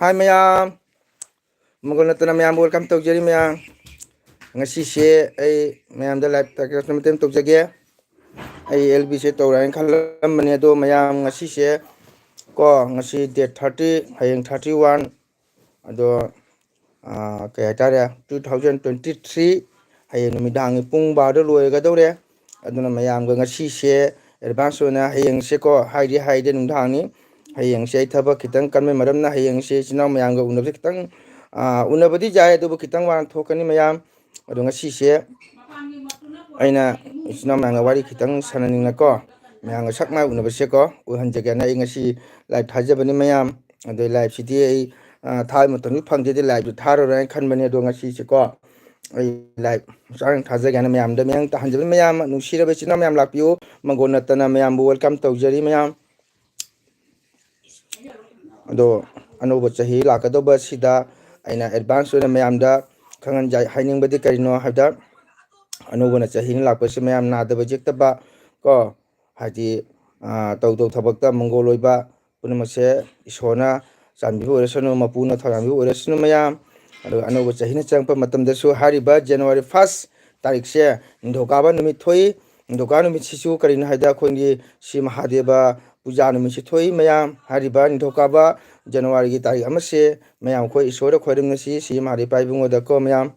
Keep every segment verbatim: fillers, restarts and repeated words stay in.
ꯍꯥꯏ ꯃꯌꯥꯝ, ꯃꯪꯒꯣꯜ ꯅꯠꯇꯅ ꯃꯌꯥꯝꯕꯨ welcome ꯇꯧꯖꯔꯤ ꯃꯌꯥꯝ꯫ ꯉꯁꯤꯁꯦ ꯑꯩ ꯃꯌꯥꯝꯗ live telecast ꯃꯇꯦꯡ ꯇꯧꯖꯒꯦ꯫ ꯑꯩ L B ꯁꯦ ꯇꯧꯔꯦꯅ ꯈꯜꯂꯝꯕꯅꯦ, ꯑꯗꯣ ꯃꯌꯥꯝ ꯉꯁꯤꯁꯦ ꯀꯣ, ꯉꯁꯤ date thirty, ꯍꯌꯦꯡ thirty one, ꯑꯗꯣ, ꯑꯥ, ꯀꯩ ꯍꯥꯏꯇꯥꯔꯦ, two thousand twenty three, ꯍꯌꯦꯡ ꯅꯨꯃꯤꯗꯥꯡꯒꯤ ꯄꯨꯡ ꯕꯥꯔꯣꯗ ꯂꯣꯏꯔꯒꯗꯧꯔꯦ꯫ ꯑꯗꯨꯅ ꯃꯌꯥꯝꯒ ꯉꯁꯤꯁꯦ advance ꯑꯣꯏꯅ ꯍꯌꯦꯡꯁꯦꯀꯣ, ꯍꯥꯏꯗꯤ ꯍꯥꯏꯗꯦ ꯅꯨꯡꯗꯥꯡꯅꯤ, ꯍꯌꯦꯡꯁꯦ ꯑꯩ ꯊꯕꯛ ꯈꯤꯇꯪ ꯀꯟꯕꯩ ꯃꯔꯝꯅ ꯍꯌꯦꯡꯁꯦ ꯏꯆꯤꯟ ꯏꯅꯥꯎ ꯃꯌꯥꯝꯒ ꯎꯅꯕꯁꯦ ꯈꯤꯇꯪ, ꯑꯥ, ꯎꯅꯕꯗꯤ ꯌꯥꯏ, ꯑꯗꯨꯕꯨ ꯈꯤꯇꯪ ꯋꯥꯅ ꯊꯣꯛꯀꯅꯤ ꯃꯌꯥꯝ꯫ ꯑꯗꯣ ꯉꯁꯤꯁꯦ ꯑꯩꯅ ꯏꯆꯤꯟ ꯏꯅꯥꯎ ꯃꯌꯥꯝꯒ ꯋꯥꯔꯤ ꯈꯤꯇꯪ ꯁꯥꯟꯅꯅꯤꯡꯅꯀꯣ, ꯃꯌꯥꯝꯒ ꯁꯛ ꯃꯥꯏ ꯎꯅꯕꯁꯦꯀꯣ, ꯎꯍꯟꯖꯒꯦꯅ ꯑꯩ ꯉꯁꯤ live ꯊꯥꯖꯕꯅꯤ ꯃꯌꯥꯝ꯫ ꯑꯗꯣ live ꯁꯤꯗꯤ ꯑꯩ, ꯑ, ꯊꯥꯕ ꯃꯇꯝꯁꯨ ꯐꯪꯗꯦꯗꯤ live ꯁꯨ ꯊꯥꯔꯔꯣꯏꯅ ꯈꯟꯕꯅꯦ꯫ ꯑꯗꯣ ꯉꯁꯤꯁꯦꯀꯣ, ꯑꯩ live ꯍꯛꯆꯥꯡ ꯊꯥꯖꯒꯦꯅ ꯃꯌꯥꯝꯗ ꯃꯌꯥꯝ ꯇꯥꯍꯟꯖꯕꯅꯤ꯫ ꯃꯌꯥꯝ ꯅꯨꯡꯁꯤꯔꯕ ꯏꯆꯤꯟ ꯏꯅꯥꯎ ꯃꯌꯥꯝ ꯂꯥꯛꯄꯤꯌꯨ꯫ ꯃꯪꯒꯣꯜ ꯅꯠꯇꯅ ꯃꯌꯥꯝꯕꯨ welcome ꯇꯧꯖꯔꯤ ꯃꯌꯥꯝ꯫ ꯑꯗꯣ ꯑꯅꯧꯕ ꯆꯍꯤ ꯂꯥꯛꯀꯗꯧꯕ ꯑꯁꯤꯗ ꯑꯩꯅ advance ꯑꯣꯏꯅ ꯃꯌꯥꯝꯗ ꯈꯪꯍꯟꯖ-, ꯍꯥꯏꯅꯤꯡꯕꯗꯤ ꯀꯔꯤꯅꯣ ꯍꯥꯏꯕꯗ, ꯑꯅꯧꯕꯅ ꯆꯍꯤꯅ ꯂꯥꯛꯄꯁꯤ ꯃꯌꯥꯝ ꯅꯥꯗꯕ ꯌꯦꯛꯇꯕ ꯀꯣ, ꯍꯥꯏꯗꯤ, ꯑ, ꯇꯧ ꯇꯧ ꯊꯕꯛꯇ ꯃꯪꯒꯣꯜ ꯑꯣꯏꯕ ꯄꯨꯝꯅꯃꯛꯁꯦ ꯏꯁꯣꯔꯅ ꯆꯥꯟꯕꯤꯕ ꯑꯣꯏꯔꯁꯅꯨ, ꯃꯄꯨꯅ ꯊꯧꯖꯥꯟꯕꯤꯕ ꯑꯣꯏꯔꯁꯅꯨ ꯃꯌꯥꯝ꯫ ꯑꯗꯨꯒ ꯑꯅꯧꯕ ꯆꯍꯤꯅ ꯆꯪꯉꯛꯄ ꯃꯇꯝꯗꯁꯨ ꯍꯥꯏꯔꯤꯕ January first ꯇꯥꯔꯤꯛꯁꯦ ꯅꯤꯡꯊꯧꯀꯥꯕ ꯅꯨꯃꯤꯠ ꯊꯣꯛꯏ꯫ ꯅꯤꯡꯊꯧꯀꯥꯕ ꯅꯨꯃꯤꯠꯁꯤꯁꯨ ꯀꯔꯤꯅꯣ ꯍꯥꯏꯗ ꯑꯩꯈꯣꯏꯒꯤ ꯁ꯭ꯔꯤ ꯃꯍꯥꯗꯦꯕ ꯄꯨꯖꯥ ꯅꯨꯃꯤꯠꯁꯨ ꯊꯣꯛꯏ ꯃꯌꯥꯝ꯫ ꯍꯥꯏꯔꯤꯕ ꯅꯤꯡꯊꯧꯀꯥꯕ January ꯒꯤ ꯇꯥꯔꯤꯛ ꯑꯃꯁꯦ ꯃꯌꯥꯝ ꯑꯩꯈꯣꯏ ꯏꯁꯣꯔꯗ ꯈꯣꯏꯔꯝꯅꯁꯤ, ꯁ꯭ꯔꯤ ꯃꯍꯥꯗꯦꯕ ꯏꯕꯨꯡꯉꯣꯗꯀꯣ ꯃꯌꯥꯝ꯫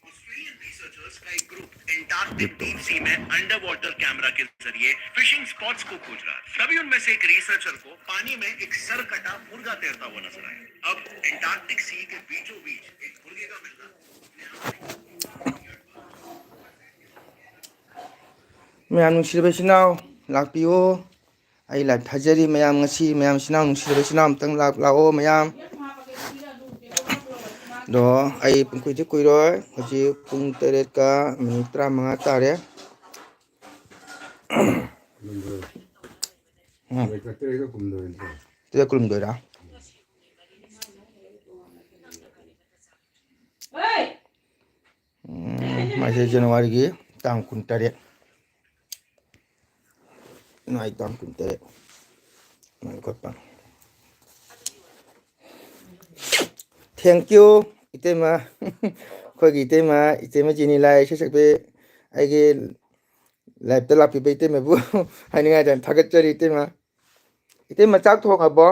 Australian researchers का एक group Antarctic deep sea में underwater camera के जरिए fishing spots को खोज रहा है। तभी उनमें से एक researcher को पानी में एक सर कटा मुर्गा तैरता हुआ नजर आया। अब Antarctic sea के बीचों बीच एक मुर्गे का मिलना। ꯃꯌꯥꯝ ꯅꯨꯡꯁꯤꯔꯕ ꯏꯆꯤꯟ ꯏꯅꯥꯎ, ꯂꯥꯛꯄꯤꯌꯨ꯫ ꯑꯩ live ꯊꯥꯖꯔꯤ ꯃꯌꯥꯝ꯫ ꯉꯁꯤ ꯃꯌꯥꯝ ꯏꯆꯤꯟ ꯏꯅꯥꯎ, ꯅꯨꯡꯁꯤꯔꯕ ꯏꯆꯤꯟ ꯏꯅꯥꯎ, ꯑꯝꯇꯪ ꯂꯥꯛ-, ꯂꯥꯛꯑꯣ ꯃꯌꯥꯝ꯫ ꯑꯗꯣ ꯑꯩ ꯄꯨꯡ ꯀꯨꯏꯗꯤ ꯀꯨꯏꯔꯣꯏ꯫ ꯍꯧꯖꯤꯛ ꯄꯨꯡ ꯇꯔꯦꯠꯀ minute ꯇꯔꯥꯃꯉꯥ ꯇꯥꯔꯦ꯫ ꯎꯝ꯫ ꯇꯔꯦꯠꯀ ꯀꯨꯟꯍꯨꯝꯗꯣꯏ ꯅꯠꯇ꯭ꯔꯣ? ꯇꯔꯦꯠ ꯀꯨꯟꯍꯨꯝꯗꯣꯏꯔꯥ? ꯎꯝ, ꯃꯥꯁꯦ ꯖꯅꯋꯥꯔꯤꯒꯤ ꯇꯥꯡ ꯀꯨꯟꯇꯔꯦꯠ꯫ ꯅꯥꯏ ꯇꯥꯡ ꯀꯨꯟꯇꯔꯦꯠ꯫ ꯉꯥꯏꯈꯣ, ꯇꯥꯡ Thank you, ꯏꯇꯩꯃ꯫ ꯑꯩꯈꯣꯏꯒꯤ ꯏꯇꯩꯃ, ꯏꯇꯩꯃ ꯖꯤꯅꯤ ꯂꯥꯏ ꯏꯁꯩ ꯁꯛꯄꯤ, ꯑꯩꯒꯤ live-ꯇ ꯂꯥꯛꯄꯤꯕ ꯏꯇꯩꯃꯕꯨ ꯍꯥꯏꯅꯤꯡꯉꯥꯏꯗ ꯊꯥꯒꯠꯆꯔꯤ ꯏꯇꯩꯃ꯫ ꯏꯇꯩꯃ, ꯆꯥꯛ ꯊꯣꯡꯉꯕꯣ?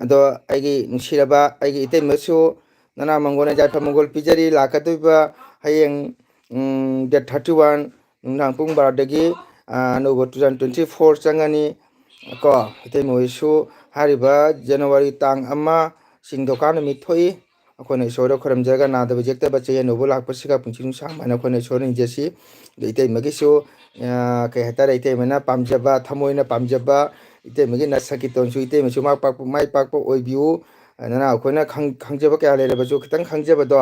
ꯑꯗꯣ ꯑꯩꯒꯤ ꯅꯨꯡꯁꯤꯔꯕ ꯑꯩꯒꯤ ꯏꯇꯩꯃꯁꯨ ꯅꯅꯥ ꯃꯪꯒꯣꯜꯅ ꯌꯥꯏꯐ ꯃꯪꯒꯣꯜ ꯄꯤꯖꯔꯤ꯫ ꯂꯥꯛꯀꯗꯧꯔꯤꯕ ꯍꯌꯦꯡ, ꯎꯝ, date thirty one ꯅꯨꯡꯗꯥꯡ ꯄꯨꯡ ꯕꯥꯔꯣꯗꯒꯤ, ꯑ, ꯑꯅꯧꯕ two thousand twenty four ꯆꯪꯉꯅꯤ꯫ ꯀꯣ, ꯏꯇꯩꯃ ꯍꯣꯏꯁꯨ ꯍꯥꯏꯔꯤꯕ ꯖꯅꯋꯥꯔꯤ ꯇꯥꯡ ꯑꯃ ꯆꯤꯡꯗꯣꯀꯥ ꯅꯨꯃꯤꯠ ꯊꯣꯛꯏ꯫ ꯑꯩꯈꯣꯏꯅ ꯏꯁꯣꯔꯗ ꯈꯨꯔꯨꯝꯖꯔꯒ ꯅꯥꯗꯕ ꯌꯦꯛꯇꯕ ꯆꯌꯦꯠꯅꯕ ꯂꯥꯛꯄꯁꯤꯒ ꯄꯨꯟꯁꯤ ꯅꯨꯡꯁꯥꯡꯕ ꯍꯥꯏꯅ ꯑꯩꯈꯣꯏꯅ ꯏꯁꯣꯔꯗ ꯅꯤꯖꯁꯤ꯫ ꯑꯗ ꯏꯇꯩꯃꯒꯤꯁꯨ, ꯑ, ꯀꯩ ꯍꯥꯏꯇꯥꯔꯦ, ꯏꯇꯩꯃꯅ ꯄꯥꯝꯖꯕ, ꯊꯃꯣꯏꯅ ꯄꯥꯝꯖꯕ, ꯏꯇꯩꯃꯒꯤ ꯅꯁꯛꯀꯤ ꯇꯣꯟꯁꯨ ꯏꯇꯩꯃꯁꯨ ꯃꯥꯏ ꯄꯥꯛꯄ, ꯃꯥꯏ ꯄꯥꯛꯄ ꯑꯣꯏꯕꯤꯌꯨ꯫ ꯑꯗꯨꯅ ꯑꯩꯈꯣꯏꯅ ꯈꯪ-, ꯈꯪꯖꯕ ꯀꯌꯥ ꯂꯩꯔꯕꯁꯨ ꯈꯤꯇꯪ ꯈꯪꯖꯕꯗꯣ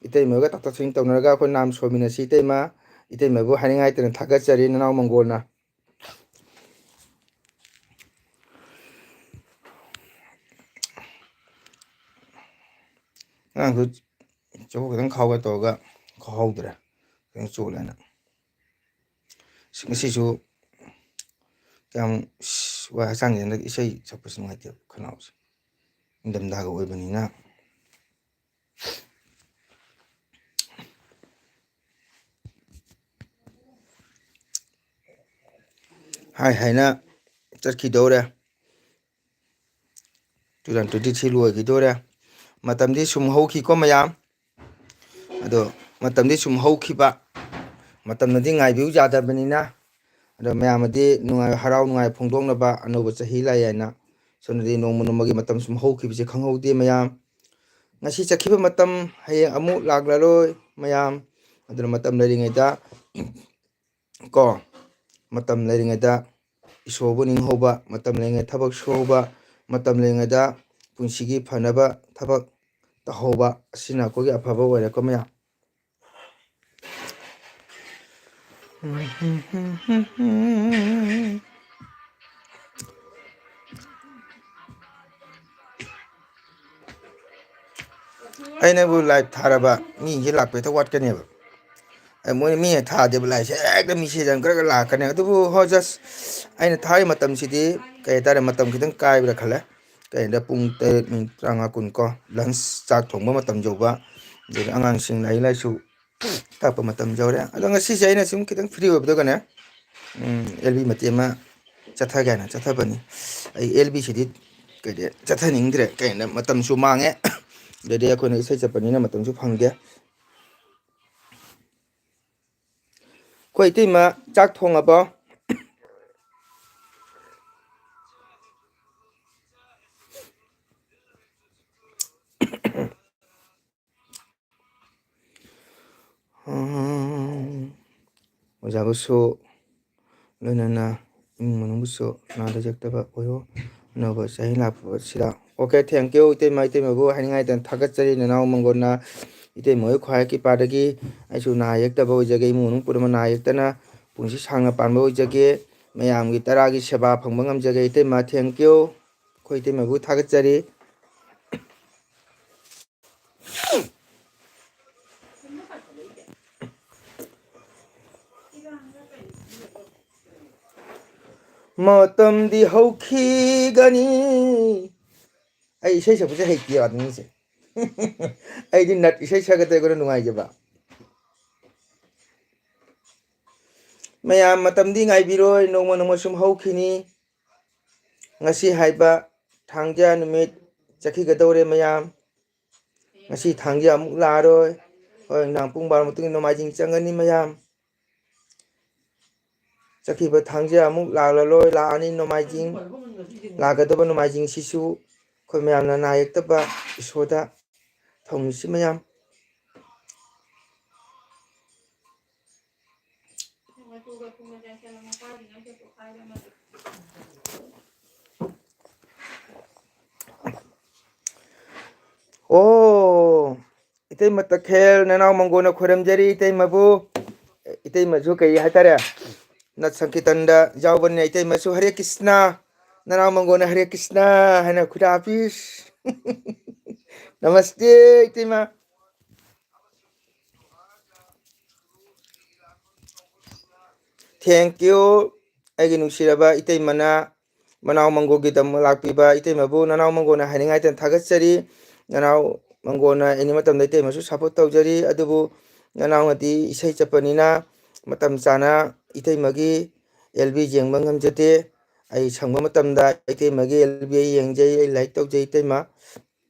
ꯏꯇꯩꯃꯒ ꯇꯥꯊꯣꯛ ꯇꯥꯁꯤꯟ ꯇꯧꯅꯔꯒ ꯑꯩꯈꯣꯏ ꯅꯥꯝ ꯁꯣꯟꯃꯤꯟꯅꯁꯤ ꯏꯇꯩꯃ꯫ ꯏꯇꯩꯃꯕꯨ ꯍꯥꯏꯅꯤꯡꯉꯥꯏ ꯂꯩꯇꯅ ꯊꯥꯒꯠꯆꯔꯤ ꯅꯅꯥꯎ ꯃꯪꯒꯣꯜꯅ꯫ ꯉꯔꯥꯡꯁꯨ ꯆꯐꯨ ꯈꯤꯇꯪ ꯈꯥꯎꯒꯦ ꯇꯧꯔꯒ ꯈꯥꯎꯍꯧꯗ꯭ꯔꯦ, ꯈꯤꯇꯪ ꯆꯣꯠꯂꯦꯅ꯫ ꯉꯁꯤꯁꯨ ꯌꯥꯝ ꯋꯥꯏ ꯍꯛꯆꯥꯡꯁꯦ꯫ ꯍꯟꯗꯛ ꯏꯁꯩ ꯁꯛꯄꯁꯨ ꯅꯨꯡꯉꯥꯏꯇꯦꯕ ꯈꯅꯥꯎꯁꯦ, ꯏꯪꯊꯝꯊꯥꯒ ꯑꯣꯏꯕꯅꯤꯅ꯫ ꯍꯥꯏ ꯍꯥꯏꯅ ꯆꯠꯈꯤꯗꯧꯔꯦ꯫ Two thousand twenty three ꯂꯣꯏꯈꯤꯗꯣꯔꯦ꯫ ꯃꯇꯝꯗꯤ ꯁꯨꯝ ꯍꯧꯈꯤꯀꯣ ꯃꯌꯥꯝ꯫ ꯑꯗꯣ ꯃꯇꯝꯗꯤ ꯁꯨꯝ ꯍꯧꯈꯤꯕ, ꯃꯇꯝꯅꯗꯤ ꯉꯥꯏꯕꯤꯌꯨ ꯌꯥꯗꯕꯅꯤꯅ꯫ ꯑꯗꯣ ꯃꯌꯥꯝ ꯑꯗꯤ ꯅꯨꯡꯉꯥꯏ, ꯍꯔꯥꯎ ꯅꯨꯡꯉꯥꯏ ꯐꯣꯡꯗꯣꯛꯅꯕ ꯑꯅꯧꯕ ꯆꯍꯤ ꯂꯥꯛꯑꯦ ꯍꯥꯏꯅ ꯁꯣꯝꯗꯗꯤ ꯅꯣꯡꯃ ꯅꯣꯡꯃꯒꯤ ꯃꯇꯝ ꯁꯨꯝ ꯍꯧꯈꯤꯕꯁꯦ ꯈꯪꯍꯧꯗꯦ ꯃꯌꯥꯝ꯫ ꯉꯁꯤ ꯆꯠꯈꯤꯕ ꯃꯇꯝ ꯍꯌꯦꯡ ꯑꯃꯨꯛ ꯂꯥꯛꯂꯔꯣꯏ ꯃꯌꯥꯝ꯫ ꯑꯗꯨꯅ ꯃꯇꯝ ꯂꯩꯔꯤꯉꯩꯗ ꯀꯣ, ꯃꯇꯝ ꯂꯩꯔꯤꯉꯩꯗ ꯏꯁꯣꯔꯕꯨ ꯅꯤꯡꯍꯧꯕ, ꯃꯇꯝ ꯂꯩꯔꯤꯉꯩꯗ ꯊꯕꯛ ꯁꯨꯍꯧꯕ, ꯃꯇꯝ ꯂꯩꯔꯤꯉꯩꯗ ꯄꯨꯟꯁꯤꯒꯤ ꯐꯅꯕ ꯊꯕꯛ ꯇꯧꯍꯧꯕ ꯑꯁꯤꯅ ꯑꯩꯈꯣꯏꯒꯤ ꯑꯐꯕ ꯑꯣꯏꯔꯦꯀꯣ ꯃꯌꯥꯝ꯫ ꯑꯩꯅꯕꯨ ꯂꯥꯏꯚ ꯊꯥꯔꯕ ꯃꯤꯁꯦ ꯂꯥꯛꯄ ꯍꯦꯛꯇ ꯋꯥꯠꯀꯅꯦꯕ꯫ ꯑꯦ, ꯃꯣꯏꯅ ꯃꯤꯅ ꯊꯥꯗꯦꯕ ꯂꯥꯏꯚꯁꯦ ꯍꯦꯛꯇ ꯃꯤꯁꯦ ꯌꯥꯝ ꯈꯔ ꯈꯔ ꯂꯥꯛꯀꯅꯤ꯫ ꯑꯗꯨꯕꯨ ꯍꯣꯏ, ꯖꯁ ꯑꯩꯅ ꯊꯥꯔꯤ ꯃꯇꯝꯁꯤꯗꯤ ꯀꯩ ꯍꯥꯏꯇꯥꯔꯦ, ꯃꯇꯝ ꯈꯤꯇꯪ ꯀꯥꯏꯕ꯭ꯔꯥ ꯈꯜꯂꯦ꯫ ꯀꯩꯗ ꯄꯨꯡ ꯇꯔꯦꯠ ꯃꯤꯅꯤꯠ ꯇꯔꯥꯃꯉꯥ, ꯀꯨꯟ ꯀꯣ, ꯂꯟꯁ ꯆꯥꯛ ꯊꯣꯡꯕ ꯃꯇꯝ ꯌꯧꯕ, ꯑꯗꯨꯗ ꯑꯉꯥꯡꯁꯤꯡ ꯂꯥꯏꯔꯤꯛ ꯂꯥꯏꯁꯨ ꯇꯥꯛꯄ ꯃꯇꯝ ꯌꯧꯔꯦ꯫ ꯑꯗꯣ ꯉꯁꯤꯁꯦ ꯑꯩꯅ ꯁꯨꯝ ꯈꯤꯇꯪ ꯐ꯭ꯔꯤ ꯑꯣꯏꯕꯗꯨꯒꯅꯦ, ꯎꯝ, ꯑꯦꯜ ꯕꯤ ꯃꯇꯦꯛ ꯑꯃ ꯆꯠꯊꯒꯦ ꯍꯥꯏꯅ ꯆꯠꯊꯕꯅꯤ꯫ ꯑꯩ ꯑꯦꯜ ꯕꯤꯁꯤꯗꯤ ꯀꯩꯗꯤ ꯆꯠꯊꯅꯤꯡꯗ꯭ꯔꯦ, ꯀꯩꯅꯣ ꯃꯇꯝꯁꯨ ꯃꯥꯡꯉꯦ꯫ ꯑꯗꯩꯗꯤ ꯑꯩꯈꯣꯏꯅ ꯏꯁꯩ ꯆꯠꯄꯅꯤꯅ ꯃꯇꯝꯁꯨ ꯐꯪꯗꯦ꯫ ꯑꯩꯈꯣꯏ ꯏꯇꯩꯃ ꯆꯥꯛ ꯊꯣꯡꯉꯕꯣ? ꯎꯝ, ꯑꯣꯖꯥꯕꯨꯁꯨ ꯂꯣꯏꯅꯅ ꯏꯃꯨꯡ ꯃꯅꯨꯡꯕꯨꯁꯨ ꯅꯥꯗ ꯌꯦꯛꯇꯕ ꯑꯣꯏꯌꯣ꯫ ꯑꯅꯧꯕ ꯆꯍꯤ ꯂꯥꯛꯄꯁꯤꯗ꯫ ꯑꯣꯀꯦ, thank you, ꯏꯇꯩꯃ, ꯏꯇꯩꯃꯕꯨ ꯍꯥꯏꯅꯤꯡꯉꯥꯏꯗ ꯊꯥꯒꯠꯆꯔꯤ꯫ ꯅꯅꯥꯎ ꯃꯪꯒꯣꯟꯅ ꯏꯇꯩꯃ ꯍꯣꯏ ꯈ꯭ꯋꯥꯏ ꯀꯤꯄꯥꯗꯒꯤ ꯑꯩꯁꯨ ꯅꯥ ꯌꯦꯛꯇꯕ ꯑꯣꯏꯖꯒꯦ, ꯏꯃꯨꯡ ꯃꯅꯨꯡ ꯄꯨꯝꯅꯃꯛ ꯅꯥ ꯌꯦꯛꯇꯅ ꯄꯨꯟꯁꯤ ꯁꯥꯡꯅ ꯄꯥꯟꯕ ꯑꯣꯏꯖꯒꯦ, ꯃꯌꯥꯝꯒꯤ ꯇꯔꯥꯒꯤ ꯁꯦꯕꯥ ꯐꯪꯕ ꯉꯝꯖꯒꯦ꯫ ꯏꯇꯩꯃ, thank you, ꯑꯩꯈꯣꯏ ꯏꯇꯩꯃꯕꯨ ꯊꯥꯒꯠꯆꯔꯤ꯫ ꯃꯇꯝꯗꯤ ꯍꯧꯈꯤꯒꯅꯤ꯫ ꯑꯩ ꯏꯁꯩ ꯁꯛꯄꯁꯦ ꯍꯩꯇꯦ, ꯑꯗꯨꯅꯤꯁꯦ꯫ ꯑꯩꯗꯤ ꯅꯠ ꯏꯁꯩ ꯁꯛꯀꯗ꯭ꯔꯒꯅ ꯅꯨꯡꯉꯥꯏꯖꯕ꯫ ꯃꯌꯥꯝ ꯃꯇꯝꯗꯤ ꯉꯥꯏꯕꯤꯔꯣꯏ, ꯅꯣꯡꯃ ꯅꯣꯡꯃ ꯁꯨꯝ ꯍꯧꯈꯤꯅꯤ꯫ ꯉꯁꯤ ꯍꯥꯏꯕ ꯊꯥꯡꯖ ꯅꯨꯃꯤꯠ ꯆꯠꯈꯤꯒꯗꯧꯔꯦ ꯃꯌꯥꯝ꯫ ꯉꯁꯤ ꯊꯥꯡꯖ ꯑꯃꯨꯛ ꯂꯥꯛꯑꯔꯣꯏ꯫ ꯍꯣꯔꯦꯟ ꯅꯨꯡꯗꯥꯡ ꯄꯨꯡ ꯕꯥꯔꯣ ꯃꯇꯨꯡꯗ ꯅꯣꯡꯃꯥꯏꯖꯤꯡ ꯆꯪꯒꯅꯤ ꯃꯌꯥꯝ꯫ ꯆꯠꯈꯤꯕ ꯊꯥꯡꯖ ꯑꯃꯨꯛ ꯂꯥꯛꯂꯔꯣꯏ, ꯂꯥꯛꯑꯅꯤ ꯅꯣꯡꯃꯥꯏꯖꯤꯡ꯫ ꯂꯥꯛꯀꯗꯕ ꯅꯣꯡꯃꯥꯏꯖꯤꯡꯁꯤꯁꯨ ꯑꯩꯈꯣꯏ ꯃꯌꯥꯝꯅ ꯅꯥ ꯌꯦꯛꯇꯕ ꯏꯁꯣꯔꯗ ꯊꯧꯅꯤꯁꯤ ꯃꯌꯥꯝ꯫ ꯑꯣ, ꯏꯇꯩꯃ ꯇꯈꯦꯜ, ꯅꯅꯥꯎ ꯃꯪꯒꯣꯟꯅ ꯈꯣꯏꯔꯝꯖꯔꯤ ꯏꯇꯩꯃꯕꯨ꯫ ꯏꯇꯩꯃꯁꯨ ꯀꯩ ꯍꯥꯏꯇꯥꯔꯦ, ꯅꯠ ꯁꯪꯀꯤꯔꯇꯟꯗ ꯌꯥꯎꯕꯅꯤꯅ ꯏꯇꯩꯃꯁꯨ ꯍꯔꯦ ꯀ꯭ꯔꯤꯁꯅ, ꯅꯅꯥꯎ ꯃꯪꯒꯣꯟꯅ ꯍꯔꯦ ꯀ꯭ꯔꯤꯁꯅ ꯍꯥꯏꯅ ꯈꯨꯗꯥ ꯄꯤꯁ꯫ ꯅꯃꯁꯇꯦ, ꯏꯇꯩꯃ꯫ Thank you, ꯑꯩꯒꯤ ꯅꯨꯡꯁꯤꯔꯕ ꯏꯇꯩꯃꯅ, ꯃꯅꯥꯎ ꯃꯪꯒꯣꯜꯒꯤꯗꯃꯛ ꯂꯥꯛꯄꯤꯕ ꯏꯇꯩꯃꯕꯨ ꯅꯅꯥꯎ ꯃꯪꯒꯣꯜꯅ ꯍꯥꯏꯅꯤꯡꯉꯥꯏꯇ ꯊꯥꯒꯠꯆꯔꯤ꯫ ꯅꯅꯥꯎ ꯃꯪꯒꯣꯜꯅ ꯑꯦꯅꯤ ꯃꯇꯝꯗ ꯏꯇꯩꯃꯁꯨ support ꯇꯧꯖꯔꯤ, ꯑꯗꯨꯕꯨ ꯅꯅꯥꯎꯅꯗꯤ ꯏꯁꯩ ꯆꯠꯄꯅꯤꯅ ꯃꯇꯝ ꯆꯥꯅ ꯏꯇꯩꯃꯒꯤ L B ꯌꯦꯡꯕ ꯉꯝꯖꯗꯦ꯫ ꯑꯩ ꯁꯪꯕ ꯃꯇꯝꯗ ꯏꯇꯩꯃꯒꯤ L B ꯑꯩ ꯌꯦꯡꯖꯩ, ꯑꯩ like ꯇꯧꯖꯩ ꯏꯇꯩꯃ꯫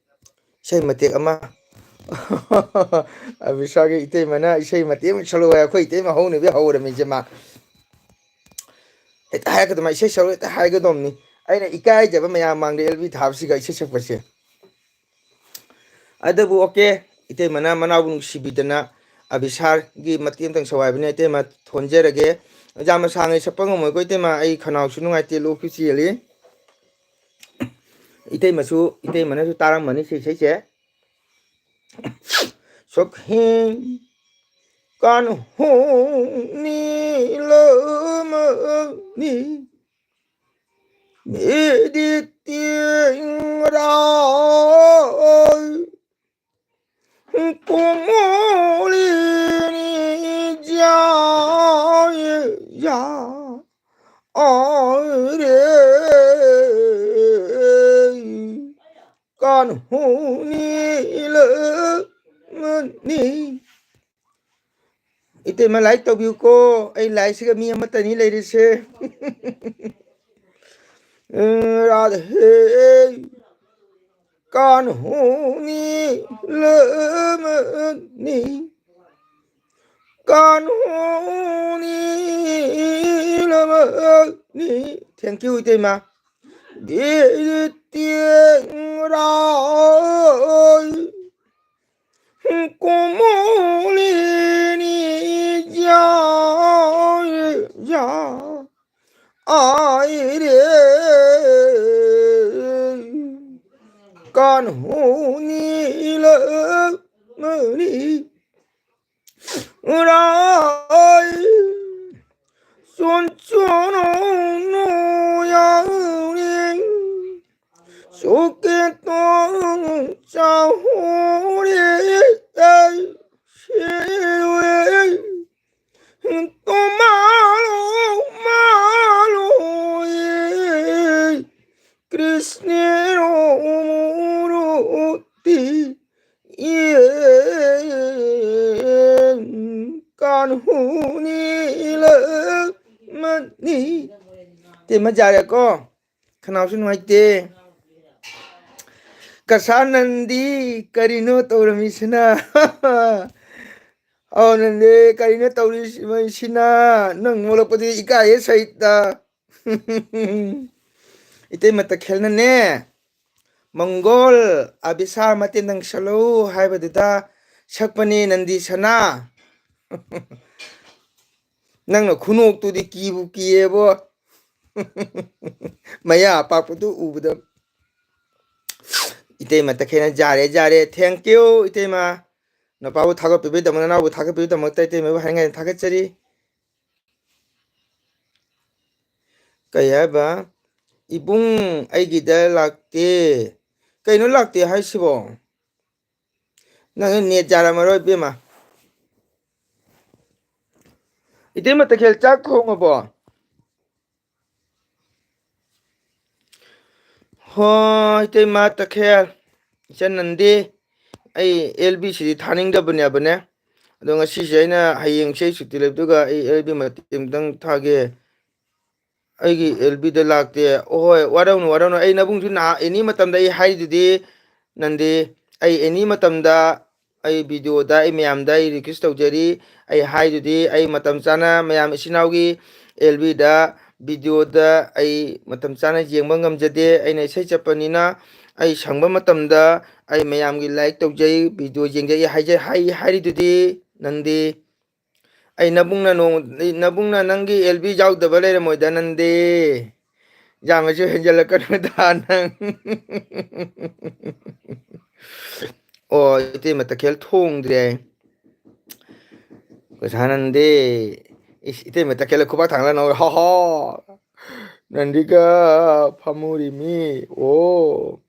ꯏꯁꯩ ꯃꯇꯦꯛ ꯑꯃ꯫ ꯑꯕꯤꯁꯥꯒꯤ ꯏꯇꯩꯃꯅ ꯏꯁꯩ ꯃꯇꯦꯛ ꯑꯃ ꯁꯛꯂꯛꯑꯣ ꯍꯥꯏ꯫ ꯑꯩꯈꯣꯏ ꯏꯇꯩꯃ ꯍꯧꯅꯕꯤ ꯍꯧꯔꯝꯃꯤꯁꯦ ꯃꯥ꯫ ꯍꯦꯛꯇ ꯍꯥꯏꯔꯛꯀꯗꯕ, ꯏꯁꯩ ꯁꯛꯂꯛꯑꯣ ꯍꯦꯛꯇ ꯍꯥꯏꯒꯗꯕꯅꯤ꯫ ꯑꯩꯅ ꯏꯀꯥꯏꯖꯕ ꯃꯌꯥꯝ ꯃꯥꯡꯗ L B ꯊꯥꯕꯁꯤꯒ ꯏꯁꯩ ꯁꯛꯄꯁꯦ꯫ ꯑꯗꯨꯕꯨ okay, ꯏꯇꯩꯃꯅ ꯃꯅꯥꯎꯕꯨ ꯅꯨꯡꯁꯤꯕꯤꯗꯅ ꯑꯕꯤꯁꯥꯔꯒꯤ ꯃꯇꯦꯛ ꯑꯃꯇꯪ ꯁꯛꯑꯣ ꯍꯥꯏꯕꯅꯤ꯫ ꯏꯇꯩꯃ ꯊꯣꯟꯖꯔꯒꯦ꯫ ꯌꯥꯝꯅ ꯁꯥꯡꯅ ꯁꯛꯄ ꯉꯝꯃꯣꯏꯀꯣ ꯏꯇꯩꯃ, ꯑꯩ ꯈꯅꯥꯎꯁꯨ ꯅꯨꯡꯉꯥꯏꯇꯦ, ꯂꯣꯛꯁꯨ ꯆꯦꯜꯂꯤ꯫ ꯏꯇꯩꯃꯁꯨ, ꯏꯇꯩꯃꯅꯁꯨ ꯇꯥꯔꯝꯃꯅꯤ ꯁꯤ ꯏꯁꯩꯁꯦ꯫ ꯁꯣꯛꯍꯤꯡ ꯀꯥꯟꯍꯣꯡ ꯅꯤꯂꯃꯅꯤ ꯃꯤꯗꯤ ꯇꯤꯡꯔꯥꯏ ꯀꯨꯃꯣꯂꯤꯅꯤ ꯖꯥꯏ ꯌꯥ ꯑꯥꯏ ꯔꯦ ꯀꯥꯟꯍꯣꯡ ꯅꯤꯂꯃꯅꯤ꯫ ꯏꯇꯩꯃ like ꯇꯧꯕꯤꯌꯨꯀꯣ, ꯑꯩ ꯂꯥꯏꯁꯤꯒ ꯃꯤ ꯑꯃꯠꯇꯅꯤ ꯂꯩꯔꯤꯁꯦ꯫ ꯔꯥꯙꯦ ꯀꯥꯟꯍꯣꯡ ꯅꯤꯂꯃꯅꯤ ꯀꯥꯟꯍꯣꯡ ꯅꯤꯂꯃꯅꯤ꯫ Thank you ꯏꯇꯩꯃ꯫ ꯒꯤꯔꯤ ꯇꯦꯡꯔꯥꯏ ꯀꯨꯃꯣꯂꯤꯅꯤ ꯖꯥꯏ ꯌꯥ ꯑꯥꯏ ꯔꯦ ꯀꯥꯟꯍꯣꯡ ꯅꯤꯂꯃꯅꯤ ꯔꯥꯏ ꯆꯣꯟ ꯆꯣꯟ ꯅꯣ ꯌꯥꯎꯔꯦ ꯇꯣꯀꯦ ꯇꯣꯡ ꯆꯥꯍꯣꯔꯦ ꯁꯤꯔꯣꯏ ꯇꯣꯃꯥꯂꯣ ꯃꯥꯂꯣ ꯀ꯭ꯔꯤꯁꯅꯦꯔꯣ ꯃꯨꯔꯣꯇꯤ ꯀꯥꯟꯍꯨꯅꯤ ꯂꯃꯅꯤ꯫ ꯇꯦ ꯃꯖꯥꯔꯦꯀꯣ꯫ ꯈꯅꯥꯎꯁꯨ ꯅꯨꯡꯉꯥꯏꯇꯦ꯫ ꯀꯁꯥ ꯅꯟꯗꯤ ꯀꯔꯤꯅꯣ ꯇꯧꯔꯝꯃꯤꯁꯤꯅ? ꯑꯧ ꯅꯟꯗꯤ ꯀꯔꯤꯅꯣ ꯇꯧꯔꯤꯁꯤꯅ? ꯅꯪ ꯅꯣꯛꯂꯛꯄꯗꯤ ꯏꯀꯥꯏꯌꯦ ꯁꯩꯇ꯫ ꯏꯇꯩꯃ ꯇꯈꯦꯜꯅꯅꯦ, ꯃꯪꯒꯣꯜ ꯑꯕꯤꯁꯥ ꯃꯇꯦꯟ ꯅꯪꯁꯜꯂꯨ ꯍꯥꯏꯕꯗꯨꯗ ꯁꯛꯄꯅꯦ ꯅꯟꯗꯤ ꯁꯅꯥ꯫ ꯅꯪꯅ ꯈꯨꯅꯣꯛꯇꯨꯗꯤ ꯀꯤꯕꯨ ꯀꯤꯌꯦꯕꯣ꯫ ꯃꯌꯥ ꯑꯄꯥꯛꯄꯗꯨ ꯎꯕꯗ꯫ ꯏꯇꯩꯃ ꯇꯈꯦꯜꯅ ꯖꯥꯔꯦ, ꯖꯥꯔꯦ꯫ Thank you, ꯏꯇꯩꯃ꯫ ꯅꯄꯥꯕꯨ ꯊꯥꯒꯠꯄꯤꯕꯒꯤꯗꯃꯛ, ꯅꯅꯥꯎꯕꯨ ꯊꯥꯒꯠꯄꯤꯕꯒꯤꯗꯃꯛꯇ ꯏꯇꯩꯃꯕꯨ ꯍꯥꯏꯅꯤꯡꯉꯥꯏ ꯊꯥꯒꯠꯆꯔꯤ꯫ ꯀꯩ ꯍꯥꯏꯕ? ꯏꯕꯨꯡ ꯑꯩꯒꯤꯗ ꯂꯥꯛꯇꯦ꯫ ꯀꯩꯅꯣ ꯂꯥꯛꯇꯦ ꯍꯥꯏꯁꯤꯕꯣ? ꯅꯪ ꯅꯦꯠ ꯌꯥꯔꯝꯃꯔꯣꯏ ꯏꯕꯦꯝꯃ꯫ ꯏꯇꯩꯃ ꯇꯈꯦꯜ ꯆꯥꯛ ꯊꯣꯡꯉꯕꯣ? ꯍꯣꯏ, ꯏꯇꯩꯃ ꯇꯈꯦꯜ, ꯏꯆꯟ ꯅꯟꯗꯤ, ꯑꯩ ꯑꯦꯜ ꯕꯤ ꯁꯤꯗꯤ ꯊꯥꯅꯤꯡꯗꯕꯅꯦꯕꯅꯦ꯫ ꯑꯗꯣ ꯉꯁꯤꯁꯦ ꯑꯩꯅ ꯍꯌꯦꯡꯁꯦ ꯑꯩ ꯁꯨꯇꯤ ꯂꯩꯕꯗꯨꯒ ꯑꯩ ꯑꯦꯜ ꯕꯤ ꯃꯇꯦꯛ ꯑꯃꯇꯪ ꯊꯥꯒꯦ꯫ ꯑꯩꯒꯤ ꯑꯦꯜ ꯕꯤꯗ ꯂꯥꯛꯇꯦ꯫ ꯑꯣꯍꯣꯏ, ꯋꯥꯔꯧꯅꯨ, ꯋꯥꯔꯧꯅꯨ꯫ ꯑꯩ ꯅꯕꯨꯡꯁꯨ ꯅꯍꯥ ꯑꯦꯅꯤ ꯃꯇꯝꯗ ꯑꯩ ꯍꯥꯏꯔꯤꯗꯨꯗꯤ ꯅꯟꯗꯤ, ꯑꯩ ꯑꯦꯅꯤ ꯃꯇꯝꯗ ꯑꯩ ꯚꯤꯗꯤꯑꯣꯗ ꯑꯩ ꯃꯌꯥꯝꯗ ꯑꯩ ꯔꯤꯀ꯭ꯋꯦꯁ ꯇꯧꯖꯔꯤ꯫ ꯑꯩ ꯍꯥꯏꯗꯨꯗꯤ ꯑꯩ ꯃꯇꯝ ꯆꯥꯅ ꯃꯌꯥꯝ ꯏꯆꯤꯟ ꯏꯅꯥꯎꯒꯤ ꯑꯦꯜ ꯕꯤꯗ ꯚꯤꯗꯤꯑꯣꯗ ꯑꯩ ꯃꯇꯝ ꯆꯥꯅ ꯌꯦꯡꯕ ꯉꯝꯖꯗꯦ꯫ ꯑꯩꯅ ꯏꯁꯩ ꯆꯠꯄꯅꯤꯅ ꯑꯩ ꯁꯪꯕ ꯃꯇꯝꯗ ꯑꯩ ꯃꯌꯥꯝꯒꯤ ꯂꯥꯏꯛ ꯇꯧꯖꯩ, ꯚꯤꯗꯤꯑꯣ ꯌꯦꯡꯖꯩ ꯍꯥꯏꯖꯩ, ꯍꯥꯏ-, ꯍꯥꯏꯔꯤꯗꯨꯗꯤ ꯅꯪꯗꯤ꯫ ꯑꯩ ꯅꯕꯨꯡꯅ ꯅꯣꯡ-, ꯅꯕꯨꯡꯅ ꯅꯪꯒꯤ ꯑꯦꯜ ꯕꯤ ꯌꯥꯎꯗꯕ ꯂꯩꯔꯝꯃꯣꯏꯗ ꯅꯪꯗꯤ꯫ ꯌꯥꯝꯅꯁꯨ ꯍꯦꯟꯖꯜꯂꯛꯀꯅꯨꯗ ꯅꯪ꯫ ꯑꯣ, ꯏꯇꯩꯃ ꯇꯈꯦꯜ ꯊꯣꯡꯗ꯭ꯔꯦ꯫ ꯀꯁꯥꯅꯟꯗꯤ꯫ ꯏꯁ, ꯏꯇꯩꯃ ꯇꯈꯦꯜ ꯈꯨꯕꯥꯛ ꯊꯥꯡꯒꯠꯂ ꯅꯣꯛꯑꯦ꯫ ꯍꯣ ꯍꯣ꯫ ꯅꯟꯗꯤꯒ ꯐꯝꯃꯨꯔꯤꯃꯤ꯫ ꯑꯣ,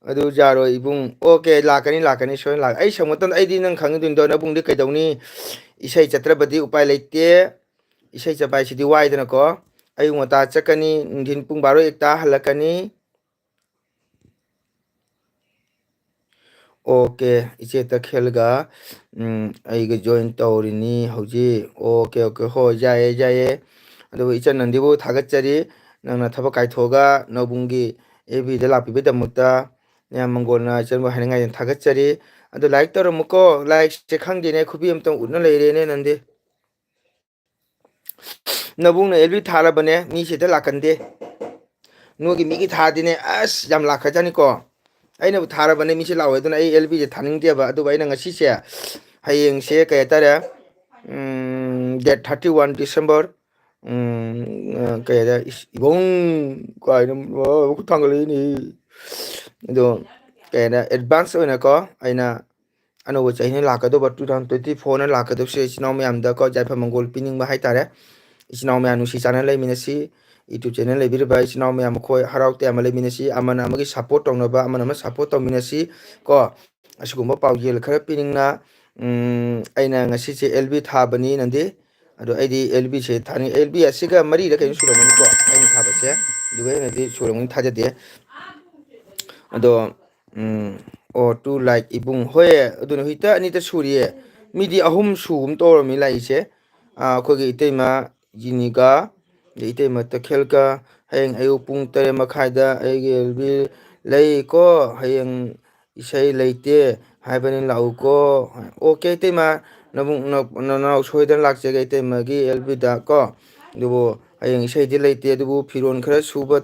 ꯑꯗꯨ ꯌꯥꯔꯣꯏ ꯏꯕꯨꯡ꯫ ꯑꯣꯀꯦ, ꯂꯥꯛꯀꯅꯤ, ꯂꯥꯛꯀꯅꯤ, ꯁꯣꯏꯅ ꯂꯥꯛ-, ꯑꯩ ꯁꯪꯕ ꯃꯇꯝꯗ ꯑꯩꯗꯤ ꯅꯪ ꯈꯪꯉꯤꯗꯨꯅꯤꯗꯣ, ꯅꯕꯨꯡꯗꯤ ꯀꯩꯗꯧꯅꯤ? ꯏꯁꯩ ꯆꯠꯇ꯭ꯔꯕꯗꯤ ꯎꯄꯥꯏ ꯂꯩꯇꯦ꯫ ꯏꯁꯩ ꯆꯠꯄ ꯍꯥꯏꯁꯤꯗꯤ ꯋꯥꯏꯗꯅꯀꯣ꯫ ꯑꯌꯨꯛ ꯉꯟꯇꯥ ꯆꯠꯀꯅꯤ, ꯅꯨꯡꯊꯤꯟ ꯄꯨꯡ ꯕꯥꯔꯣ ꯍꯦꯛꯇ ꯍꯜꯂꯛꯀꯅꯤ꯫ ꯑꯣꯀꯦ, ꯏꯆꯦ ꯇꯈꯦꯜꯒ, ꯎꯝ, ꯑꯩꯒ join ꯇꯧꯔꯤꯅꯤ ꯍꯧꯖꯤꯛ꯫ ꯑꯣꯀꯦ, ꯑꯣꯀꯦ, ꯍꯣꯏ, ꯌꯥꯏꯌꯦ, ꯌꯥꯏꯌꯦ꯫ ꯑꯗꯨꯕꯨ ꯏꯆꯟ ꯅꯪꯗꯤꯕꯨ ꯊꯥꯒꯠꯆꯔꯤ, ꯅꯪꯅ ꯊꯕꯛ ꯀꯥꯏꯊꯣꯛꯑꯒ ꯅꯧꯕꯨꯡꯒꯤ F Bꯗ ꯂꯥꯛꯄꯤꯕꯒꯤꯗꯃꯛꯇ꯫ ꯃꯌꯥꯝ ꯃꯪꯒꯣꯜꯅ ꯏꯆꯟꯕꯨ ꯍꯥꯏꯅꯤꯡꯉꯥꯏꯗ ꯊꯥꯒꯠꯆꯔꯤ꯫ ꯑꯗꯨ like ꯇꯧꯔꯝꯃꯨꯀꯣ, likeꯁꯦ ꯈꯪꯗꯦꯅꯦ, ꯈꯨꯕꯤ ꯑꯃꯇꯪ ꯎꯠꯅ ꯂꯩꯔꯦꯅꯦ ꯅꯪꯗꯤ꯫ ꯅꯕꯨꯡꯅ L B ꯊꯥꯔꯕꯅꯦ, ꯃꯤꯁꯤꯗ ꯂꯥꯛꯀꯟꯗꯦ꯫ ꯅꯣꯏꯒꯤ ꯃꯤꯒꯤ ꯊꯥꯗꯤꯅꯦ, ꯑꯁ, ꯌꯥꯝ ꯂꯥꯛꯈ꯭ꯔꯖꯥꯠꯅꯤꯀꯣ꯫ ꯑꯩꯅꯕꯨ ꯊꯥꯔꯕꯅꯦ, ꯃꯤꯁꯦ ꯂꯥꯛꯑꯣꯏ꯫ ꯑꯗꯨꯅ ꯑꯩ L Bꯁꯦ ꯊꯥꯅꯤꯡꯗꯦꯕ꯫ ꯑꯗꯨꯕꯨ ꯑꯩꯅ ꯉꯁꯤꯁꯦ, ꯍꯌꯦꯡꯁꯦ ꯀꯩ ꯍꯥꯏꯇꯥꯔꯦ, ꯎꯝ, date thirty one December, ꯎꯝ, ꯑ, ꯀꯩ ꯍꯥꯏꯇꯥꯔꯦ, ꯏꯁ, ꯏꯕꯨꯡ ꯀꯥꯏꯅ, ꯑ, ꯈꯨꯠ ꯊꯥꯡꯒꯠꯂꯛꯏꯅꯦ꯫ ꯑꯗꯣ ꯀꯩ ꯍꯥꯏꯇꯥꯔꯦ, advance ꯑꯣꯏꯅꯀꯣ, ꯑꯩꯅ ꯑꯅꯧꯕ ꯆꯍꯤꯅ ꯂꯥꯛꯀꯗꯧꯕ, two thousand twenty fourꯅ ꯂꯥꯛꯀꯗꯧꯕꯁꯦ ꯏꯆꯤꯟ ꯏꯅꯥꯎ ꯃꯌꯥꯝꯗꯀꯣ ꯌꯥꯏꯐ ꯃꯪꯒꯣꯜ ꯄꯤꯅꯤꯡꯕ ꯍꯥꯏꯇꯥꯔꯦ꯫ ꯏꯆꯤꯟ ꯏꯅꯥꯎ ꯃꯌꯥꯝ ꯅꯨꯡꯁꯤ ꯆꯥꯟꯅ ꯂꯩꯃꯤꯟꯅꯁꯤ꯫ YouTube channel ꯂꯩꯕꯤꯔꯤꯕ ꯏꯆꯤꯟ ꯏꯅꯥꯎ ꯃꯌꯥꯝ, ꯃꯈꯣꯏ ꯍꯔꯥꯎ ꯇꯌꯥꯝꯕ ꯂꯩꯃꯤꯟꯅꯁꯤ, ꯑꯃꯅ ꯑꯃꯒꯤ support ꯇꯧꯅꯕ, ꯑꯃꯅ ꯑꯃ support ꯇꯧꯃꯤꯟꯅꯁꯤ ꯀꯣ꯫ ꯑꯁꯤꯒꯨꯝꯕ ꯄꯥꯎꯖꯦꯜ ꯈꯔ ꯄꯤꯅꯤꯡꯅ, ꯎꯝ, ꯑꯩꯅ ꯉꯁꯤꯁꯦ L B ꯊꯥꯕꯅꯤ ꯅꯪꯗꯤ꯫ ꯑꯗꯣ ꯑꯩꯗꯤ L Bꯁꯦ ꯊꯥꯅꯤꯡ-, L B ꯑꯁꯤꯒ ꯃꯔꯤꯔ ꯀꯩꯅꯣ ꯁꯨꯔꯝꯒꯅꯤꯀꯣ ꯑꯩꯅ ꯊꯥꯕꯁꯦ꯫ ꯑꯗꯨꯒ ꯑꯩꯅꯗꯤ ꯁꯨꯔꯝꯒꯅꯤ ꯊꯥꯖꯗꯦ꯫ ꯑꯗꯣ, ꯎꯝ, ꯑꯣ, two like ꯏꯕꯨꯡ꯫ ꯍꯣꯏ, ꯑꯗꯨꯅ ꯍꯧꯖꯤꯛꯇ ꯑꯅꯤꯇ ꯁꯨꯔꯤꯌꯦ꯫ ꯃꯤꯗꯤ ꯑꯍꯨꯝ ꯁꯨꯒꯨꯝ ꯇꯧꯔꯝꯃꯤ ꯂꯥꯛꯏꯁꯦ꯫ ꯑꯥ, ꯑꯩꯈꯣꯏꯒꯤ ꯏꯇꯩꯃ ꯖꯤꯅꯤꯒ, ꯑꯗꯩ ꯏꯇꯩꯃ ꯇꯈꯦꯜꯒ, ꯍꯌꯦꯡ ꯑꯌꯨꯛ ꯄꯨꯡ ꯇꯔꯦꯠ ꯃꯈꯥꯏꯗ ꯑꯩꯒꯤ L B ꯂꯩꯀꯣ꯫ ꯍꯌꯦꯡ ꯏꯁꯩ ꯂꯩꯇꯦ ꯍꯥꯏꯕꯅꯤ, ꯂꯥꯛꯎꯀꯣ꯫ ꯑꯣꯀꯦ, ꯏꯇꯩꯃ, ꯅꯕꯨꯡ-, ꯅ-, ꯅꯅꯥꯎ ꯁꯣꯏꯗꯅ ꯂꯥꯛꯆꯒꯦ ꯏꯇꯩꯃꯒꯤ L Bꯗ ꯀꯣ꯫ ꯑꯗꯨꯕꯨ ꯍꯌꯦꯡ ꯏꯁꯩꯗꯤ ꯂꯩꯇꯦ, ꯑꯗꯨꯕꯨ ꯐꯤꯔꯣꯜ ꯈꯔ ꯁꯨꯕ,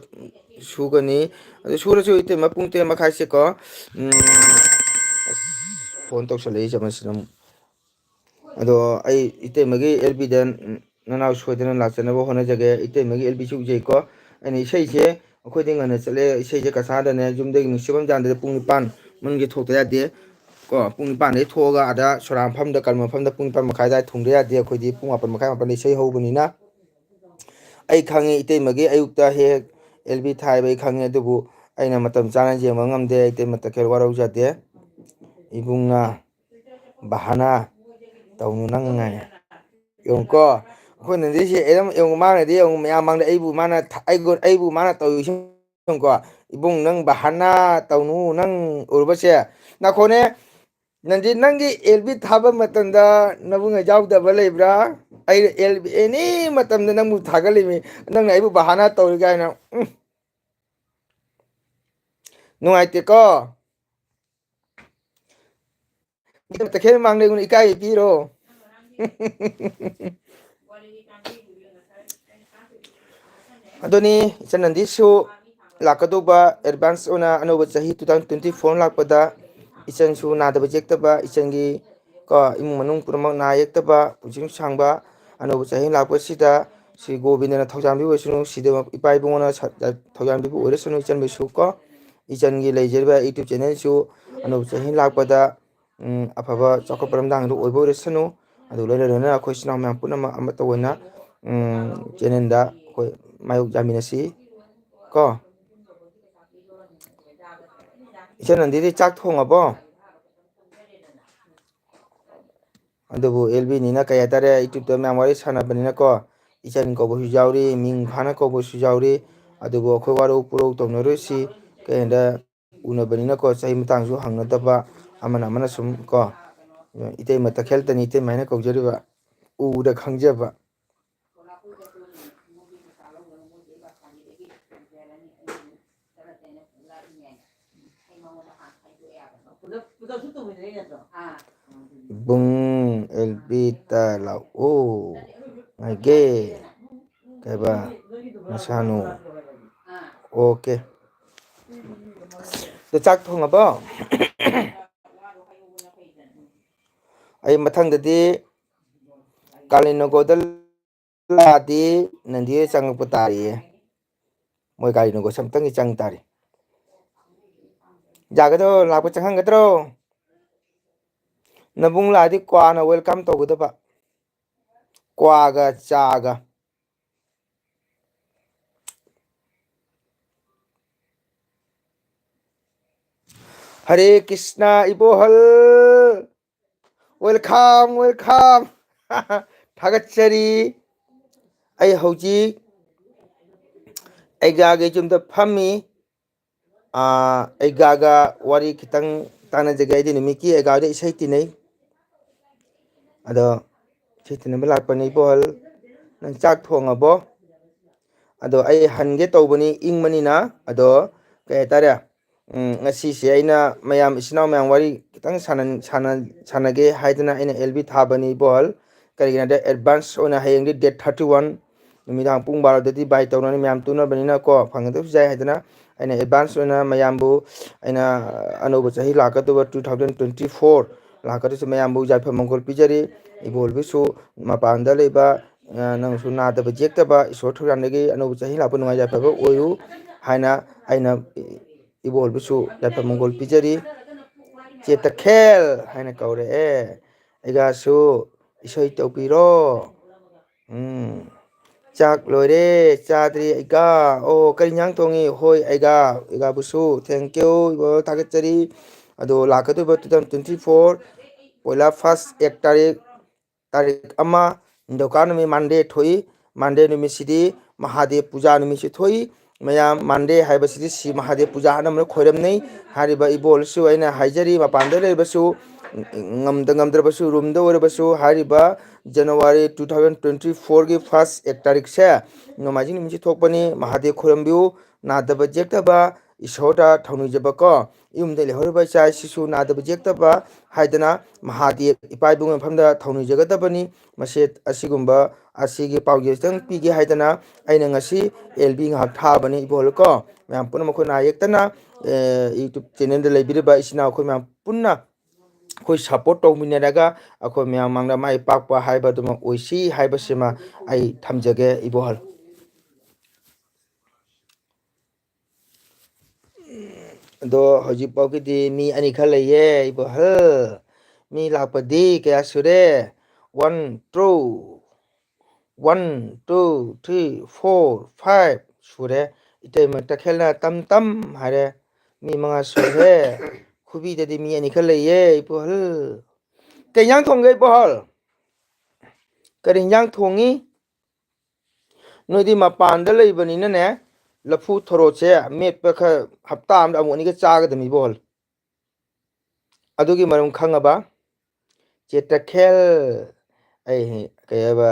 ꯁꯨꯒꯅꯤ꯫ ꯑꯗꯨ ꯁꯨꯔꯁꯨ ꯏꯇꯩꯃ ꯄꯨꯡ ꯇꯔꯦꯠ ꯃꯈꯥꯏꯁꯦꯀꯣ꯫ ꯎꯝ, ꯑꯁ, phone ꯇꯧꯁꯜꯂꯛꯏꯁꯦ ꯃꯁꯤꯅ ꯑꯃꯨꯛ꯫ ꯑꯗꯣ ꯑꯩ ꯏꯇꯩꯃꯒꯤ L Bꯗ ꯅꯅꯥꯎ ꯁꯣꯏꯗꯅ ꯂꯥꯛꯆꯅꯕ ꯍꯣꯠꯅꯖꯒꯦ꯫ ꯏꯇꯩꯃꯒꯤ L Bꯁꯨ ꯎꯖꯩꯀꯣ꯫ ꯑꯩꯅ ꯏꯁꯩꯁꯦ, ꯑꯩꯈꯣꯏꯗꯤ ꯉꯟꯅ ꯆꯠꯂꯦ, ꯏꯁꯩꯁꯦ ꯀꯁꯥꯗꯅꯦ, ꯌꯨꯝꯗꯒꯤ ꯅꯨꯡꯁꯤꯕꯝ ꯌꯥꯟꯗꯗ ꯄꯨꯡ ꯅꯤꯄꯥꯟ ꯃꯅꯨꯡꯒꯤ ꯊꯣꯛꯇ ꯌꯥꯗꯦ꯫ ꯀꯣ, ꯄꯨꯡ ꯅꯤꯄꯥꯟꯗꯒꯤ ꯊꯣꯛꯑꯒ ꯑꯥꯗ ꯁꯣꯔꯥ ꯃꯐꯝꯗ, ꯀꯔꯃ ꯃꯐꯝꯗ ꯄꯨꯡ ꯅꯤꯄꯥꯟ ꯃꯈꯥꯏ ꯑꯗꯨꯋꯥꯏꯗ ꯊꯨꯡꯗ ꯌꯥꯗꯦ꯫ ꯑꯩꯈꯣꯏꯗꯤ ꯄꯨꯡ ꯃꯥꯄꯟ ꯃꯈꯥꯏ, ꯃꯥꯄꯟꯗ ꯏꯁꯩ ꯍꯧꯕꯅꯤꯅ꯫ ꯑꯩ ꯈꯪꯉꯤ, ꯏꯇꯩꯃꯒꯤ ꯑꯌꯨꯛꯇ ꯍꯦꯛ ꯍꯦꯛ ꯑꯦꯜ ꯕꯤ ꯊꯥꯏꯕ ꯑꯩ ꯈꯪꯉꯤ, ꯑꯗꯨꯕꯨ ꯑꯩꯅ ꯃꯇꯝ ꯆꯥꯅ ꯌꯦꯡꯕ ꯉꯝꯗꯦ꯫ ꯏꯇꯩꯃ ꯇꯈꯦꯜ ꯋꯥꯔꯧꯖꯗꯦ꯫ ꯏꯕꯨꯡꯅ ꯕꯍꯥꯅꯥ ꯇꯧꯅꯨ ꯅꯪ ꯍꯥꯏ꯫ ꯌꯦꯡꯉꯨꯀꯣ, ꯑꯩꯈꯣꯏ ꯅꯟꯗꯤꯁꯦ ꯑꯗꯨꯝ ꯌꯦꯡꯉꯨ, ꯃꯥꯅꯗꯤ ꯌꯦꯡꯉꯨ, ꯃꯌꯥꯝ ꯃꯥꯡꯗ ꯑꯩꯕꯨ ꯃꯥꯅ ꯊ-, ꯑꯩꯒ-, ꯑꯩꯕꯨ ꯃꯥꯅ ꯇꯧꯔꯤꯁꯤ ꯌꯦꯡꯉꯨꯀꯣ꯫ "ꯏꯕꯨꯡ, ꯅꯪ ꯕꯍꯥꯅꯥ ꯇꯧꯅꯨ, ꯅꯪ ꯎꯔꯕꯁꯦ?" ꯅꯈꯣꯅꯦ, ꯅꯟꯗꯤ, ꯅꯪꯒꯤ ꯑꯦꯜ ꯕꯤ ꯊꯥꯕ ꯃꯇꯝꯗ ꯅꯕꯨꯡꯅ ꯌꯥꯎꯗꯕ ꯂꯩꯕ꯭ꯔꯥ? ꯑꯩ ꯑꯦꯜ ꯕꯤ ꯑꯦꯅꯤ ꯃꯇꯝꯗ ꯅꯪꯕꯨ ꯊꯥꯒꯠꯂꯤꯃꯤ, ꯅꯪꯅ ꯑꯩꯕꯨ ꯕꯍꯥꯅꯥ ꯇꯧꯔꯤ ꯀꯥꯏꯅ꯫ ꯎꯝ꯫ ꯅꯨꯡꯉꯥꯏꯇꯦꯀꯣ꯫ ꯃꯤꯅ ꯇꯈꯦꯜ ꯃꯥꯡꯗ ꯑꯩꯉꯣꯟꯗ ꯏꯀꯥꯏ ꯄꯤꯔꯣ꯫ ꯑꯗꯨꯅꯤ, ꯏꯆꯟ ꯅꯟꯗꯤꯁꯨ ꯂꯥꯛꯀꯗꯧꯕ advance ꯑꯣꯏꯅ ꯑꯅꯧꯕ ꯆꯍꯤ two thousand twenty four ꯂꯥꯛꯄꯗ ꯏꯆꯟꯁꯨ ꯅꯥꯗꯕ ꯌꯦꯛꯇꯕ, ꯏꯆꯟꯒꯤ ꯀꯣ ꯏꯃꯨꯡ ꯃꯅꯨꯡ ꯄꯨꯝꯅꯃꯛ ꯅꯥ ꯌꯦꯛꯇꯕ, ꯄꯨꯟꯁꯤ ꯁꯥꯡꯕ, ꯑꯅꯧꯕ ꯆꯍꯤ ꯂꯥꯛꯄꯁꯤꯗ ꯁ꯭ꯔꯤ ꯒꯣꯕꯤꯟꯗꯅ ꯊꯧꯖꯥꯟꯕꯤꯕ ꯑꯣꯏꯁꯅꯨ, ꯁꯤꯗ ꯏꯄꯥ ꯏꯕꯨꯡꯉꯣꯅ ꯁ-, ꯊꯧꯖꯥꯟꯕꯤꯕ ꯑꯣꯏꯔꯁꯅꯨ ꯏꯆꯟꯕꯨꯁꯨ ꯀꯣ꯫ ꯏꯆꯟꯒꯤ ꯂꯩꯖꯔꯤꯕ YouTube channelꯁꯨ ꯑꯅꯧꯕ ꯆꯍꯤ ꯂꯥꯛꯄꯗ, ꯎꯝ, ꯑꯐꯕ ꯆꯥꯎꯈꯠꯄ ꯂꯝꯗꯥꯡꯗ ꯑꯣꯏꯕ ꯑꯣꯏꯔꯁꯅꯨ꯫ ꯑꯗꯨ ꯂꯣꯏꯅ ꯂꯣꯏꯅꯅ ꯑꯩꯈꯣꯏ ꯏꯆꯤꯟ ꯏꯅꯥꯎ ꯃꯌꯥꯝ ꯄꯨꯝꯅꯃꯛ ꯑꯃꯠꯇ ꯑꯣꯏꯅ, ꯎꯝ, channelꯗ ꯑꯩꯈꯣꯏ ꯃꯥꯌꯣꯛ ꯌꯥꯃꯤꯟꯅꯁꯤ ꯀꯣ꯫ ꯏꯆꯟ ꯅꯟꯗꯤꯗꯤ ꯆꯥꯛ ꯊꯣꯡꯉꯕꯣ? ꯑꯗꯨꯕꯨ ꯑꯦꯜ ꯕꯤꯅꯤꯅ ꯀꯩ ꯍꯥꯏꯇꯥꯔꯦ, YouTubeꯇ ꯃꯌꯥꯝ ꯋꯥꯔꯤ ꯁꯥꯟꯅꯕꯅꯤꯅꯀꯣ, ꯏꯆꯟ ꯀꯧꯕꯁꯨ ꯌꯥꯎꯔꯤ, ꯃꯤꯡ ꯐꯥꯅ ꯀꯧꯕꯁꯨ ꯌꯥꯎꯔꯤ꯫ ꯑꯗꯨꯕꯨ ꯑꯩꯈꯣꯏ ꯋꯥꯔꯧ ꯄꯨꯔꯧ ꯇꯧꯅꯔꯣꯏꯁꯤ꯫ ꯀꯩ ꯍꯥꯏꯗ ꯎꯅꯕꯅꯤꯅꯀꯣ, ꯆꯍꯤ ꯃꯇꯥꯡꯁꯨ ꯍꯪꯅꯗꯕ, ꯑꯃꯅ ꯑꯃꯅ ꯁꯨꯝ ꯀꯣ, ꯏꯇꯩꯃ ꯇꯈꯦꯜꯇꯅꯤ ꯏꯇꯩꯃ ꯍꯥꯏꯅ ꯀꯧꯖꯔꯤꯕ, ꯎꯗ ꯈꯪꯖꯕ꯫ ꯕꯨꯡ ꯑꯦꯜ ꯕꯤꯇ ꯂꯥꯛꯑꯣ ꯉꯥꯏꯒꯦ꯫ ꯀꯩꯕ? ꯃꯁꯥꯅꯨ꯫ ꯑꯣꯀꯦ꯫ ꯑꯗꯨ ꯆꯥꯛ ꯊꯣꯡꯉꯕꯣ? ꯑꯩ ꯃꯊꯪꯗꯗꯤ ꯀꯥꯂꯤꯅꯣꯒꯣꯗ ꯂꯥꯛꯑꯗꯤ ꯅꯟꯗꯤ ꯆꯪꯉꯛꯄ ꯇꯥꯔꯤꯌꯦ꯫ ꯃꯣꯏ ꯀꯥꯂꯤꯅꯣꯒꯣꯁꯦ ꯑꯝꯇꯪꯗꯤ ꯆꯪ ꯇꯥꯔꯤ꯫ ꯌꯥꯒꯗ꯭ꯔꯣ? ꯂꯥꯛꯄ ꯆꯪꯍꯟꯒꯗ꯭ꯔꯣ? ꯅꯕꯨꯡ ꯂꯥꯛꯑꯗꯤ ꯀ꯭ꯋꯥꯅ welcome ꯇꯧꯒꯗꯕ꯫ ꯀ꯭ꯋꯥꯒ ꯆꯥꯒ꯫ ꯍꯔꯦ ꯀ꯭ꯔꯤꯁꯅ ꯏꯕꯣꯍꯜ꯫ Welcome, welcome. ꯊꯥꯒꯠꯆꯔꯤ꯫ ꯑꯩ ꯍꯧꯖꯤꯛ ꯑꯩꯒꯥꯒꯤ ꯌꯨꯝꯗ ꯐꯝꯃꯤ꯫ ꯑꯥ, ꯑꯩꯒꯥꯒ ꯋꯥꯔꯤ ꯈꯤꯇꯪ ꯇꯥꯟꯅꯖꯒꯦ꯫ ꯑꯩꯗꯤ ꯅꯨꯃꯤꯠꯀꯤ ꯑꯩꯒꯥꯗ ꯏꯁꯩ ꯇꯤꯟꯅꯩ꯫ ꯑꯗꯣ ꯏꯁꯩ ꯇꯤꯟꯅꯕ ꯂꯥꯛꯄꯅꯤ꯫ ꯏꯕꯣꯍꯜ, ꯅꯪ ꯆꯥꯛ ꯊꯣꯡꯉꯕꯣ? ꯑꯗꯣ ꯑꯩ ꯍꯟꯒꯦ ꯇꯧꯕꯅꯤ, ꯏꯪꯕꯅꯤꯅ꯫ ꯑꯗꯣ ꯀꯩ ꯍꯥꯏꯇꯥꯔꯦ, ꯎꯝ, ꯉꯁꯤꯁꯦ ꯑꯩꯅ ꯃꯌꯥꯝ, ꯏꯆꯤꯟ ꯏꯅꯥꯎ ꯃꯌꯥꯝ ꯋꯥꯔꯤ ꯈꯤꯇꯪ ꯁꯥꯟꯅ-, ꯁꯥꯟꯅ-, ꯁꯥꯟꯅꯒꯦ ꯍꯥꯏꯗꯅ ꯑꯩꯅ ꯑꯦꯜ ꯕꯤ ꯊꯥꯕꯅꯤ, ꯏꯕꯣꯍꯜ꯫ ꯀꯔꯤꯒꯤꯅꯣ ꯍꯥꯏꯗ, advance ꯑꯣꯏꯅ ꯍꯌꯦꯡꯗꯤ date thirty one, ꯅꯨꯃꯤꯗꯥꯡ ꯄꯨꯡ ꯕꯥꯔꯣꯗꯗꯤ ꯕꯥꯏ ꯇꯧꯅꯅꯤ, ꯃꯌꯥꯝ ꯇꯨꯝꯅꯕꯅꯤꯅ ꯀꯣ, ꯐꯪꯒꯗꯕꯁꯨ ꯌꯥꯏ ꯍꯥꯏꯗꯅ ꯑꯩꯅ advance ꯑꯣꯏꯅ ꯃꯌꯥꯝꯕꯨ, ꯑꯩꯅ ꯑꯅꯧꯕ ꯆꯍꯤ ꯂꯥꯛꯀꯗꯧꯕ two thousand twenty four ꯂꯥꯛꯀꯗꯧꯁꯨ ꯃꯌꯥꯝꯕꯨ ꯌꯥꯏꯐ ꯃꯪꯒꯣꯜ ꯄꯤꯖꯔꯤ꯫ ꯏꯕꯣꯍꯜꯕꯨꯁꯨ, ꯃꯄꯥꯟꯗ ꯂꯩꯕ, ꯑ, ꯅꯪꯁꯨ ꯅꯥꯗꯕ ꯌꯦꯛꯇꯕ, ꯏꯁꯣꯔ ꯊꯧꯖꯥꯟꯗꯒꯤ ꯑꯅꯧꯕ ꯆꯍꯤ ꯂꯥꯛꯄ ꯅꯨꯡꯉꯥꯏ ꯌꯥꯏꯐꯕ ꯑꯣꯏꯌꯨ ꯍꯥꯏꯅ ꯑꯩꯅ ꯏꯕꯣꯍꯜꯕꯨꯁꯨ ꯌꯥꯏꯐ ꯃꯪꯒꯣꯜ ꯄꯤꯖꯔꯤ꯫ ꯆꯦ ꯇꯈꯦꯜ ꯍꯥꯏꯅ ꯀꯧꯔꯛꯑꯦ꯫ ꯑꯩꯒꯥꯁꯨ ꯏꯁꯩ ꯇꯧꯕꯤꯔꯣ꯫ ꯎꯝ꯫ ꯆꯥꯛ ꯂꯣꯏꯔꯦ, ꯆꯥꯗ꯭ꯔꯤ ꯑꯩꯒꯥ꯫ ꯑꯣ, ꯀꯔꯤ ꯏꯟꯖꯥꯡ ꯊꯣꯡꯉꯤ? ꯍꯣꯏ, ꯑꯩꯒꯥ, ꯑꯩꯒꯥꯕꯨꯁꯨ thank you, ꯏꯕꯣ, ꯊꯥꯒꯠꯆꯔꯤ꯫ ꯑꯗꯣ ꯂꯥꯛꯀꯗꯧꯕ two thousand twenty four ꯄꯣꯏꯂꯥ first ꯑꯦꯛ ꯇꯥꯔꯤꯛ, ꯇꯥꯔꯤꯛ ꯑꯃ, ꯅꯤꯡꯊꯧꯀꯥ ꯅꯨꯃꯤꯠ Monday ꯊꯣꯛꯏ꯫ Monday ꯅꯨꯃꯤꯠꯁꯤꯗꯤ ꯃꯍꯥꯗꯦꯕ ꯄꯨꯖꯥ ꯅꯨꯃꯤꯠꯁꯨ ꯊꯣꯛꯏ꯫ ꯃꯌꯥꯝ, Monday ꯍꯥꯏꯕꯁꯤꯗꯤ ꯁꯤ ꯃꯍꯥꯗꯦꯕ ꯄꯨꯖꯥ ꯑꯅꯝꯕꯅ ꯈꯣꯏꯔꯝꯅꯩ꯫ ꯍꯥꯏꯔꯤꯕ ꯏꯕꯣꯜꯁꯨ ꯑꯩꯅ ꯍꯥꯏꯖꯔꯤ, ꯃꯄꯥꯟꯗ ꯂꯩꯔꯕꯁꯨ, ꯉꯝꯗ ꯉꯝꯗ꯭ꯔꯕꯁꯨ, ꯔꯨꯝꯗ ꯑꯣꯏꯔꯕꯁꯨ, ꯍꯥꯏꯔꯤꯕ January two thousand twenty four ꯒꯤ first ꯑꯦꯛ ꯇꯥꯔꯤꯛꯁꯦ ꯅꯣꯡꯃꯥꯏꯖꯤꯡ ꯅꯨꯃꯤꯠꯁꯤ ꯊꯣꯛꯄꯅꯤ꯫ ꯃꯍꯥꯗꯦꯕ ꯈꯣꯏꯔꯝꯕꯤꯌꯨ, ꯅꯥꯗꯕ ꯌꯦꯛꯇꯕ, ꯏꯁꯣꯔꯗ ꯊꯧꯅꯤꯖꯕ ꯀꯣ, ꯌꯨꯝꯗ ꯂꯩꯍꯧꯔꯤꯕ ꯏꯆꯥ ꯏꯁꯨꯁꯨ ꯅꯥꯗꯕ ꯌꯦꯛꯇꯕ ꯍꯥꯏꯗꯅ ꯃꯍꯥꯗꯦꯕ ꯏꯄꯥ ꯏꯕꯨꯡꯒꯤ ꯃꯐꯝꯗ ꯊꯧꯅꯤꯖꯒꯗꯕꯅꯤ꯫ ꯃꯁꯤ, ꯑꯁꯤꯒꯨꯝꯕ, ꯑꯁꯤꯒꯤ ꯄꯥꯎꯖꯦꯜꯁꯤꯇꯪ ꯄꯤꯒꯦ ꯍꯥꯏꯗꯅ ꯑꯩꯅ ꯉꯁꯤ ꯑꯦꯜ ꯕꯤ ꯉꯥꯏꯍꯥꯛ ꯊꯥꯕꯅꯤ, ꯏꯕꯣꯍꯜ ꯀꯣ꯫ ꯃꯌꯥꯝ ꯄꯨꯝꯅꯃꯛ ꯑꯩꯈꯣꯏ ꯅꯥ ꯌꯦꯛꯇꯅ, ꯑꯦ, YouTube channelꯗ ꯂꯩꯕꯤꯔꯤꯕ ꯏꯆꯤꯟ ꯏꯅꯥꯎ ꯑꯩꯈꯣꯏ ꯃꯌꯥꯝ ꯄꯨꯟꯅ ꯑꯩꯈꯣꯏ support ꯇꯧꯃꯤꯟꯅꯔꯒ ꯑꯩꯈꯣꯏ ꯃꯌꯥꯝ ꯃꯥꯡꯗ ꯃꯥꯏ ꯄꯥꯛꯄ ꯍꯥꯏꯕꯗꯨꯃꯛ ꯑꯣꯏꯁꯤ ꯍꯥꯏꯕꯁꯤꯃ ꯑꯩ ꯊꯝꯖꯒꯦ, ꯏꯕꯣꯍꯜ꯫ ꯑꯗꯣ ꯍꯧꯖꯤꯛ ꯐꯥꯎꯒꯤꯗꯤ ꯃꯤ ꯑꯅꯤꯈꯛ ꯂꯩꯌꯦ, ꯏꯕꯣꯍꯜ꯫ ꯃꯤ ꯂꯥꯛꯄꯗꯤ ꯀꯌꯥ ꯁꯨꯔꯦ? One, two, one, two, three, four, five ꯁꯨꯔꯦ꯫ ꯏꯇꯩꯃ ꯇꯈꯦꯜꯅ ꯇꯝ ꯇꯝ ꯍꯥꯏꯔꯦ꯫ ꯃꯤ ꯃꯉꯥ ꯁꯨꯔꯦ꯫ ꯈꯨꯕꯤꯗꯗꯤ ꯃꯤ ꯑꯅꯤ ꯈꯔ ꯂꯩꯌꯦ, ꯏꯕꯣꯍꯜ꯫ ꯀꯩ ꯏꯟꯖꯥꯡ ꯊꯣꯡꯒꯦ, ꯏꯕꯣꯍꯜ? ꯀꯔꯤ ꯏꯟꯖꯥꯡ ꯊꯣꯡꯉꯤ? ꯅꯣꯏꯗꯤ ꯃꯄꯥꯟꯗ ꯂꯩꯕꯅꯤꯅꯅꯦ, ꯂꯐꯨ ꯊꯔꯣꯁꯦ ꯃꯦꯠꯄ ꯈꯔ ꯍꯞꯇꯥ ꯑꯃꯗ ꯑꯃꯨꯛ ꯑꯅꯤꯒ ꯆꯥꯒꯗꯕꯅꯤ, ꯏꯕꯣꯍꯜ꯫ ꯑꯗꯨꯒꯤ ꯃꯔꯝ ꯈꯪꯉꯕ? ꯆꯦ ꯇꯈꯦꯜ, ꯑꯩ ꯍꯌꯦꯡ, ꯀꯩ ꯍꯥꯏꯕ,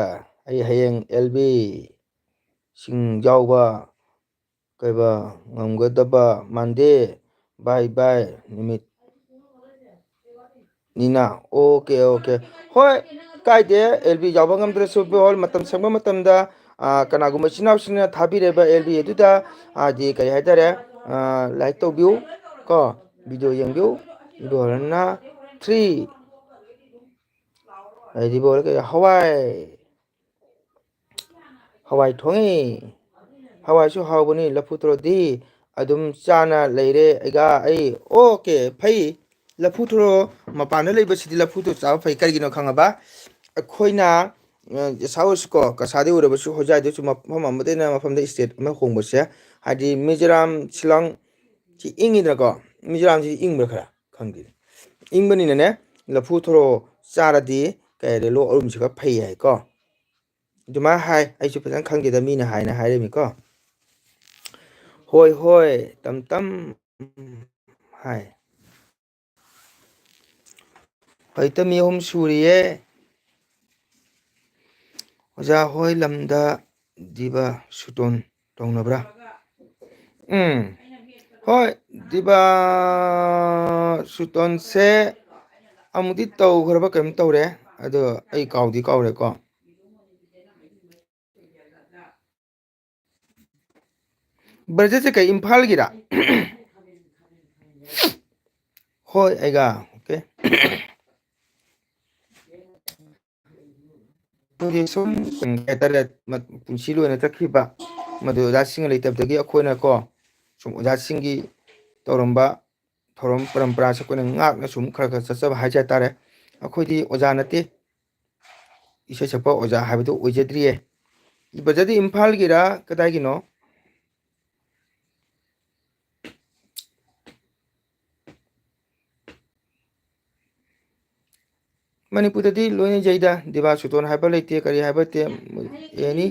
ꯑꯩ ꯍꯌꯦꯡ ꯑꯦꯜ ꯕꯤ ꯁꯤꯡ ꯌꯥꯎꯕ, ꯀꯩꯕ, ꯉꯝꯒꯗꯕ ꯃꯥꯟꯗꯦ, ꯕꯥꯏ ꯕꯥꯏ, ꯅꯨꯃꯤꯠ ꯅꯤꯅ꯫ Okay, okay. ꯍꯣꯏ, ꯀꯥꯏꯗꯦ, ꯑꯦꯜ ꯕꯤ ꯌꯥꯎꯕ ꯉꯝꯗ꯭ꯔꯁꯨ, ꯕꯣꯜ ꯃꯇꯝ ꯁꯪꯕ ꯃꯇꯝꯗ, ꯑꯥ, ꯀꯅꯥꯒꯨꯝꯕ ꯏꯆꯤꯟ ꯏꯅꯥꯎꯁꯤꯡꯅ ꯊꯥꯕꯤꯔꯤꯕ ꯑꯦꯜ ꯕꯤ ꯑꯗꯨꯗ, ꯍꯥꯏꯗꯤ, ꯀꯔꯤ ꯍꯥꯏꯇꯥꯔꯦ, ꯑꯥ, ꯂꯥꯏꯛ ꯇꯧꯕꯤꯌꯨ, ꯀꯣ, ꯚꯤꯗꯤꯑꯣ ꯌꯦꯡꯕꯤꯌꯨ꯫ ꯕꯣꯜꯅ ꯊ꯭ꯔꯤ, ꯍꯥꯏꯗꯤ, ꯕꯣꯜ ꯀꯩ, ꯍꯋꯥꯏ, ꯍꯋꯥꯏ ꯊꯣꯡꯉꯤ꯫ ꯍꯋꯥꯏꯁꯨ ꯍꯥꯎꯕꯅꯤ, ꯂꯐꯨ ꯊꯔꯣꯗꯤ ꯑꯗꯨꯝ ꯆꯥꯅ ꯂꯩꯔꯦ ꯑꯩꯒ ꯑꯩ꯫ ꯑꯣꯀꯦ, ꯐꯩ꯫ ꯂꯐꯨ ꯊꯔꯣ ꯃꯄꯥꯟꯗ ꯂꯩꯕꯁꯤꯗꯤ ꯂꯐꯨ ꯊꯔꯣ ꯆꯥꯕ ꯐꯩ꯫ ꯀꯔꯤꯒꯤꯅꯣ ꯈꯪꯉꯕ? ꯑꯩꯈꯣꯏꯅ, ꯑ, ꯀꯁꯥ ꯑꯣꯏꯔꯁꯨꯀꯣ, ꯀꯁꯥꯗꯤ ꯑꯣꯏꯔꯕꯁꯨ ꯍꯣꯖꯥꯏꯗꯁꯨ ꯃꯐꯝ ꯑꯃꯗꯩꯅ ꯃꯐꯝꯗ ꯏꯁꯇꯦꯠ ꯑꯃ ꯍꯣꯡꯕꯁꯦ, ꯍꯥꯏꯗꯤ ꯃꯤꯖꯣꯔꯥꯝ, ꯁꯤꯂꯣꯡ ꯁꯤ ꯏꯪꯉꯤꯗꯅꯀꯣ, ꯃꯤꯖꯣꯔꯥꯝꯁꯤ ꯏꯪꯕ꯭ꯔꯥ ꯈꯔ? ꯈꯪꯗꯦ꯫ ꯏꯪꯕꯅꯤꯅꯅꯦ, ꯂꯐꯨ ꯊꯔꯣ ꯆꯥꯔꯗꯤ ꯀꯩ ꯍꯥꯏꯔꯦ, ꯂꯣꯛ ꯑꯔꯨꯝꯕꯁꯤ ꯈꯔ ꯐꯩ ꯍꯥꯏꯀꯣ꯫ ꯑꯗꯨꯃꯥꯏꯅ ꯍꯥꯏ, ꯑꯩꯁꯨ ꯐꯖꯅ ꯈꯪꯗꯦꯗ, ꯃꯤꯅ ꯍꯥꯏꯅ ꯍꯥꯏꯔꯝꯃꯤꯀꯣ꯫ ꯍꯣꯏ, ꯍꯣꯏ, ꯇꯝ ꯇꯝ ꯍꯥꯏ꯫ ꯍꯧꯖꯤꯛꯇ ꯃꯤ ꯑꯍꯨꯝ ꯁꯨꯔꯤꯌꯦ꯫ ꯑꯣꯖꯥ ꯍꯣꯏ ꯂꯝꯗ ꯗꯤꯕ ꯁꯨꯇꯣꯟ ꯇꯧꯅꯕ꯭ꯔꯥ? ꯎꯝ, ꯍꯣꯏ, ꯗꯤꯕ ꯁꯨꯇꯣꯟꯁꯦ ꯑꯃꯨꯛꯇꯤ ꯇꯧꯈ꯭ꯔꯕ ꯀꯩꯅꯣꯝ ꯇꯧꯔꯦ, ꯑꯗꯣ ꯑꯩ ꯀꯥꯎꯗꯤ ꯀꯥꯎꯔꯦꯀꯣ꯫ ꯕ꯭ꯔꯗꯔꯁꯦ ꯀꯩ, ꯏꯝꯐꯥꯜꯒꯤꯔꯥ? ꯍꯣꯏ, ꯑꯩꯒ, ꯑꯣꯀꯦ꯫ ꯑꯗꯨꯗꯤ ꯁꯨꯝ, ꯀꯩ ꯍꯥꯏꯇꯥꯔꯦ, ꯃ-, ꯄꯨꯟꯁꯤ ꯂꯣꯏꯅ ꯆꯠꯈꯤꯕ, ꯃꯗꯨ ꯑꯣꯖꯥꯁꯤꯡꯅ ꯂꯩꯇꯕꯗꯒꯤ ꯑꯩꯈꯣꯏꯅꯀꯣ, ꯁꯨꯝ ꯑꯣꯖꯥꯁꯤꯡꯒꯤ ꯇꯧꯔꯝꯕ ꯊꯧꯔꯝ ꯄꯔꯝꯄꯔꯥꯁꯦ ꯑꯩꯈꯣꯏꯅ ꯉꯥꯛꯅ ꯁꯨꯝ ꯈꯔ ꯈꯔ ꯆꯠꯆꯕ ꯍꯥꯏꯖ ꯇꯥꯔꯦ꯫ ꯑꯩꯈꯣꯏꯗꯤ ꯑꯣꯖꯥ ꯅꯠꯇꯦ, ꯏꯁꯩ ꯁꯛꯄ ꯑꯣꯖꯥ ꯍꯥꯏꯕꯗꯨ ꯑꯣꯏꯖꯗ꯭ꯔꯤꯌꯦ꯫ ꯕ꯭ꯔꯗꯔꯗꯤ ꯏꯝꯐꯥꯜꯒꯤꯔ ꯀꯗꯥꯏꯒꯤꯅꯣ? ꯃꯅꯤꯄꯨꯔꯗꯗꯤ ꯂꯣꯏꯅ ꯌꯩꯗ, ꯗꯤꯕꯥ ꯁꯨꯇꯣꯟ ꯍꯥꯏꯕ ꯂꯩꯇꯦ, ꯀꯔꯤ ꯍꯥꯏꯕ ꯂꯩꯇꯦ, ꯑꯦꯅꯤ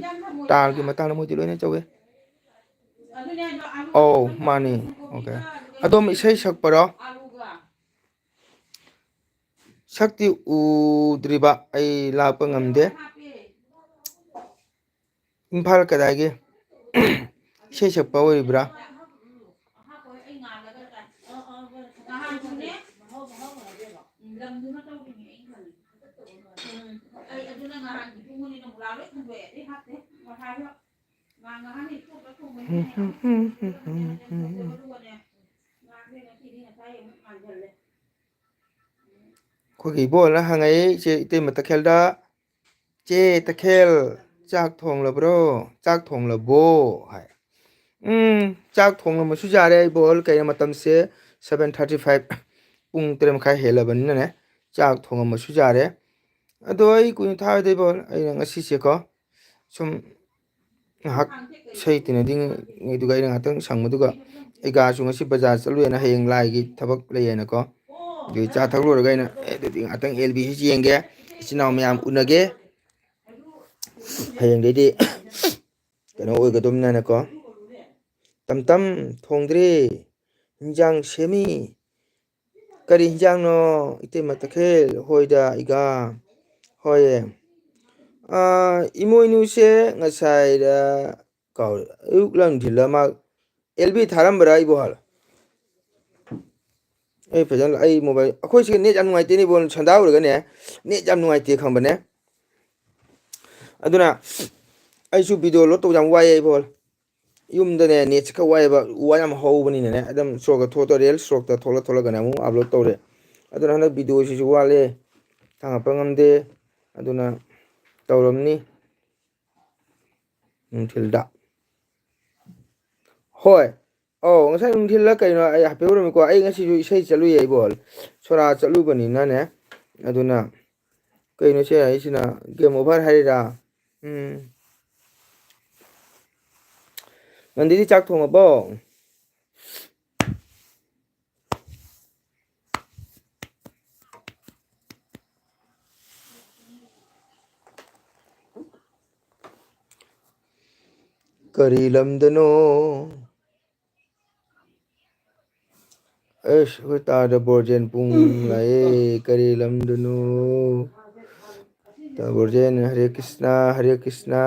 ꯇꯥꯜꯒꯤ ꯃꯇꯥꯡꯗ ꯃꯣꯏꯗꯤ ꯂꯣꯏꯅ ꯇꯧꯋꯦ꯫ ꯑꯧ, ꯃꯥꯅꯤ꯫ ꯑꯣꯀꯦ꯫ ꯑꯗꯣꯝ ꯏꯁꯩ ꯁꯛꯄꯔꯣ? ꯁꯛꯇꯤ ꯎꯗ꯭ꯔꯤꯕ, ꯑꯩ ꯂꯥꯛꯄ ꯉꯝꯗꯦ꯫ ꯏꯝꯐꯥꯜ ꯀꯗꯥꯏꯒꯤ? ꯏꯁꯩ ꯁꯛꯄ ꯑꯣꯏꯔꯤꯕ꯭ꯔꯥ? ꯑꯩꯈꯣꯏꯒꯤ ꯏꯕꯣꯅ ꯍꯪꯉꯛꯏ, ꯏꯆꯦ ꯏꯇꯩꯃ ꯇꯈꯦꯜꯗ, "ꯆꯦ ꯇꯈꯦꯜ, ꯆꯥꯛ ꯊꯣꯡꯂꯕ꯭ꯔꯣ? ꯆꯥꯛ ꯊꯣꯡꯂꯕꯣ?" ꯍꯥꯏ꯫ ꯎꯝ, ꯆꯥꯛ ꯊꯣꯡꯂꯝꯕꯁꯨ ꯌꯥꯔꯦ, ꯏꯕꯣꯜ꯫ ꯀꯩꯅꯣ, ꯃꯇꯝꯁꯦ seven thirty five, ꯄꯨꯡ ꯇꯔꯦꯠ ꯃꯈꯥꯏ ꯍꯦꯜꯂꯕꯅꯤꯅꯅꯦ, ꯆꯥꯛ ꯊꯣꯡꯉꯝꯕꯁꯨ ꯌꯥꯔꯦ꯫ ꯑꯗꯣ ꯑꯩ ꯀꯨꯏꯅ ꯊꯥꯔꯣꯏꯗ, ꯏꯕꯣꯜ꯫ ꯑꯩꯅ ꯉꯁꯤꯁꯦꯀꯣ, ꯁꯨꯝ ꯉꯥꯏꯍꯥꯛ ꯏꯁꯩ ꯇꯤꯟꯅꯗ꯭ꯔꯤꯉꯩꯗꯨꯒ ꯑꯩꯅ ꯉꯥꯏꯍꯥꯛꯇꯪ ꯁꯪꯕꯗꯨꯒ, ꯑꯩ ꯒꯥꯁꯨ ꯉꯁꯤ ꯕꯖꯥꯔ ꯆꯠꯂꯨꯏꯅ, ꯍꯌꯦꯡ ꯂꯥꯏꯒꯤ ꯊꯕꯛ ꯂꯩꯌꯦꯅꯀꯣ꯫ ꯑꯗꯨꯒꯤ ꯆꯥ ꯊꯛ ꯂꯣꯏꯔꯒ ꯑꯩꯅ, "ꯑꯦ, ꯑꯗꯨꯗꯤ ꯉꯥꯛꯇꯪ ꯑꯦꯜ ꯕꯤ ꯁꯤ ꯌꯦꯡꯒꯦ, ꯏꯆꯤꯟ ꯏꯅꯥꯎ ꯃꯌꯥꯝ ꯎꯅꯒꯦ, ꯍꯌꯦꯡꯗꯩꯗꯤ ꯀꯩꯅꯣ ꯑꯣꯏꯒꯗꯕꯅꯤꯅꯀꯣ"꯫ "ꯇꯝ ꯇꯝ, ꯊꯣꯡꯗ꯭ꯔꯤ, ꯏꯟꯖꯥꯡ ꯁꯦꯝꯃꯤ"꯫ "ꯀꯔꯤ ꯏꯟꯖꯥꯡꯅꯣ, ꯏꯇꯩꯃ ꯇꯈꯦꯜ?" "ꯍꯣꯏꯗ ꯏꯒꯥ"꯫ "ꯍꯣꯏꯌꯦ꯫ ꯑꯥ, ꯏꯃꯣꯏꯅꯨꯁꯦ ꯉꯁꯥꯏꯗ ꯀꯥꯎꯔꯦ, ꯑꯌꯨꯛ ꯂꯪ ꯊꯤꯜꯂ ꯃꯥ ꯑꯦꯜ ꯕꯤ ꯊꯥꯔꯝꯕ꯭ꯔꯥ ꯑꯩꯕꯨ ꯍꯥꯜꯂꯣ?" ꯑꯩ ꯐꯖꯅ, ꯑꯩ ꯃꯣꯕꯥꯏꯜ, ꯑꯩꯈꯣꯏ ꯁꯤꯒ ꯅꯦꯠ ꯌꯥꯝ ꯅꯨꯡꯉꯥꯏꯇꯦꯅꯦ ꯏꯕꯣ, ꯁꯟꯗꯥ ꯑꯣꯏꯔꯒꯅꯦ ꯅꯦꯠ ꯌꯥꯝ ꯅꯨꯡꯉꯥꯏꯇꯦ ꯈꯪꯕꯅꯦ꯫ ꯑꯗꯨꯅ ꯑꯩꯁꯨ ꯚꯤꯗꯤꯑꯣ ꯂꯣꯗ ꯇꯧꯕ ꯌꯥꯝ ꯋꯥꯏꯑꯦ ꯏꯕꯣ꯫ ꯌꯨꯝꯗꯅꯦ ꯅꯦꯠꯁꯦ ꯈꯔ ꯋꯥꯏꯑꯦꯕ, ꯎ ꯋꯥ ꯌꯥꯝ ꯍꯧꯕꯅꯤꯅꯅꯦ, ꯑꯗꯨꯝ ꯁꯣꯔꯣꯛꯇ ꯊꯣꯛꯂꯛꯇ, ꯔꯤꯌꯦꯜ ꯁꯣꯔꯣꯛꯇ ꯊꯣꯛꯂꯛ ꯊꯣꯛꯂꯛꯀꯅꯦ ꯑꯃꯨꯛ ꯑꯞꯂꯣꯗ ꯇꯧꯔꯦ꯫ ꯑꯗꯨꯅ ꯍꯟꯗꯛ ꯚꯤꯗꯤꯑꯣꯁꯤꯁꯨ ꯋꯥꯠꯂꯦ, ꯊꯥꯡꯒꯠꯄ ꯉꯝꯗꯦ꯫ ꯑꯗꯨꯅ ꯇꯧꯔꯝꯅꯤ ꯅꯨꯡꯊꯤꯜꯗ꯫ ꯍꯣꯏ꯫ ꯑꯧ, ꯉꯁꯥꯏ ꯅꯨꯡꯊꯤꯜꯂ ꯀꯩꯅꯣ ꯑꯩ ꯍꯥꯏꯐꯦꯠ ꯎꯔꯝꯃꯤꯀꯣ꯫ ꯑꯩ ꯉꯁꯤꯁꯨ ꯏꯁꯩ ꯆꯠꯂꯨꯏ ꯑꯩꯕꯣ꯫ ꯁꯣꯔꯥ ꯆꯠꯂꯨꯕꯅꯤꯅꯅꯦ꯫ ꯑꯗꯨꯅ ꯀꯩꯅꯣ ꯁꯤ ꯍꯥꯏꯁꯤꯅ, game over ꯍꯥꯏꯔꯤꯔꯥ? ꯎꯝ꯫ ꯅꯟꯗꯤꯗꯤ ꯆꯥꯛ ꯊꯣꯡꯉꯕꯣ? ꯀꯔꯤ ꯂꯝꯗꯅꯣ? ꯑꯩꯁ, ꯑꯩꯈꯣꯏ ꯇꯥꯗ ꯕꯣꯔꯖꯦꯟ ꯄꯨꯡ ꯂꯥꯛꯑꯦ꯫ ꯀꯔꯤ ꯂꯝꯗꯅꯣ? ꯇꯥ ꯕꯣꯔꯖꯦꯟ, ꯍꯔꯦ ꯀ꯭ꯔꯤꯁꯅ, ꯍꯔꯦ ꯀ꯭ꯔꯤꯁꯅ꯫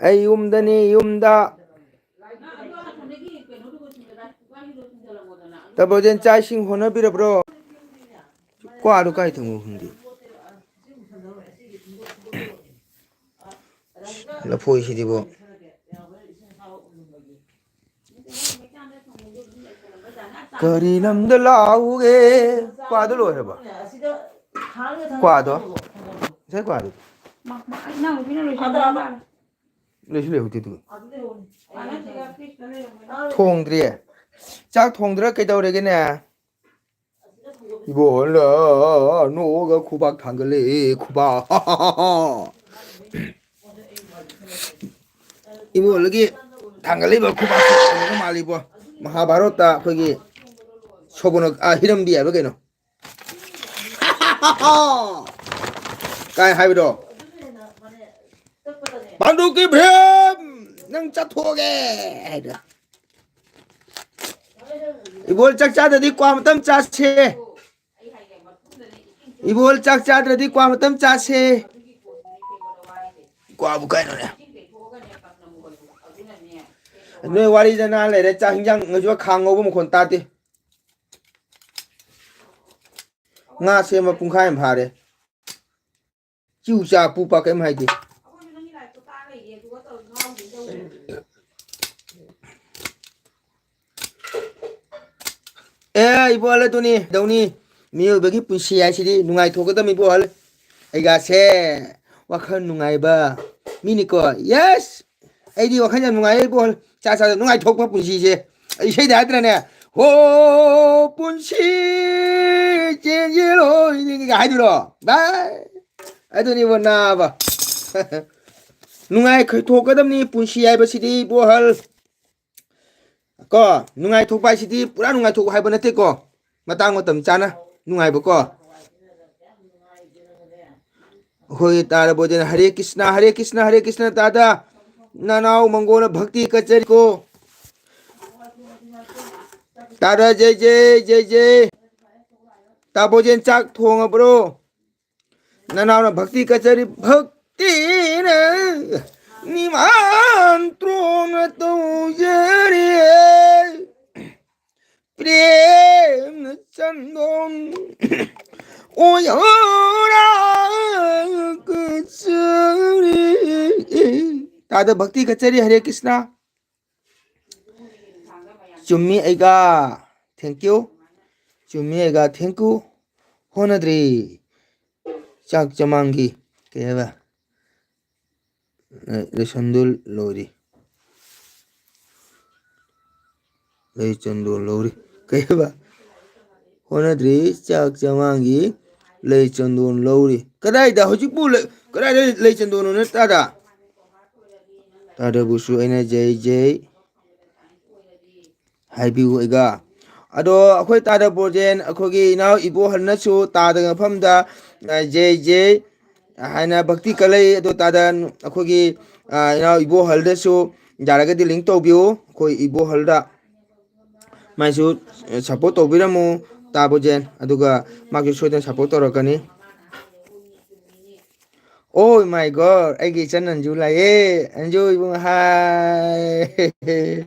ꯑꯩ ꯌꯨꯝꯗꯅꯤ, ꯌꯨꯝꯗ꯫ ꯇꯥ ꯕꯣꯔꯖꯦꯟ, ꯆꯥꯛ ꯏꯁꯤꯡ ꯍꯣꯠꯅꯕꯤꯔꯕ꯭ꯔꯣ? ꯀ꯭ꯋꯥꯗꯣ ꯀꯥꯏ ꯊꯝꯃꯣ ꯈꯪꯗꯦ꯫ ꯂꯐꯣꯏꯁꯤꯗꯤꯕꯣ꯫ ꯀꯔꯤ ꯂꯝꯗ ꯂꯥꯎꯒꯦ? ꯀ꯭ꯋꯥꯗꯣ ꯂꯣꯏꯈ꯭ꯔꯕ? ꯀ꯭ꯋꯥꯗꯣ? ꯉꯁꯥꯏ ꯀ꯭ꯋꯥꯗꯣ? ꯂꯣꯏꯁꯨ ꯂꯩꯍꯧꯗꯦ ꯑꯗꯨꯒ꯫ ꯊꯣꯡꯗ꯭ꯔꯤ? ꯆꯥꯛ ꯊꯣꯡꯗ꯭ꯔꯥ ꯀꯩꯗꯧꯔꯒꯦꯅꯦ? ꯏꯕꯣꯍꯜ ꯅꯣꯛꯑꯒ ꯈꯨꯕꯥꯛ ꯊꯥꯡꯒꯠꯂꯛꯑꯦ, ꯈꯨꯕꯥꯛ꯫ ꯏꯕꯣꯍꯜꯒꯤ ꯊꯥꯡꯒꯠꯂꯛꯏꯕ ꯈꯨꯕꯥꯛꯁꯤ ꯀꯩꯅꯣꯒ ꯃꯥꯜꯂꯤꯕꯣ꯫ ꯃꯍꯥꯚꯥꯔꯠꯇ ꯑꯩꯈꯣꯏꯒꯤ ꯁꯣꯕꯅ, ꯑ, ꯍꯤꯔꯝꯕꯤ ꯍꯥꯏꯕ ꯀꯩꯅꯣ꯫ ꯀꯥꯏ ꯍꯥꯏꯕꯗꯣ? ꯄꯥꯟꯗꯨꯀꯤ ꯚꯤꯝ, ꯅꯪ ꯆꯠꯊꯣꯛꯑꯒꯦ ꯍꯥꯏꯗꯣ꯫ ꯏꯕꯣꯜ ꯆꯥꯛ ꯆꯥꯗ꯭ꯔꯗꯤ ꯀ꯭ꯋꯥ ꯃꯇꯝ ꯆꯥꯁꯦ꯫ ꯏꯕꯣꯜ ꯆꯥꯛ ꯆꯥꯗ꯭ꯔꯗꯤ ꯀ꯭ꯋꯥ ꯃꯇꯝ ꯆꯥꯁꯦ꯫ ꯀ꯭ꯋꯥꯕꯨ ꯀꯩꯅꯣꯅꯦ? ꯅꯣꯏ ꯋꯥꯔꯤꯗ ꯅꯥꯟ ꯂꯩꯔꯦ꯫ ꯆꯥꯛ ꯍꯤꯟꯖꯥꯡ ꯉꯁꯤ ꯈꯥꯡ ꯉꯧꯕ ꯃꯈꯣꯟ ꯇꯥꯗꯦ꯫ ꯉꯥ ꯁꯦꯝꯕ ꯄꯨꯡꯈꯥꯏ ꯑꯃ ꯐꯥꯔꯦ꯫ ꯆꯤꯎ ꯆꯥ ꯄꯨ ꯄꯥ ꯀꯩꯝ ꯍꯥꯏꯗꯦ꯫ ꯑꯦ, ꯏꯕꯣꯍꯜ ꯑꯗꯨꯅꯤ ꯇꯧꯅꯤ꯫ ꯃꯤꯑꯣꯏꯕꯒꯤ ꯄꯨꯟꯁꯤ ꯍꯥꯏꯁꯤꯗꯤ ꯅꯨꯡꯉꯥꯏꯊꯣꯛꯀꯗꯕꯅꯤ ꯏꯕꯣꯍꯜ꯫ ꯑꯩꯒꯥꯁꯦ ꯋꯥꯈꯜ ꯅꯨꯡꯉꯥꯏꯕ ꯃꯤꯅꯤꯀꯣ꯫ Yes! ꯑꯩꯗꯤ ꯋꯥꯈꯜ ꯌꯥꯝ ꯅꯨꯡꯉꯥꯏꯌꯦ ꯏꯕꯣꯍꯜ꯫ ꯆꯥ ꯆꯥꯗ ꯅꯨꯡꯉꯥꯏꯊꯣꯛꯄ ꯄꯨꯟꯁꯤꯁꯦ꯫ ꯑꯩ ꯏꯁꯩꯗ ꯍꯥꯏꯗ꯭ꯔꯅꯦ? "ꯍꯣ ꯄꯨꯟꯁꯤ ꯆꯦꯟꯖꯦꯜ ꯍꯣꯏꯅꯤꯒ" ꯍꯥꯏꯗꯨꯔꯣ? ꯚꯥꯏ, ꯑꯗꯨꯅꯤꯕꯣ ꯅꯥꯕ꯫ ꯅꯨꯡꯉꯥꯏ ꯊꯣꯛꯀꯗꯕꯅꯤ ꯄꯨꯟꯁꯤ ꯍꯥꯏꯕꯁꯤꯗꯤ ꯏꯕꯣꯍꯜ꯫ ꯀꯣ, ꯅꯨꯡꯉꯥꯏꯊꯣꯛꯄ ꯍꯥꯏꯁꯤꯗꯤ ꯄꯨꯔꯥ ꯅꯨꯡꯉꯥꯏꯊꯣꯛꯄ ꯍꯥꯏꯕ ꯅꯠꯇꯦꯀꯣ꯫ ꯃꯇꯥꯡ ꯃꯇꯝ ꯆꯥꯅ ꯅꯨꯡꯉꯥꯏꯕꯀꯣ꯫ ꯑꯩꯈꯣꯏꯒꯤ ꯇꯥꯗ ꯕꯣꯖꯦꯟ, "ꯍꯔꯦ ꯀ꯭ꯔꯤꯁꯅ, ꯍꯔꯦ ꯀ꯭ꯔꯤꯁꯅ, ꯍꯔꯦ ꯀ꯭ꯔꯤꯁꯅ ꯇꯥꯗ꯫ ꯅꯅꯥꯎ ꯃꯪꯒꯣꯜꯅ ꯚꯛꯇꯤ ꯀꯠꯆꯔꯤꯀꯣ꯫ ꯇꯥꯗ ꯖꯩ ꯖꯩ, ꯖꯩ ꯖꯩ꯫ ꯇꯥ ꯕꯣꯖꯦꯟ ꯆꯥꯛ ꯊꯣꯡꯉꯕ꯭ꯔꯣ? ꯅꯅꯥꯎꯅ ꯚꯛꯇꯤ ꯀꯠꯆꯔꯤ, ꯚꯛꯇꯤꯅ ꯅꯤꯃꯥꯟꯇ꯭ꯔꯣꯅ ꯇꯧꯖꯔꯤ꯫ ꯄ꯭ꯔꯦꯝꯅ ꯆꯟꯗꯣꯟ ꯑꯣꯏꯍꯧꯔ ꯀꯠꯆꯔꯤ꯫ ꯇꯥꯗ ꯚꯛꯇꯤ ꯀꯠꯆꯔꯤ, ꯍꯔꯦ ꯀ꯭ꯔꯤꯁꯅ꯫ ꯆꯨꯝꯃꯤ ꯑꯩꯒ꯫ Thank you꯫ ꯆꯨꯝꯃꯤ ꯑꯩꯒ꯫ Thank you꯫ ꯍꯣꯠꯅꯗ꯭ꯔꯤ꯫ ꯆꯥꯛ ꯆꯃꯥꯡꯒꯤ ꯀꯩ ꯍꯥꯏꯕ? ꯂꯦꯁꯟꯗꯨ ꯂꯣꯏꯔꯤ꯫ ꯂꯩ ꯆꯟꯗꯣꯟ ꯂꯧꯔꯤ꯫ ꯀꯩ ꯍꯥꯏꯕ? ꯍꯣꯠꯅꯗ꯭ꯔꯤ꯫ ꯆꯥꯛ ꯆꯃꯥꯡꯒꯤ ꯂꯩ ꯆꯟꯗꯣꯟ ꯂꯧꯔꯤ꯫ ꯀꯗꯥꯏꯗ ꯍꯧꯖꯤꯛꯄꯨ ꯂꯩ-, ꯀꯗꯥꯏꯗ ꯂꯩ ꯆꯟꯗꯣꯟꯅꯣ ꯇꯥꯗ? ꯇꯥꯗꯕꯨꯁꯨ ꯑꯩꯅ ꯖꯩ ꯖꯩ ꯍꯥꯏꯕꯤꯌꯨ ꯑꯩꯒ꯫ ꯑꯗꯣ ꯑꯩꯈꯣꯏ ꯇꯥꯗ ꯕꯣꯔꯖꯦꯟ, ꯑꯩꯈꯣꯏꯒꯤ ꯏꯅꯥꯎ ꯏꯕꯣꯍꯜꯅꯁꯨ ꯇꯥꯗ ꯃꯐꯝꯗ, ꯑ, ꯖꯩ ꯖꯩ ꯍꯥꯏꯅ ꯚꯛꯇꯤ ꯀꯠꯂꯛꯏ꯫ ꯑꯗꯣ ꯇꯥꯗ ꯑꯩꯈꯣꯏꯒꯤ, ꯑ, ꯏꯅꯥꯎ ꯏꯕꯣꯍꯜꯗꯁꯨ ꯌꯥꯔꯒꯗꯤ link ꯇꯧꯕꯤꯌꯨ꯫ ꯑꯩꯈꯣꯏ ꯏꯕꯣꯍꯜꯗ ꯃꯥꯏꯁꯨ support ꯇꯧꯕꯤꯔꯝꯃꯨ ꯇꯥ ꯕꯣꯔꯖꯦꯟ, ꯑꯗꯨꯒ ꯃꯥꯁꯨ ꯁꯣꯏꯗꯅ support ꯇꯧꯔꯛꯀꯅꯤ꯫ Oh my God, ꯑꯩꯒꯤ ꯏꯆꯟ ꯑꯟꯖꯨ ꯂꯥꯛꯑꯦ꯫ ꯑꯟꯖꯨ ꯏꯕꯨꯡ, ꯍꯥꯏ꯫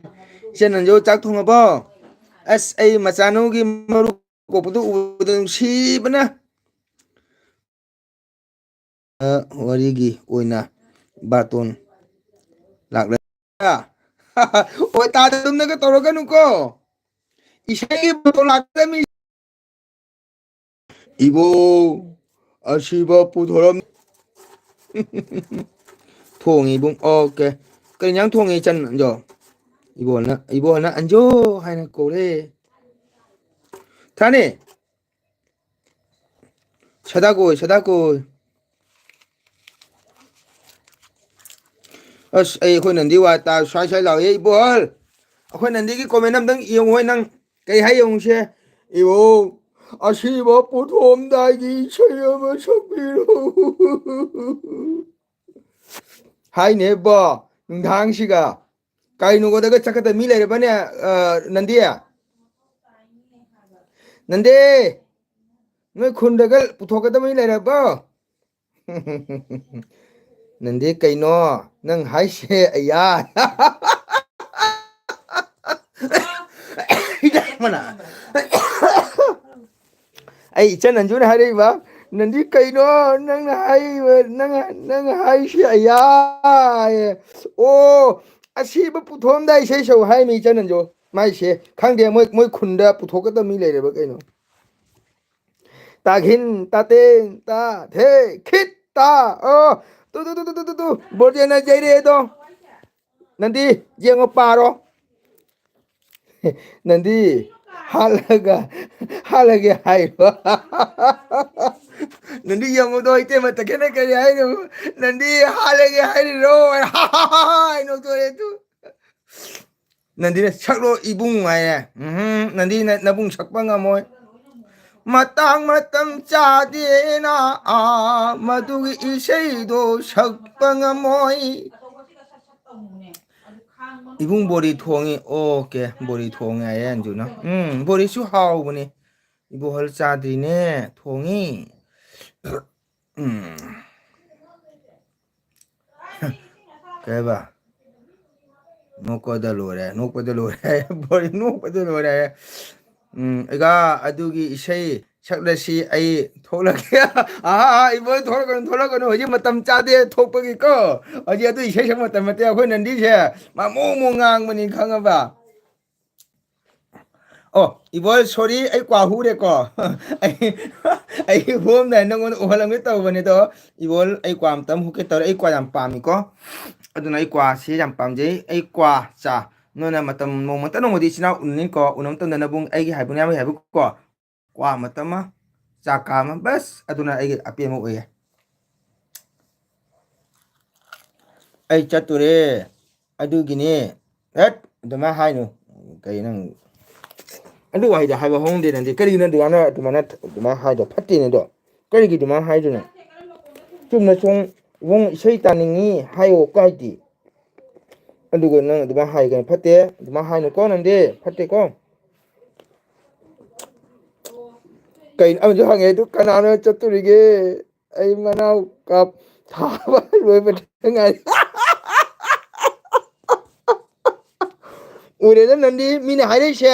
ꯏꯆꯟ ꯑꯟꯖꯨ, ꯆꯥꯛ ꯊꯣꯡꯉꯕꯣ? ꯑꯁ, ꯑꯩ ꯃꯆꯥꯅꯨꯒꯤ ꯃꯔꯨ ꯀꯣꯛꯄꯗꯨ ꯎꯕꯗ ꯅꯨꯡꯁꯤꯕꯅ꯫ ꯑ, ꯋꯥꯔꯤꯒꯤ ꯑꯣꯏꯅ ꯕꯥꯇꯣꯟ ꯂꯥꯛꯂꯦ꯫ ꯑꯣ, ꯇꯥꯗ ꯑꯗꯨꯝꯅꯒ ꯇꯧꯔꯛꯀꯅꯨꯀꯣ꯫ ꯏꯁꯩꯒꯤ ꯕꯥꯇꯣꯟ ꯂꯥꯛꯀꯗꯕꯅꯤ꯫ ꯏꯕꯣ, ꯑꯁꯤꯕ ꯄꯨꯊꯣꯔꯝ-, ꯊꯣꯡꯉꯤ ꯏꯕꯨꯡ꯫ Okay꯫ ꯀꯔꯤ ꯏꯟꯖꯥꯡ ꯊꯣꯡꯉꯤ ꯏꯆꯟ ꯑꯟꯖꯣ? ꯏꯕꯣꯅ, ꯏꯕꯣꯅ ꯑꯟꯖꯣ ꯍꯥꯏꯅ ꯀꯧꯔꯦ꯫ ꯊꯥꯅꯤ꯫ ꯁꯗꯥ ꯀꯣꯏ, ꯁꯗꯥ ꯀꯣꯏ꯫ ꯑꯁ, ꯑꯩ, ꯑꯩꯈꯣꯏ ꯅꯟꯗꯤ ꯋꯥ ꯇꯥ ꯁ꯭ꯋꯥꯏ ꯁ꯭ꯋꯥꯏ ꯂꯥꯎꯏ꯫ ꯏꯕꯣꯍꯜ, ꯑꯩꯈꯣꯏ ꯅꯟꯗꯤꯒꯤ comment ꯑꯝꯇꯪ ꯌꯦꯡꯉꯣ ꯅꯪ꯫ ꯀꯩ ꯍꯥꯏ ꯌꯦꯡꯉꯨꯁꯦ? ꯏꯕꯣ, ꯑꯁꯤꯕ ꯄꯨꯊꯣꯛꯑꯝꯗꯥꯏꯒꯤ ꯏꯁꯩ ꯑꯃ ꯁꯛꯄꯤꯔꯣ꯫ ꯍꯥꯏꯅꯦꯕꯣ, ꯅꯨꯡꯗꯥꯡꯁꯤꯒ ꯀꯩꯅꯣꯒꯗꯒ ꯆꯠꯀꯗꯕ ꯃꯤ ꯂꯩꯔꯕꯅꯦ? ꯑ, ꯅꯟꯗꯤ? ꯅꯟꯗꯤ? ꯅꯣꯏ ꯈꯨꯟꯗꯒ ꯄꯨꯊꯣꯛꯀꯗꯕ ꯃꯤ ꯂꯩꯔꯕꯣ? ꯅꯟꯗꯤ ꯀꯩꯅꯣ ꯅꯪ ꯍꯥꯏꯁꯦ? ꯑꯌꯥ꯫ ꯃꯅꯥ꯫ ꯑꯩ ꯏꯆꯟ ꯅꯟꯖꯨꯅ ꯍꯥꯏꯔꯛꯏꯕ, "ꯅꯟꯗꯤ ꯀꯩꯅꯣ ꯅꯪꯅ ꯍꯥꯏꯔꯤꯕ, ꯅꯪ, ꯅꯪ ꯍꯥꯏꯁꯤ ꯑꯌꯥ"? ꯑꯣ, ꯑꯁꯤꯕ ꯄꯨꯊꯣꯛꯑꯝꯗꯥꯏ ꯏꯁꯩ ꯁꯛꯎ ꯍꯥꯏꯃꯤ ꯏꯆꯟ ꯅꯟꯖꯨ꯫ ꯃꯥꯏꯁꯦ ꯈꯪꯗꯦ, ꯃꯣꯏ, ꯃꯣꯏ ꯈꯨꯟꯗ ꯄꯨꯊꯣꯛꯀꯗꯕ ꯃꯤ ꯂꯩꯔꯕ ꯀꯩꯅꯣ? ꯇꯥꯈꯤꯟ, ꯇꯥꯇꯦꯡ, ꯇꯥ, ꯊꯦ, ꯈꯤꯠ, ꯇꯥ꯫ ꯑꯣ, ꯇꯨ, ꯇꯨ, ꯇꯨ꯫ ꯕꯣꯔꯗꯦꯅ ꯌꯩꯔꯛꯑꯦꯗꯣ꯫ ꯅꯟꯗꯤ, ꯌꯦꯡꯉꯣ, ꯄꯥꯔꯣ꯫ ꯅꯟꯗꯤ, ꯍꯥꯠꯂꯒ, ꯍꯥꯠꯂꯒꯦ ꯍꯥꯏꯔꯣ꯫ ꯅꯟꯗꯤ, ꯌꯦꯡꯉꯨꯗꯣ, ꯏꯇꯩꯃ ꯇꯈꯦꯟꯅ ꯀꯔꯤ ꯍꯥꯏꯅꯣ? ꯅꯟꯗꯤ, ꯍꯥꯠꯂꯒꯦ ꯍꯥꯏꯔꯤꯔꯣ? ꯍꯥꯏ ꯅꯣꯛꯇꯣꯔꯦ ꯇꯨ꯫ ꯅꯟꯗꯤꯅ ꯁꯛꯂꯣ ꯏꯕꯨꯡ ꯍꯥꯏꯌꯦ꯫ ꯎꯝꯍꯨꯝ, ꯅꯟꯗꯤꯅ ꯅꯕꯨꯡ ꯁꯛꯄ ꯉꯝꯃꯣꯏ꯫ ꯃꯇꯥꯡ ꯃꯇꯝ ꯆꯥꯗꯦꯅ, ꯑꯥ, ꯃꯗꯨꯒꯤ ꯏꯁꯩꯗꯣ ꯁꯛꯄ ꯉꯝꯃꯣꯏ꯫ ꯏꯕꯨꯡ ꯕꯣꯔꯤ ꯊꯣꯡꯉꯤ꯫ ꯑꯣꯀꯦ, ꯕꯣꯔꯤ ꯊꯣꯡꯉꯦ ꯍꯥꯏꯌꯦ ꯑꯟꯖꯨꯅ꯫ ꯎꯝ, ꯕꯣꯔꯤꯁꯨ ꯍꯥꯎꯕꯅꯤ꯫ ꯏꯕꯣꯍꯜ ꯆꯥꯗ꯭ꯔꯤꯅꯦ, ꯊꯣꯡꯉꯤ꯫ ꯎꯝ꯫ ꯀꯩ ꯍꯥꯏꯕ? ꯅꯣꯛꯄꯗ ꯂꯣꯏꯔꯦ, ꯅꯣꯛꯄꯗ ꯂꯣꯏꯔꯦ꯫ ꯕꯣꯔꯤ ꯅꯣꯛꯄꯗ ꯂꯣꯏꯔꯦ꯫ ꯎꯝ, ꯑꯩꯒꯥ, ꯑꯗꯨꯒꯤ ꯏꯁꯩ ꯁꯛꯂꯁꯤ, ꯑꯩ ꯊꯣꯛꯂꯛꯀꯦ꯫ ꯑꯍꯥ, ꯑꯍꯥ, ꯏꯕꯣ, ꯊꯣꯛꯂꯛꯀꯅꯨ, ꯊꯣꯛꯂꯛꯀꯅꯨ, ꯍꯧꯖꯤꯛ ꯃꯇꯝ ꯆꯥꯗꯦ ꯊꯣꯛꯄꯒꯤꯀꯣ꯫ ꯍꯧꯖꯤꯛ ꯑꯗꯨ ꯏꯁꯩ ꯁꯛ ꯃꯇꯝ ꯅꯠꯇꯦ꯫ ꯑꯩꯈꯣꯏ ꯅꯟꯗꯤꯁꯦ ꯃꯃꯣꯡ ꯃꯣꯡ ꯉꯥꯡꯕꯅꯤ, ꯈꯪꯉꯕ? ꯑꯣ, ꯏꯕꯣ, sorry, ꯑꯩ ꯀ꯭ꯋꯥ ꯍꯨꯔꯦꯀꯣ꯫ ꯑꯩ, ꯑꯩ ꯍꯨꯔꯝꯗꯥꯏ ꯅꯪꯉꯣꯟꯗ ꯎꯍꯜꯂꯝꯒꯦ ꯇꯧꯕꯅꯦ ꯑꯗꯣ, ꯏꯕꯣ, ꯑꯩ ꯀ꯭ꯋꯥ ꯑꯝꯇꯪ ꯍꯨꯛꯀꯦ ꯇꯧꯔꯦ꯫ ꯑꯩ ꯀ꯭ꯋꯥ ꯌꯥꯝ ꯄꯥꯝꯃꯤꯀꯣ꯫ ꯑꯗꯨꯅ ꯑꯩ ꯀ꯭ꯋꯥꯁꯤ ꯌꯥꯝ ꯄꯥꯝꯖꯩ꯫ ꯑꯩ ꯀ꯭ꯋꯥ ꯆꯥ꯫ ꯅꯣꯏꯅ ꯃꯇꯝ ꯅꯣꯡꯃꯇ ꯅꯣꯡꯃꯗꯤ ꯏꯆꯤꯟ ꯏꯅꯥꯎ ꯎꯅꯅꯤꯡꯀꯣ꯫ ꯎꯅꯕ ꯃꯇꯝꯗ ꯅꯕꯨꯡ ꯑꯩꯒꯤ ꯍꯥꯏꯕꯅꯤ, ꯑꯃꯒꯤ ꯍꯥꯏꯕꯀꯣ꯫ ꯀ꯭ꯋꯥ ꯃꯇꯝ ꯑꯃ, ꯆꯥ ꯀꯥ ꯑꯃ, ꯕꯁ, ꯑꯗꯨꯅ ꯑꯩꯒꯤ ꯑꯄꯦꯟꯕ ꯑꯣꯏꯌꯦ꯫ ꯑꯩ ꯆꯠꯇꯣꯔꯦ꯫ ꯑꯗꯨꯒꯤꯅꯦ꯫ ꯍꯦꯠ, ꯑꯗꯨꯃꯥꯏꯅ ꯍꯥꯏꯅꯨ꯫ ꯀꯩ ꯅꯪ? ꯑꯗꯨ ꯋꯥꯍꯩꯗꯣ ꯍꯥꯏꯕ ꯍꯧꯅꯗꯦ ꯅꯪꯗꯤ꯫ ꯀꯔꯤꯒꯤꯅꯣ ꯑꯗꯨꯃꯥꯏꯅ, ꯑꯗꯨꯃꯥꯏꯅ, ꯑꯗꯨꯃꯥꯏꯅ ꯍꯥꯏꯗꯣ? ꯐꯠꯇꯦꯅꯦ ꯑꯗꯣ꯫ ꯀꯔꯤꯒꯤ ꯑꯗꯨꯃꯥꯏꯅ ꯍꯥꯏꯗꯣꯏꯅꯣ? ꯆꯨꯝꯅ ꯁꯨꯝ, "ꯏꯕꯨꯡ, ꯏꯁꯩ ꯇꯥꯅꯤꯡꯉꯤ" ꯍꯥꯏꯌꯣ ꯀꯥꯏꯗꯤ꯫ ꯑꯗꯨꯒ ꯅꯪ ꯑꯗꯨꯃꯥꯏꯅ ꯍꯥꯏꯒꯅꯤ꯫ ꯐꯠꯇꯦ꯫ ꯑꯗꯨꯃꯥꯏꯅ ꯍꯥꯏꯅꯨꯀꯣ ꯅꯪꯗꯤ꯫ ꯐꯠꯇꯦꯀꯣ꯫ ꯀꯩꯅꯣ ꯑꯃꯁꯨ ꯍꯪꯉꯦ, "ꯑꯗꯨ ꯀꯅꯥꯅꯣ ꯆꯠꯇꯣꯔꯤꯒꯦ? ꯑꯩ ꯃꯅꯥꯎ ꯀꯥꯞ ꯊꯥꯕ ꯂꯣꯏꯕꯗ ꯉꯥꯏꯔꯤ꯫" ꯎꯔꯦꯗ ꯅꯪꯗꯤ ꯃꯤꯅ ꯍꯥꯏꯔꯛꯏꯁꯦ꯫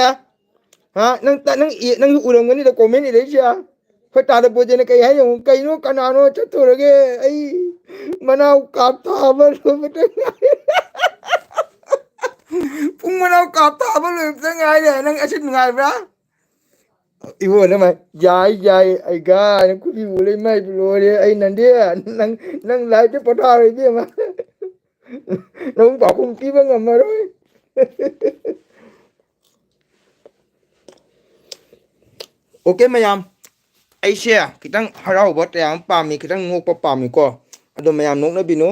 ꯍꯥ? ꯅꯪ ꯇ-, ꯅꯪ ꯏ-, ꯅꯪꯁꯨ ꯎꯔꯝꯒꯅꯤꯗ comment ꯏꯔꯛꯏꯁꯦ꯫ ꯍꯣꯏ, ꯇꯥꯗ ꯄꯣꯠꯁꯦꯅ ꯀꯩ ꯍꯥꯏꯅꯣ? "ꯀꯩꯅꯣ, ꯀꯅꯥꯅꯣ ꯆꯠꯇꯣꯔꯒꯦ? ꯑꯩ ꯃꯅꯥꯎ ꯀꯥꯞ ꯊꯥꯕ ꯂꯣꯏꯕꯗ ꯉꯥꯏꯔꯤ꯫" ꯄꯨꯡ ꯃꯅꯥꯎ ꯀꯥꯞ ꯊꯥꯕ ꯂꯣꯏꯕꯗ ꯉꯥꯏꯔꯦ꯫ ꯅꯪ ꯑꯁꯤ ꯅꯨꯡꯉꯥꯏꯕ꯭ꯔꯥ? ꯏꯕꯣ, ꯅꯃꯥꯏ, "ꯌꯥꯏ, ꯌꯥꯏ, ꯑꯩ ꯒꯥ ꯅꯪ ꯈꯨꯕꯤ ꯎ ꯂꯩ ꯃꯥꯏꯕꯨ ꯂꯣꯏꯔꯦ꯫ ꯑꯩ ꯅꯟꯗꯦ, ꯅꯪ, ꯅꯪ live ꯇ ꯄꯣꯊꯥꯔꯣ ꯏꯕꯦꯝꯃ꯫ ꯅꯪ ꯄꯥꯎꯈꯨꯝ ꯄꯤꯕ ꯉꯝꯃꯔꯣꯏ꯫" OK ꯃꯌꯥꯝ, ꯑꯩꯁꯦ ꯈꯤꯇꯪ ꯍꯔꯥꯎꯕ ꯇꯌꯥꯝ ꯄꯥꯝꯃꯤ, ꯈꯤꯇꯪ ꯅꯣꯛꯄ ꯄꯥꯝꯃꯤꯀꯣ꯫ ꯑꯗꯣ ꯃꯌꯥꯝ ꯅꯣꯛꯅꯕꯤꯅꯨ,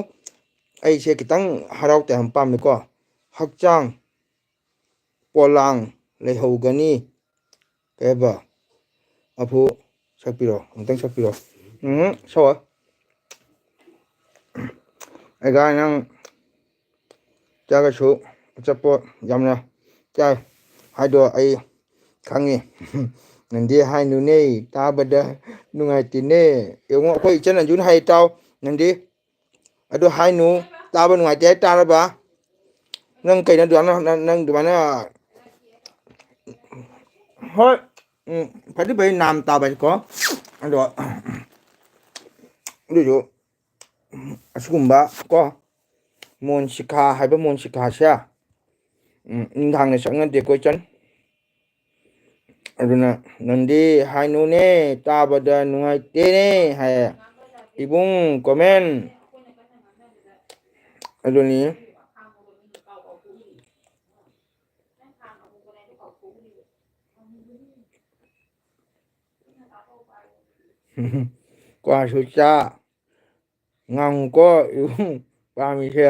ꯑꯩꯁꯦ ꯈꯤꯇꯪ ꯍꯔꯥꯎ ꯇꯌꯥꯝ ꯄꯥꯝꯃꯤꯀꯣ꯫ ꯍꯛꯆꯥꯡ ꯄꯣꯂꯥꯡ ꯂꯩꯍꯧꯒꯅꯤ꯫ ꯀꯩ ꯍꯥꯏꯕ? ꯑꯐꯨ ꯁꯛꯄꯤꯔꯣ, ꯑꯃꯨꯛꯇꯪ ꯁꯛꯄꯤꯔꯣ꯫ ꯎꯝ, ꯁꯛꯑꯣ꯫ ꯑꯩꯒ ꯅꯪ ꯆꯥꯒꯁꯨ ꯑꯆꯥꯄꯣꯠ ꯌꯥꯝꯅ ꯆꯥꯏ ꯍꯥꯏꯗꯣ ꯑꯩ ꯈꯪꯉꯤ꯫ ꯅꯪꯗꯤ ꯍꯥꯏꯅꯨꯅꯦ, ꯇꯥꯕꯗ ꯅꯨꯡꯉꯥꯏꯇꯦꯅꯦ꯫ ꯌꯦꯡꯉꯣ, ꯑꯩꯈꯣꯏ ꯏꯆꯟ ꯑꯟꯖꯨꯅ ꯍꯥꯏ ꯇꯥꯎ, ꯅꯪꯗꯤ ꯑꯗꯨ ꯍꯥꯏꯅꯨ, ꯇꯥꯕ ꯅꯨꯡꯉꯥꯏꯇꯦ ꯍꯥꯏ ꯇꯥꯔꯕ? ꯅꯪ ꯀꯩꯅꯣ ꯑꯗꯨꯃꯥꯏꯅ, ꯅꯪ, ꯅꯪ ꯑꯗꯨꯃꯥꯏꯅ, ꯍꯣꯏ, ꯎꯝ, ꯐꯗꯤ ꯐꯩ ꯅꯥꯝ ꯇꯥꯕ ꯍꯥꯏꯁꯦꯀꯣ꯫ ꯑꯗꯣ, ꯑꯗꯨꯏꯁꯨ, ꯑꯁꯤꯒꯨꯝꯕ ꯀꯣ, ꯃꯣꯟ ꯁꯤꯀꯥ ꯍꯥꯏꯕ ꯃꯣꯟ ꯁꯤꯀꯥꯁꯦ, ꯎꯝ, ꯅꯨꯡꯗꯥꯡꯗ ꯆꯠꯅꯗꯦꯀꯣ ꯏꯆꯟ꯫ ꯑꯗꯨꯅ ꯅꯪꯗꯤ ꯍꯥꯏꯅꯨꯅꯦ, ꯇꯥꯕꯗ ꯅꯨꯡꯉꯥꯏꯇꯦꯅꯦ ꯍꯥꯏꯌꯦ꯫ ꯏꯕꯨꯡ comment꯫ ꯑꯗꯨꯅꯤ꯫ ꯀ꯭ꯋꯥꯁꯨ ꯆꯥ꯫ ꯉꯥꯡꯉꯨꯀꯣ ꯏꯕꯨꯡ ꯄꯥꯝꯃꯤꯁꯦ꯫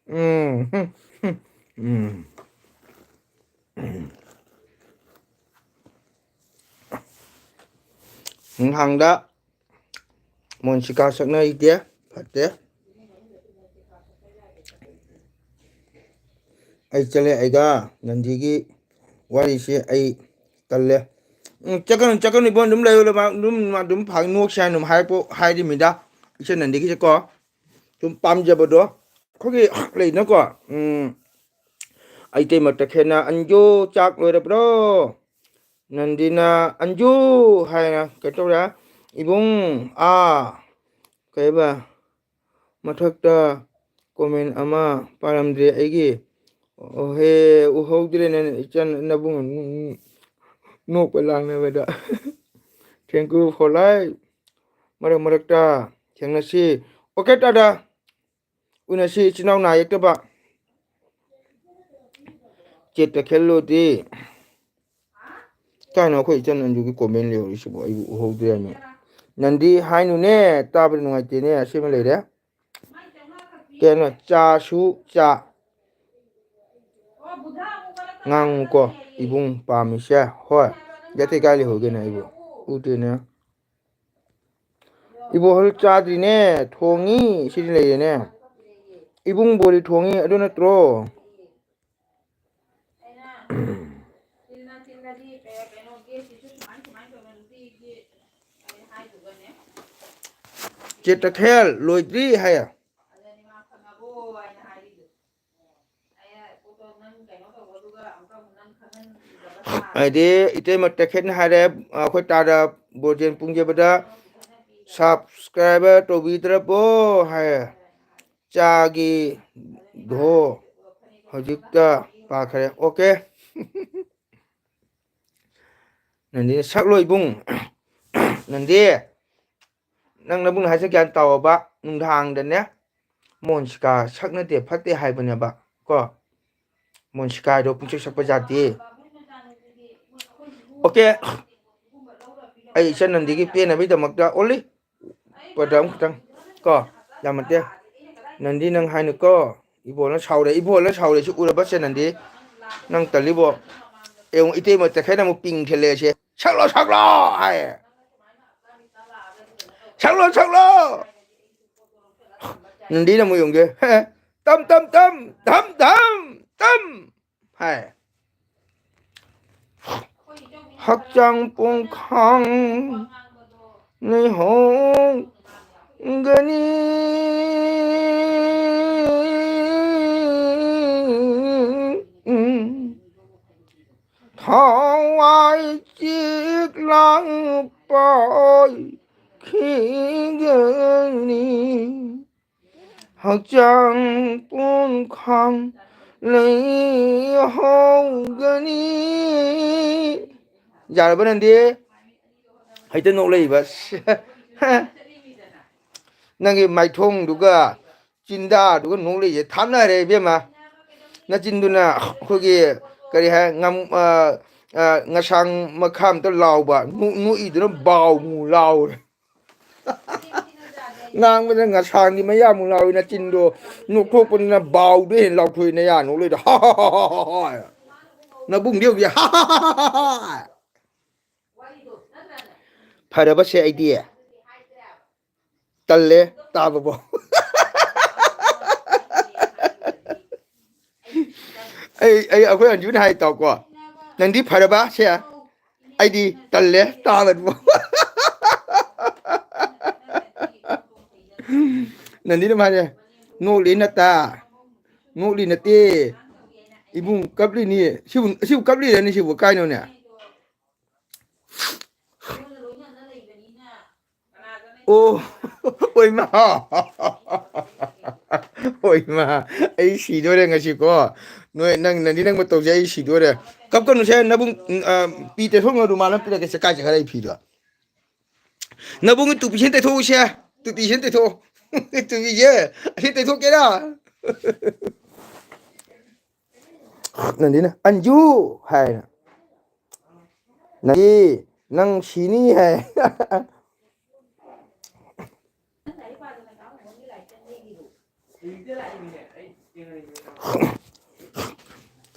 ꯎꯝ꯫ ꯎꯝ꯫ ꯍꯥꯡꯗ ꯃꯣꯟꯁꯤꯀꯥ ꯁꯛꯅ ꯏꯗꯦ꯫ ꯐꯠꯇꯦ꯫ ꯑꯩ ꯆꯠꯂꯦ꯫ ꯑꯩꯒ ꯅꯟꯗꯤꯒꯤ ꯋꯥꯔꯤꯁꯦ ꯑꯩ ꯇꯜꯂꯦ꯫ ꯎꯝ, ꯆꯠꯀꯅꯨ, ꯆꯠꯀꯅꯨ ꯏꯕꯣꯟ, ꯑꯗꯨꯝ ꯂꯩꯌꯨ꯫ ꯑꯗꯨꯝ, ꯑꯗꯨꯝ ꯐꯥꯒꯤ ꯅꯣꯛꯁꯦ ꯍꯥꯏꯅ ꯑꯗꯨꯝ ꯍꯥꯏꯔꯛꯄ, ꯍꯥꯏꯔꯤꯃꯤꯗ꯫ ꯏꯆꯟ ꯅꯟꯗꯤꯒꯤꯁꯦꯀꯣ ꯁꯨꯝ ꯄꯥꯝꯖꯕꯗꯣ ꯑꯩꯈꯣꯏꯒꯤ ꯂꯩꯗꯅꯀꯣ꯫ ꯎꯝ, ꯑꯩ ꯇꯩꯃꯛꯇ ꯈꯦꯠꯅ ꯑꯟꯖꯨ ꯆꯥꯛ ꯂꯣꯏꯔꯕ꯭ꯔꯣ? ꯅꯟꯗꯤꯅ ꯑꯟꯖꯨ ꯍꯥꯏꯅ ꯀꯩꯅꯣ ꯇꯧꯔꯦ꯫ ꯏꯕꯨꯡ ꯑꯥ ꯀꯩꯕ ꯃꯊꯛꯇ comment ꯑꯃ ꯄꯥꯔꯝꯗ꯭ꯔꯦ ꯑꯩꯒꯤ꯫ ꯑꯣꯍꯦ, ꯎꯍꯧꯗ꯭ꯔꯦꯅꯦ ꯏꯆꯟ ꯅꯕꯨꯡ ꯅꯣꯛꯄ ꯂꯥꯡꯅꯕꯗ꯫ Thank you for life꯫ ꯃꯔꯛ ꯃꯔꯛꯇ ꯊꯦꯡꯅꯁꯤ꯫ Okay ꯇꯥꯗ꯫ ꯎꯅꯁꯤ ꯏꯆꯤꯟ ꯏꯅꯥꯎ ꯅꯥ ꯌꯦꯛꯇꯕ꯫ ꯆꯦꯠꯇ ꯈꯦꯜꯂꯨꯗꯤ꯫ ꯀꯥꯏꯅꯣ ꯑꯩꯈꯣꯏ ꯏꯆꯟ ꯑꯟꯖꯨꯒꯤ comment ꯂꯩꯍꯧꯔꯤꯁꯤꯕꯨ ꯑꯩꯕꯨ ꯎꯍꯧꯗ꯭ꯔꯦꯅꯦ꯫ ꯅꯟꯗꯤ ꯍꯥꯏꯅꯨꯅꯦ, ꯇꯥꯕꯗ ꯅꯨꯡꯉꯥꯏꯇꯦꯅꯦ꯫ ꯑꯁꯤꯃ ꯂꯩꯔꯦ꯫ ꯀꯩꯅꯣ ꯆꯥꯁꯨ ꯆꯥ꯫ ꯉꯥꯡꯉꯨꯀꯣ ꯏꯕꯨꯡ ꯄꯥꯝꯃꯤꯁꯦ꯫ ꯍꯣꯏ꯫ ꯌꯥꯇꯩ ꯀꯥꯏ ꯂꯩꯍꯧꯒꯦꯅꯦ ꯑꯩꯕꯨ? ꯎꯗꯦꯅꯦ꯫ ꯏꯕꯣꯍꯜ ꯆꯥꯗ꯭ꯔꯤꯅꯦ꯫ ꯊꯣꯡꯉꯤ꯫ ꯁꯤꯗꯤ ꯂꯩꯔꯦꯅꯦ꯫ ꯏꯕꯨꯡ ꯕꯣꯔꯤ ꯊꯣꯡꯉꯤ꯫ ꯑꯗꯨ ꯅꯠꯇ꯭ꯔꯣ? ꯆꯦ ꯇꯈꯦꯜ ꯂꯣꯏꯗ꯭ꯔꯤ ꯍꯥꯏꯌꯦ꯫ ꯍꯥꯏꯗꯤ ꯏꯇꯩꯃ ꯇꯈꯦꯠꯅ ꯍꯥꯏꯔꯦ, ꯑꯩꯈꯣꯏ ꯇꯥꯗ ꯕꯣꯔꯖꯦꯟ ꯄꯨꯡꯖꯕꯗ subscriber ꯇꯧꯕꯤꯗ꯭ꯔꯕꯣ ꯍꯥꯏꯌꯦ꯫ ꯆꯥꯒꯤ ꯙꯣ ꯍꯧꯖꯤꯛꯇ ꯄꯥꯈ꯭ꯔꯦ꯫ Okay꯫ ꯅꯟꯗꯤ ꯁꯛꯂꯣ ꯏꯕꯨꯡ꯫ ꯅꯟꯗꯤ, ꯅꯪ ꯅꯕꯨꯡꯅ ꯍꯥꯏꯁꯦ ꯒ꯭ꯌꯥꯟ ꯇꯥꯎꯑꯣꯕ꯫ ꯅꯨꯡꯗꯥꯡꯗꯅꯦ ꯃꯣꯟꯁꯤꯀꯥ ꯁꯛꯅꯗꯦ ꯐꯠꯇꯦ ꯍꯥꯏꯕꯅꯦꯕ ꯀꯣ꯫ ꯃꯣꯟꯁꯤꯀꯥꯗꯣ ꯄꯨꯡꯁꯛ ꯁꯛꯄ ꯌꯥꯗꯦ꯫ Okay꯫ ꯑꯩ ꯏꯆꯟ ꯅꯟꯗꯤꯒꯤ ꯄꯦꯟꯅꯕꯒꯤꯗꯃꯛꯇ only ꯄꯗꯝ ꯈꯤꯇꯪ ꯀꯣ꯫ ꯌꯥꯝ ꯅꯠꯇꯦ꯫ ꯅꯟꯗꯤ ꯅꯪ ꯍꯥꯏꯅꯨꯀꯣ꯫ ꯏꯕꯣꯅ ꯁꯥꯎꯔꯦ꯫ ꯏꯕꯣꯅ ꯁꯥꯎꯔꯦ꯫ ꯁꯤ ꯎꯔꯕ ꯆꯦ ꯅꯟꯗꯤ? ꯅꯪ ꯇꯜꯂꯤꯕꯣ? ꯑꯦ, ꯏꯇꯩꯃ ꯇꯈꯦꯠꯅ ꯑꯃꯨꯛ ꯄꯤꯡ ꯊꯤꯜꯂꯛꯑꯦ ꯁꯦ꯫ ꯁꯛꯂꯣ, ꯁꯛꯂꯣ ꯍꯥꯏ꯫ ꯁꯛꯂꯣ, ꯁꯛꯂꯣ꯫ ꯅꯟꯗꯤꯅ ꯑꯃꯨꯛ ꯌꯦꯡꯒꯦ꯫ ꯇꯝ, ꯇꯝ, ꯇꯝ, ꯙꯝ, ꯙꯝ, ꯇꯝ꯫ ꯍꯥꯏ꯫ ꯍꯛꯆꯥꯡ ꯄꯨꯡꯈꯥꯡ ꯂꯩꯍꯧꯒꯅꯤ꯫ ꯊꯋꯥꯏ ꯆꯤꯛꯂꯥꯡ ꯄꯥꯏꯈꯤꯒꯅꯤ꯫ ꯍꯛꯆꯥꯡ ꯄꯨꯝꯈꯥꯡ ꯂꯩꯍꯧꯒꯅꯤ꯫ ꯌꯥꯔꯕ ꯅꯪꯗꯤ? ꯍꯦꯛꯇ ꯅꯣꯛꯂꯛꯏꯕ꯫ ꯅꯪꯒꯤ ꯃꯥꯏꯊꯣꯡꯗꯨꯒ ꯆꯤꯟꯗꯥꯗꯨꯒ ꯅꯣꯛꯂꯛꯏꯁꯦ ꯊꯥꯞꯅꯔꯦ ꯏꯕꯦꯝꯃ꯫ ꯅꯆꯤꯟꯗꯨꯅ ꯑꯩꯈꯣꯏꯒꯤ ꯀꯔꯤ ꯍꯥꯏ, ꯉꯝ-, ꯑ, ꯑ, ꯉꯁꯥꯡ ꯃꯈꯥ ꯑꯝꯇ ꯂꯥꯎꯕ, ꯅꯣꯛ-, ꯅꯣꯛꯏꯗꯨꯅ ꯕꯥꯎ ꯃꯨ ꯂꯥꯎꯔꯦ꯫ ꯉꯥꯡꯕꯗ ꯉꯁꯥꯡꯒꯤ ꯃꯌꯥꯃꯨꯛ ꯂꯥꯎꯏ ꯅꯆꯤꯟꯗꯣ, ꯅꯣꯛꯊꯣꯛꯄꯗꯨꯅ ꯕꯥꯎꯗꯣ ꯍꯦꯟꯅ ꯂꯥꯎꯊꯣꯛꯏ ꯅꯌꯥ ꯅꯣꯛꯂꯣꯏꯗꯣ꯫ ꯍꯥ ꯍꯥ ꯍꯥ ꯍꯥ ꯍꯥ ꯍꯥꯏ꯫ ꯅꯕꯨꯡꯗꯤ ꯍꯧꯖꯤꯛ ꯍꯥ ꯍꯥ ꯍꯥ ꯍꯥ ꯍꯥ ꯍꯥꯏ꯫ ꯐꯔꯕꯁꯦ ꯑꯩꯗꯤ꯫ ꯇꯜꯂꯦ ꯇꯥꯕꯕꯣ꯫ ꯑꯩ, ꯑꯩ, ꯑꯩꯈꯣꯏ ꯑꯟꯖꯨꯅ ꯍꯥꯏ ꯇꯥꯎꯀꯣ, "ꯅꯪꯗꯤ ꯐꯔꯕ ꯁꯦ?" ꯑꯩꯗꯤ ꯇꯜꯂꯦ ꯇꯥꯕꯕꯣ꯫ ꯅꯟꯗꯤꯅ ꯃꯥꯅꯦ, "ꯅꯣꯛꯂꯤ ꯅꯠꯇ, ꯅꯣꯛꯂꯤ ꯅꯠꯇꯦ, ꯏꯕꯨꯡ ꯀꯞꯂꯤꯅꯤ꯫ ꯁꯤꯕꯨ, ꯁꯤꯕꯨ ꯀꯞꯂꯤꯔꯅꯤ ꯁꯤꯕꯨ ꯀꯥꯏꯅꯣꯅꯦ?" ꯑꯣ, ꯑꯣꯏꯃꯥ꯫ ꯑꯣꯏꯃꯥ, ꯑꯩ ꯁꯤꯗꯣꯔꯦ ꯉꯁꯤꯀꯣ꯫ ꯅꯣꯏ, ꯅꯪ, ꯅꯟꯗꯤ ꯅꯪ ꯃꯇꯧꯁꯦ ꯑꯩ ꯁꯤꯗꯣꯔꯦ꯫ ꯀꯞꯀꯅꯨꯁꯦ, ꯅꯕꯨꯡ, ꯎꯝ, ꯑ, ꯄꯤ ꯇꯩꯊꯣꯛꯅ ꯔꯨꯃꯥꯜ ꯑꯃ ꯄꯤꯔꯛꯀꯦꯁꯦ, ꯀꯥꯏ ꯆꯠꯈ꯭ꯔꯦ ꯑꯩ ꯐꯤꯗꯣ? ꯅꯕꯨꯡꯒꯤ ꯇꯨꯄꯤꯁꯦ ꯇꯩꯊꯣꯛꯎꯁꯦ꯫ ꯇꯨꯄꯤꯁꯦ ꯇꯩꯊꯣꯛꯑꯣ꯫ ꯇꯨꯄꯤꯁꯦ ꯑꯁꯤ ꯇꯩꯊꯣꯛꯀꯦꯔꯥ? ꯅꯟꯗꯤꯅ, "ꯑꯟꯖꯨ" ꯍꯥꯏꯅ꯫ "ꯅꯪꯒꯤ, ꯅꯪ ꯁꯤꯅꯤ" ꯍꯥꯏ꯫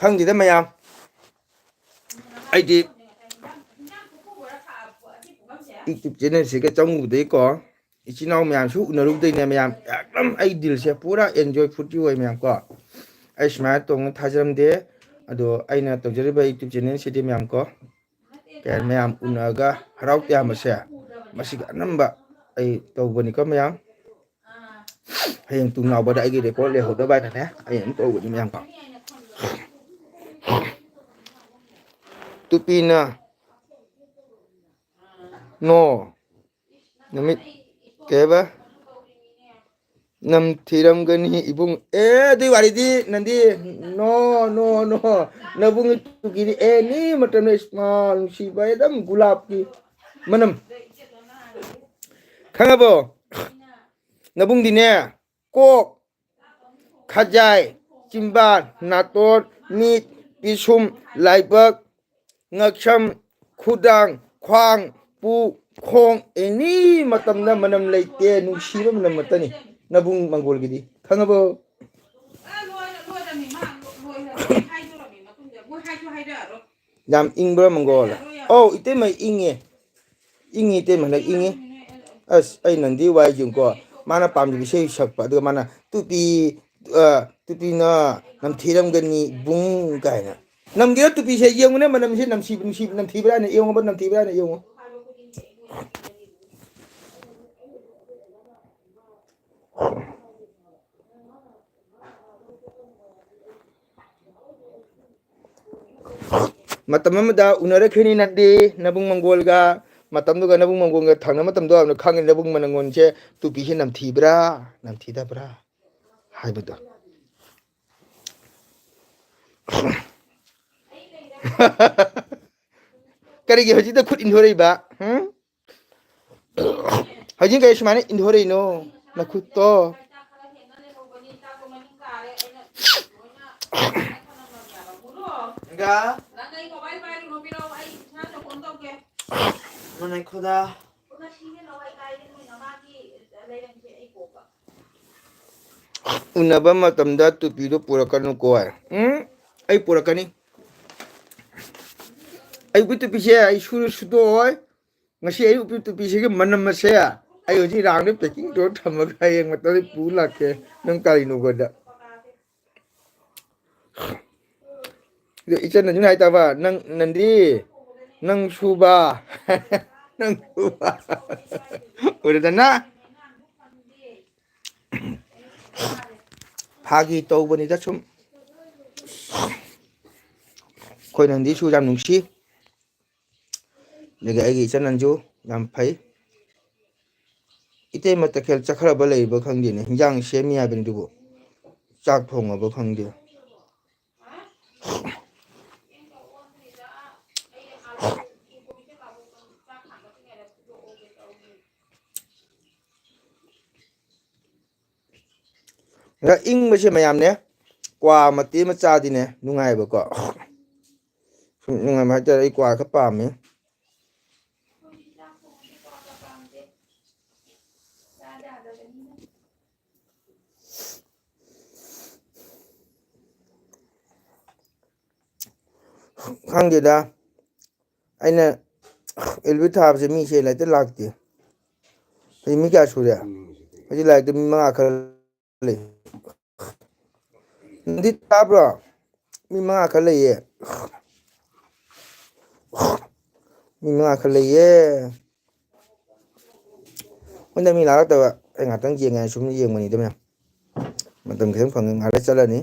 ꯈꯪꯗꯦꯗ ꯃꯌꯥꯝ, ꯑꯩꯗꯤ YouTube channelꯁꯤꯒ ꯆꯪꯉꯨꯕꯗꯒꯤꯀꯣ, ꯏꯆꯤꯟ ꯏꯅꯥꯎ ꯃꯌꯥꯝꯁꯨ ꯎꯅꯔꯨꯗꯣꯏꯅꯦ ꯃꯌꯥꯝ꯫ ꯑꯦꯛꯗꯝ ꯑꯩ ꯗꯤꯜꯁꯦ ꯄꯨꯔꯥ ꯑꯦꯟꯖꯣꯏ ꯐꯨꯔꯇꯤ ꯑꯣꯏ ꯃꯌꯥꯝ ꯀꯣ꯫ ꯑꯩ ꯁꯨꯃꯥꯏꯅ ꯇꯧꯅ ꯊꯥꯖꯔꯝꯗꯦ꯫ ꯑꯗꯣ ꯑꯩꯅ ꯇꯧꯖꯔꯤꯕ ꯌꯨꯇ꯭ꯌꯨꯕ ꯆꯦꯅꯦꯜꯁꯤꯗꯤ ꯃꯌꯥꯝ ꯀꯣ, ꯀꯩ ꯍꯥꯏꯅꯤ, ꯃꯌꯥꯝ ꯎꯅꯔꯒ ꯍꯔꯥꯎ ꯇꯌꯥꯝꯕꯁꯦ ꯃꯁꯤꯒꯤ ꯑꯅꯝꯕ ꯑꯩ ꯇꯧꯕꯅꯤꯀꯣ ꯃꯌꯥꯝ꯫ ꯍꯌꯦꯡ ꯇꯨꯡ ꯂꯥꯎꯕꯗ ꯑꯩꯒꯤ ꯔꯦꯀꯣꯔꯗ ꯂꯩꯍꯧꯗꯕ ꯍꯥꯏꯅꯅꯦ, ꯑꯩ ꯑꯗꯨꯝ ꯇꯧꯕꯅꯤ ꯃꯌꯥꯝ ꯀꯣ꯫ ꯇꯨꯄꯤꯅ ꯅꯣ ꯅꯨꯃꯤꯠ ꯀꯩꯕ ꯅꯝꯊꯤꯔꯝꯒꯅꯤ ꯏꯕꯨꯡ꯫ ꯑꯦ, ꯑꯗꯨꯏ ꯋꯥꯔꯤꯗꯤ ꯅꯪꯗꯤ ꯅꯣ, ꯅꯣ, ꯅꯣ꯫ ꯅꯕꯨꯡ ꯇꯨꯀꯤꯗꯤ ꯑꯦꯅꯤ ꯃꯇꯝꯗ ꯏꯁꯃꯥ ꯅꯨꯡꯁꯤꯕ ꯑꯗꯨꯝ ꯒꯨꯂꯥꯞꯀꯤ ꯃꯅꯝ꯫ ꯈꯪꯉꯕꯣ? ꯅꯕꯨꯡꯗꯤꯅꯦ, ꯀꯣꯛ, ꯈꯖꯥꯏ, ꯆꯤꯝꯕꯥꯟ, ꯅꯥꯇꯣꯟ, ꯃꯤꯠ, ꯄꯤꯁꯨꯝ, ꯂꯥꯏꯕꯛ, ꯉꯛꯁꯝ, ꯈꯨꯗꯥꯡ, ꯈ꯭ꯋꯥꯡ, ꯄꯨ, ꯈꯣꯡ, ꯑꯦꯅꯤ ꯃꯇꯝꯗ ꯃꯅꯝ ꯂꯩꯇꯦ, ꯅꯨꯡꯁꯤꯕ ꯃꯅꯝ ꯉꯥꯛꯇꯅꯤ ꯅꯕꯨꯡ ꯃꯪꯒꯣꯜꯒꯤꯗꯤ꯫ ꯈꯪꯉꯕꯣ? ꯌꯥꯝ ꯏꯪꯕ꯭ꯔꯥ ꯃꯪꯒꯣꯜ? ꯑꯧ, ꯏꯇꯩꯃ ꯏꯪꯉꯦ꯫ ꯏꯪꯉꯤ ꯏꯇꯩꯃ, ꯍꯟꯗꯛ ꯏꯪꯉꯤ꯫ ꯑꯁ, ꯑꯩ ꯅꯟꯗꯤ ꯋꯥꯏ ꯌꯦꯡꯉꯨꯀꯣ꯫ ꯃꯥꯅ ꯄꯥꯝꯖꯕ ꯏꯁꯩ ꯁꯛꯄ, ꯑꯗꯨꯒ ꯃꯥꯅ "ꯇꯨꯄꯤ, ꯑ, ꯇꯨꯄꯤꯅ ꯅꯝꯊꯤꯔꯝꯒꯅꯤ ꯕꯨꯡ" ꯀꯥꯏꯅ꯫ ꯅꯝꯒꯦꯔꯥ ꯇꯨꯄꯤꯁꯦ? ꯌꯦꯡꯉꯨꯅꯦ, ꯃꯅꯝꯁꯦ ꯅꯝꯁꯤꯕ, ꯅꯨꯡꯁꯤꯕ, ꯅꯝꯊꯤꯕ꯭ꯔꯥꯅ ꯌꯦꯡꯉꯣꯕ, ꯅꯝꯊꯤꯕ꯭ꯔꯥꯅ ꯌꯦꯡꯉꯣ꯫ ꯃꯇꯝ ꯑꯃꯗ ꯎꯅꯔꯛꯈꯤꯅꯤ ꯅꯪꯗꯤ ꯅꯕꯨꯡ ꯃꯪꯒꯣꯜꯒ꯫ ꯃꯇꯝꯗꯨꯒ ꯅꯕꯨꯡ ꯃꯪꯒꯣꯜꯒ ꯊꯪꯅ ꯃꯇꯝꯗꯣ ꯌꯥꯝꯅ ꯈꯪꯉꯤ, ꯅꯕꯨꯡ ꯃꯪꯒꯣꯜꯁꯦ ꯇꯨꯄꯤꯁꯦ ꯅꯝꯊꯤꯕ꯭ꯔꯥ, ꯅꯝꯊꯤꯗꯕ꯭ꯔꯥ ꯍꯥꯏꯕꯗꯣ꯫ ꯀꯔꯤꯒꯤ ꯍꯧꯖꯤꯛꯇ ꯈꯨꯠ ꯏꯟꯊꯣꯔꯛꯏꯕ? ꯍꯨꯝ? ꯍꯧꯖꯤꯛ ꯀꯩ ꯁꯨꯃꯥꯏꯅ ꯏꯟꯊꯣꯔꯛꯏꯅꯣ ꯅꯈꯨꯠꯇꯣ? ꯒ? ꯃꯅꯩ ꯈꯨꯗꯥ꯫ ꯎꯅꯕ ꯃꯇꯝꯗ ꯇꯨꯄꯤꯗꯨ ꯄꯨꯔꯛꯀꯅꯨꯀꯣ꯫ ꯎꯝ? ꯑꯩ ꯄꯨꯔꯛꯀꯅꯤ꯫ ꯑꯌꯨꯛꯀꯤ ꯇꯨꯄꯤꯁꯦ ꯑꯩ ꯁꯨꯔ ꯁꯨꯗꯣꯛꯑꯣꯏ꯫ ꯉꯁꯤ ꯑꯌꯨꯛꯀꯤ ꯇꯨꯄꯤꯁꯤꯒꯤ ꯃꯅꯝ ꯑꯁꯦ ꯑꯩ ꯍꯧꯖꯤꯛ ꯔꯥꯡꯗ ꯄꯦꯀꯤꯡ ꯇꯧꯔ ꯊꯝꯃꯒ ꯍꯌꯦꯡ ꯃꯇꯝꯗ ꯄꯨ ꯂꯥꯛꯀꯦ꯫ ꯅꯪ ꯀꯔꯤꯅꯣ ꯒꯣꯗ? ꯑꯗꯨ ꯏꯆꯟ ꯅꯟꯖꯨꯅ ꯍꯥꯏꯇꯥꯕ, "ꯅꯪ, ꯅꯟꯗꯤ, ꯅꯪ ꯁꯨꯕ, ꯅꯪ ꯁꯨꯕ." ꯎꯔꯦꯗꯅ? ꯐꯥꯒꯤ ꯇꯧꯕꯅꯤꯗ ꯁꯨꯝ꯫ ꯑꯩꯈꯣꯏ ꯅꯟꯗꯤꯁꯨ ꯌꯥꯝ ꯅꯨꯡꯁꯤ꯫ ꯑꯗꯒꯤ ꯑꯩꯒꯤ ꯏꯆꯟ ꯅꯟꯖꯨ ꯌꯥꯝ ꯐꯩ꯫ ꯏꯇꯩꯃ ꯇꯈꯦꯜ ꯆꯠꯈ꯭ꯔꯕ ꯂꯩꯕ ꯈꯪꯗꯦꯅꯦ꯫ ꯍꯤꯟꯖꯥꯡ ꯁꯦꯝꯃꯤ ꯍꯥꯏꯕꯅꯤ ꯑꯗꯨꯕꯨ ꯆꯥꯛ ꯊꯣꯡꯉꯕ ꯈꯪꯗꯦ꯫ ꯈꯔ ꯏꯪꯕꯁꯦ ꯃꯌꯥꯝꯅꯦ, ꯀ꯭ꯋꯥ ꯃꯇꯦꯛ ꯑꯃ ꯆꯥꯗꯤꯅꯦ ꯅꯨꯡꯉꯥꯏꯕꯀꯣ꯫ ꯁꯨꯝ ꯅꯨꯡꯉꯥꯏꯕ ꯍꯥꯏꯇꯥꯔꯦ, ꯑꯩ ꯀ꯭ꯋꯥ ꯈꯔ ꯄꯥꯝꯃꯦ꯫ ꯈꯪꯗꯦꯗ, ꯑꯩꯅ ꯑꯦꯜꯕꯤ ꯊꯥꯕꯁꯦ ꯃꯤꯁꯦ ꯂꯥꯏꯔꯤꯛꯇ ꯂꯥꯛꯇꯦ꯫ ꯍꯧꯖꯤꯛ ꯃꯤ ꯀꯌꯥ ꯁꯨꯔꯦ? ꯍꯧꯖꯤꯛ ꯂꯥꯏꯔꯤꯛꯇ ꯃꯤ ꯃꯉꯥ ꯈꯔ ꯂꯩ꯫ ꯅꯪꯗꯤ ꯇꯥꯕ꯭ꯔꯣ? ꯃꯤ ꯃꯉꯥ ꯈꯔ ꯂꯩꯌꯦ꯫ ꯃꯤ ꯃꯉꯥ ꯈꯔ ꯂꯩꯌꯦ꯫ ꯃꯣꯏꯅ ꯃꯤ ꯂꯥꯛꯂꯛꯇꯕ ꯑꯩ ꯉꯥꯛꯇꯪ ꯌꯦꯡꯉꯦ ꯍꯥꯏꯅ ꯁꯨꯝ ꯌꯦꯡꯕꯅꯤꯗ ꯃꯌꯥꯝ꯫ ꯃꯇꯝ ꯈꯤꯇꯪ ꯐꯪꯉꯦ, ꯉꯥꯏꯍꯥꯛ ꯂꯩꯔ ꯆꯠꯂꯅꯤ꯫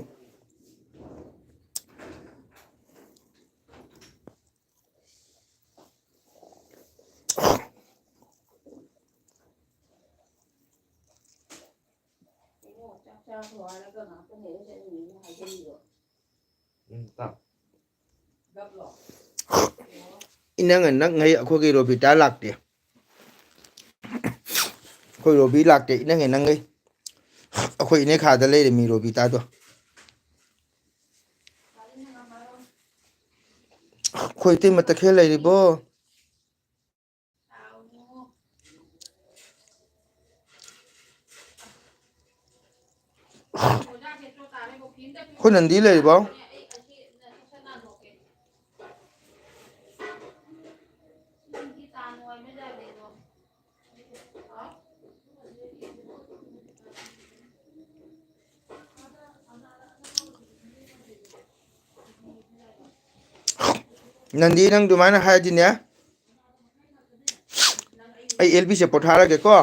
ꯏꯅꯪ ꯅꯪꯉꯩ ꯑꯩꯈꯣꯏꯒꯤ ꯔꯣꯕꯤꯇꯥ ꯂꯥꯛꯇꯦ꯫ ꯑꯩꯈꯣꯏ ꯔꯣꯕꯤ ꯂꯥꯛꯇꯦ, ꯏꯅꯪꯉꯩ ꯅꯪꯉꯩ꯫ ꯑꯩꯈꯣꯏ ꯏꯅꯦ ꯈꯥꯗ ꯂꯩꯔꯦ ꯃꯤ ꯔꯣꯕꯤꯇꯥꯗꯣ꯫ ꯑꯩꯈꯣꯏ ꯏꯇꯩꯃ ꯇꯈꯦꯜ ꯂꯩꯔꯤꯕꯣ? ꯑꯩꯈꯣꯏ ꯅꯟꯗꯤ ꯂꯩꯔꯤꯕꯣ? ꯅꯟꯗꯤ, ꯅꯪ ꯑꯗꯨꯃꯥꯏꯅ ꯍꯥꯏꯔꯗꯤꯅꯦ, ꯑꯩ ꯑꯦꯜ ꯕꯤꯁꯦ ꯄꯣꯊꯥꯔꯒꯦꯀꯣ꯫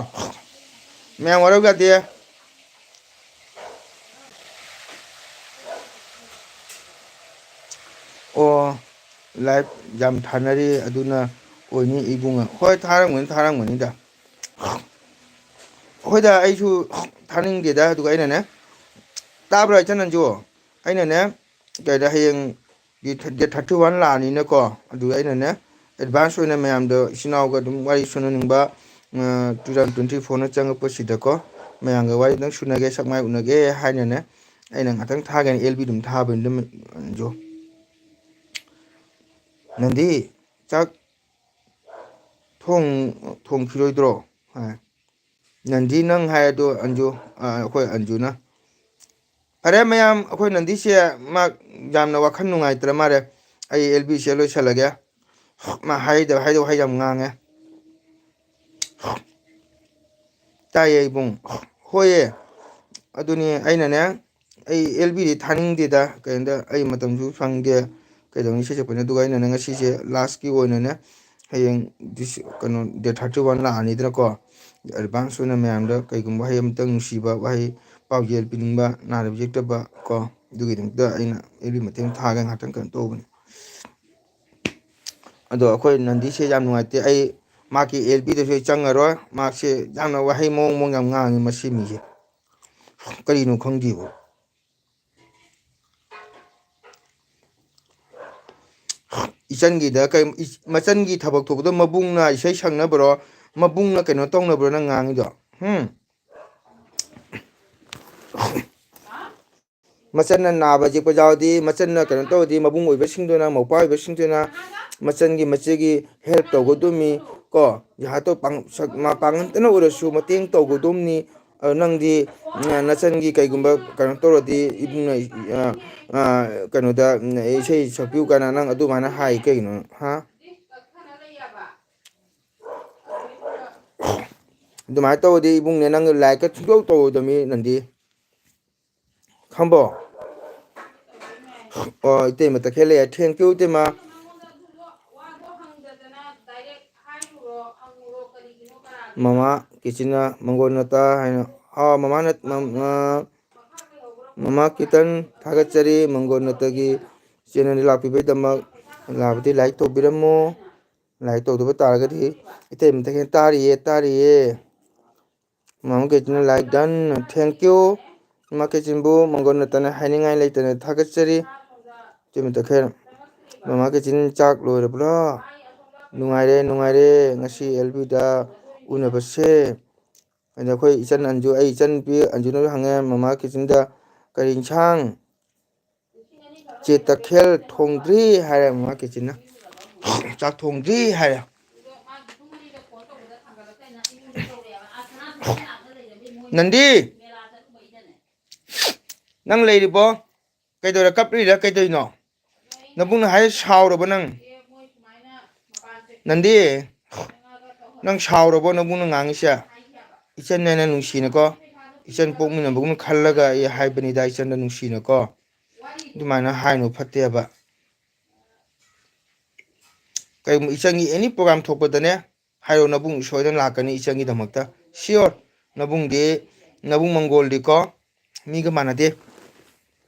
ꯃꯌꯥꯝ ꯋꯥꯔꯧ ꯌꯥꯗꯦ꯫ ꯑꯣ, ꯂꯥꯏꯚ ꯌꯥꯝ ꯊꯥꯅꯔꯤ, ꯑꯗꯨꯅ ꯑꯣꯏꯅꯤ ꯏꯕꯨꯡꯉꯣ꯫ ꯍꯣꯏ, ꯊꯥꯔꯝꯒꯅꯤ, ꯊꯥꯔꯝꯒꯅꯤꯗ꯫ ꯍꯣꯏꯗ, ꯑꯩꯁꯨ ꯊꯥꯅꯤꯡꯗꯦꯗ꯫ ꯑꯗꯨꯒ ꯑꯩꯅꯅꯦ, ꯇꯥꯕ꯭ꯔꯣ, ꯏꯆꯟ ꯅꯟꯖꯨ? ꯑꯩꯅꯅꯦ, ꯀꯩꯗ, ꯍꯌꯦꯡ ꯗꯦꯠ ꯊꯥꯔꯇꯤ ꯋꯥꯟ ꯂꯥꯛꯑꯅꯤꯅꯀꯣ, ꯑꯗꯨꯒ ꯑꯩꯅꯅꯦ, ꯑꯦꯗꯚꯥꯟꯁ ꯑꯣꯏꯅ ꯃꯌꯥꯝꯗ, ꯏꯆꯤꯟ ꯏꯅꯥꯎꯒ ꯑꯗꯨꯝ ꯋꯥꯔꯤ ꯁꯨꯅꯅꯤꯡꯕ, ꯑ, ꯇꯨ ꯊꯥꯎꯖꯟ ꯇ꯭ꯋꯦꯟꯇꯤ ꯐꯣꯔꯅ ꯆꯪꯉꯛꯄꯁꯤꯗꯀꯣ, ꯃꯌꯥꯝꯒ ꯋꯥꯔꯤ ꯑꯗꯨꯝ ꯁꯨꯅꯒꯦ, ꯁꯛ ꯃꯥꯏ ꯎꯅꯒꯦ ꯍꯥꯏꯅꯅꯦ, ꯑꯩꯅ ꯉꯥꯛꯇꯪ ꯊꯥꯒꯦꯅ ꯑꯦꯜ ꯕꯤ ꯑꯗꯨꯝ ꯊꯥꯕꯅꯤꯗ, ꯅꯟꯖꯨ꯫ ꯅꯟꯗꯤ, ꯆꯥꯛ ꯊꯣꯡ-, ꯊꯣꯡꯈꯤꯔꯣꯏꯗ꯭ꯔꯣ? ꯍꯥꯏ꯫ ꯅꯟꯗꯤ ꯅꯪ ꯍꯥꯏ ꯑꯗꯣ ꯑꯟꯖꯨ, ꯑ, ꯑꯩꯈꯣꯏ ꯑꯟꯖꯨꯅ꯫ ꯐꯔꯦ ꯃꯌꯥꯝ, ꯑꯩꯈꯣꯏ ꯅꯟꯗꯤꯁꯦ ꯃꯥ ꯌꯥꯝꯅ ꯋꯥꯈꯜ ꯅꯨꯡꯉꯥꯏꯇ꯭ꯔ ꯃꯥꯜꯂꯦ꯫ ꯑꯩ ꯑꯦꯜ ꯕꯤꯁꯦ ꯂꯣꯏꯁꯤꯜꯂꯒꯦ꯫ ꯃꯥ ꯍꯥꯏꯗꯕ ꯍꯥꯏꯗꯧ ꯍꯥꯏ ꯌꯥꯝ ꯉꯥꯡꯉꯦ꯫ ꯇꯥꯏꯌꯦ ꯏꯕꯨꯡ꯫ ꯍꯣꯏꯌꯦ꯫ ꯑꯗꯨꯅꯤ ꯑꯩꯅꯅꯦ, ꯑꯩ ꯑꯦꯜ ꯕꯤꯗꯤ ꯊꯥꯅꯤꯡꯗꯦꯗ, ꯀꯩꯅꯣꯗ ꯑꯩ ꯃꯇꯝꯁꯨ ꯁꯪꯗꯦ, ꯀꯩꯗꯧꯅꯤ ꯏꯁꯩ ꯁꯛꯄꯅꯤ꯫ ꯑꯗꯨꯒ ꯑꯩꯅꯅꯦ ꯉꯁꯤꯁꯦ ꯂꯥꯁꯀꯤ ꯑꯣꯏꯅꯅꯦ, ꯍꯌꯦꯡ ꯗꯤꯁ-, ꯀꯩꯅꯣ, ꯗꯦꯠ ꯊꯥꯔꯇꯤ ꯋꯥꯟ ꯂꯥꯛꯑꯅꯤꯗꯅꯀꯣ, ꯑꯦꯗꯚꯥꯟꯁ ꯑꯣꯏꯅ ꯃꯌꯥꯝꯗ ꯀꯩꯒꯨꯝꯕ ꯋꯥꯍꯩ ꯑꯃꯇꯪ ꯅꯨꯡꯁꯤꯕ ꯋꯥꯍꯩ, ꯄꯥꯎꯖꯦꯜ ꯄꯤꯅꯤꯡꯕ, ꯅꯥꯗꯕ ꯌꯦꯛꯇꯕ ꯀꯣ, ꯑꯗꯨꯒꯤꯗꯃꯛꯇ ꯑꯩꯅ ꯑꯦꯜ ꯕꯤ ꯃꯇꯦꯡ ꯊꯥꯒꯦ ꯉꯥꯛꯇꯪ ꯀꯩꯅꯣ ꯇꯧꯕꯅꯤ꯫ ꯑꯗꯣ ꯑꯩꯈꯣꯏ ꯅꯟꯗꯤꯁꯦ ꯌꯥꯝ ꯅꯨꯡꯉꯥꯏꯇꯦ꯫ ꯑꯩ ꯃꯥꯒꯤ ꯑꯦꯜ ꯕꯤꯗꯁꯨ ꯑꯩ ꯆꯪꯉꯔꯣꯏ꯫ ꯃꯥꯁꯦ ꯌꯥꯝꯅ ꯋꯥꯍꯩ ꯃꯑꯣꯡ ꯃꯑꯣꯡ ꯌꯥꯝ ꯉꯥꯡꯉꯤ ꯃꯁꯤ ꯃꯤꯁꯦ꯫ ꯀꯔꯤꯅꯣ ꯈꯪꯗꯦꯕ꯫ ꯏꯆꯟꯒꯤꯗ ꯀꯩ-, ꯏ-, ꯃꯆꯟꯒꯤ ꯊꯕꯛ ꯊꯣꯛꯄꯗ ꯃꯕꯨꯡꯅ ꯏꯁꯩ ꯁꯛꯅꯕꯔꯣ, ꯃꯕꯨꯡꯅ ꯀꯩꯅꯣ ꯇꯧꯅꯕ꯭ꯔꯣ ꯅꯪ ꯉꯥꯡꯉꯤꯗꯣ? ꯍꯨꯝ? ꯃꯆꯟꯅ ꯅꯥꯕ ꯌꯦꯛꯄ ꯌꯥꯎꯔꯗꯤ, ꯃꯆꯟꯅ ꯀꯩꯅꯣ ꯇꯧꯔꯗꯤ, ꯃꯕꯨꯡ ꯑꯣꯏꯕꯁꯤꯡꯗꯨꯅ, ꯃꯧꯄ꯭ꯋꯥ ꯑꯣꯏꯕꯁꯤꯡꯗꯨꯅ ꯃꯆꯟꯒꯤ, ꯃꯆꯦꯒꯤ ꯍꯦꯜꯞ ꯇꯧꯒꯗꯕꯅꯤ ꯀꯣ꯫ ꯖꯍꯥꯗꯣ ꯄꯥꯡ-, ꯁꯛ-, ꯃꯥ ꯄꯥꯡꯒꯟꯇꯅ ꯑꯣꯏꯔꯁꯨ ꯃꯇꯦꯡ ꯇꯧꯒꯗꯕꯅꯤ꯫ ꯑ, ꯅꯪꯗꯤ, ꯅ-, ꯅꯆꯟꯒꯤ ꯀꯩꯒꯨꯝꯕ ꯀꯩꯅꯣ ꯇꯧꯔꯗꯤ, ꯏꯕꯨꯡꯅ, ꯑ, ꯑ, ꯀꯩꯅꯣꯗ, ꯎꯝ, ꯏꯁꯩ ꯁꯛꯄꯤꯌꯨ ꯀꯥꯏꯅ ꯅꯪ ꯑꯗꯨꯃꯥꯏꯅ ꯍꯥꯏ ꯀꯩꯒꯤꯅꯣ? ꯍꯥ? ꯑꯗꯨꯃꯥꯏꯅ ꯇꯧꯔꯗꯤ ꯏꯕꯨꯡꯅꯦ, ꯅꯪ ꯂꯥꯏꯛꯀ ꯁꯨꯡꯇꯧ ꯇꯧꯔꯣꯏꯗꯕꯅꯤ ꯅꯪꯗꯤ꯫ ꯈꯪꯕꯣ? ꯑꯣ, ꯏꯇꯩꯃ ꯇꯈꯦꯜ ꯂꯩꯔꯦ꯫ Thank you, ꯏꯇꯩꯃ꯫ ꯃꯃꯥ ꯀꯤꯆꯟꯅ ꯃꯪꯒꯣꯜ ꯅꯠꯇ ꯍꯥꯏꯅ, ꯑꯥ, ꯃꯃꯥ ꯅꯠ-, ꯃꯝ-, ꯑꯥ, ꯃꯃꯥ ꯀꯤꯇꯟ ꯊꯥꯒꯠꯆꯔꯤ ꯃꯪꯒꯣꯜ ꯅꯠꯇꯒꯤ ꯆꯦꯅꯦꯜꯗ ꯂꯥꯛꯄꯤꯕꯒꯤꯗꯃꯛ꯫ ꯂꯥꯛꯄꯗꯤ ꯂꯥꯏꯛ ꯇꯧꯕꯤꯔꯝꯃꯣ꯫ ꯂꯥꯏꯛ ꯇꯧꯗꯕ ꯇꯥꯔꯒꯗꯤ ꯏꯇꯩ ꯃꯇꯩ ꯇꯥꯔꯤꯌꯦ, ꯇꯥꯔꯤꯌꯦ꯫ ꯃꯃꯥ ꯀꯤꯆꯟꯅ ꯂꯥꯏꯛ ꯗꯟ꯫ Thank you꯫ ꯃꯃꯥ ꯀꯤꯆꯟꯕꯨ ꯃꯪꯒꯣꯜ ꯅꯠꯇꯅ ꯍꯥꯏꯅꯤꯡꯉꯥꯏ ꯂꯩꯇꯅ ꯊꯥꯒꯠꯆꯔꯤ꯫ ꯏꯇꯩ ꯃꯇꯩ ꯃꯃꯥ ꯀꯤꯆꯟ ꯆꯥꯛ ꯂꯣꯏꯔꯕ꯭ꯔꯣ? ꯅꯨꯡꯉꯥꯏꯔꯦ, ꯅꯨꯡꯉꯥꯏꯔꯦ꯫ ꯉꯁꯤ ꯑꯦꯜ ꯕꯤꯗ ꯎꯅꯕꯁꯦ꯫ ꯑꯗ ꯑꯩꯈꯣꯏ ꯏꯆꯟ ꯑꯟꯖꯨ, ꯑꯩ ꯏꯆꯟ ꯅꯨꯄꯤ ꯑꯟꯖꯨꯅꯁꯨ ꯍꯪꯉꯦ, "ꯃꯃꯥ ꯀꯤꯆꯟꯗ ꯀꯔꯤ ꯏꯟꯁꯥꯡ?" "ꯆꯦ ꯇꯈꯦꯜ ꯊꯣꯡꯗ꯭ꯔꯤ" ꯍꯥꯏꯔꯦ ꯃꯃꯥ ꯀꯤꯆꯟꯅ꯫ "ꯆꯥꯛ ꯊꯣꯡꯗ꯭ꯔꯤ" ꯍꯥꯏꯔꯦ꯫ ꯅꯟꯗꯤ! ꯅꯪ ꯂꯩꯔꯤꯕꯣ? ꯀꯩꯗꯧꯔꯦ? ꯀꯞꯂꯤꯔ? ꯀꯩꯗꯧꯔꯤꯅꯣ? ꯅꯕꯨꯡꯅ ꯍꯥꯏ ꯁꯥꯎꯔꯕꯣ ꯅꯪ? ꯅꯟꯗꯤ, ꯅꯪ ꯁꯥꯎꯔꯕꯣ ꯅꯕꯨꯡꯅ ꯉꯥꯡꯉꯤꯁꯦ? ꯏꯆꯟꯅꯦꯅ ꯅꯨꯡꯁꯤꯅꯀꯣ, ꯏꯆꯟ ꯄꯣꯛꯃꯤꯟꯅꯕꯒꯨꯝꯅ ꯈꯜꯂꯒ ꯑꯩ ꯍꯥꯏꯕꯅꯤꯗ, ꯏꯆꯟꯗ ꯅꯨꯡꯁꯤꯅꯀꯣ꯫ ꯑꯗꯨꯃꯥꯏꯅ ꯍꯥꯏꯅꯨ, ꯐꯠꯇꯦꯕ꯫ ꯀꯩꯒꯨꯝꯕ ꯏꯆꯟꯒꯤ ꯑꯦꯅꯤ ꯄ꯭ꯔꯣꯒ꯭ꯔꯥꯝ ꯊꯣꯛꯄꯗꯅꯦ, ꯍꯥꯏꯔꯣ, ꯅꯕꯨꯡ ꯁꯣꯏꯗꯅ ꯂꯥꯛꯀꯅꯤ ꯏꯆꯟꯒꯤꯗꯃꯛꯇ꯫ ꯁꯤꯌꯣꯔ꯫ ꯅꯕꯨꯡꯗꯤ, ꯅꯕꯨꯡ ꯃꯪꯒꯣꯜꯗꯤꯀꯣ ꯃꯤꯒ ꯃꯥꯟꯅꯗꯦ꯫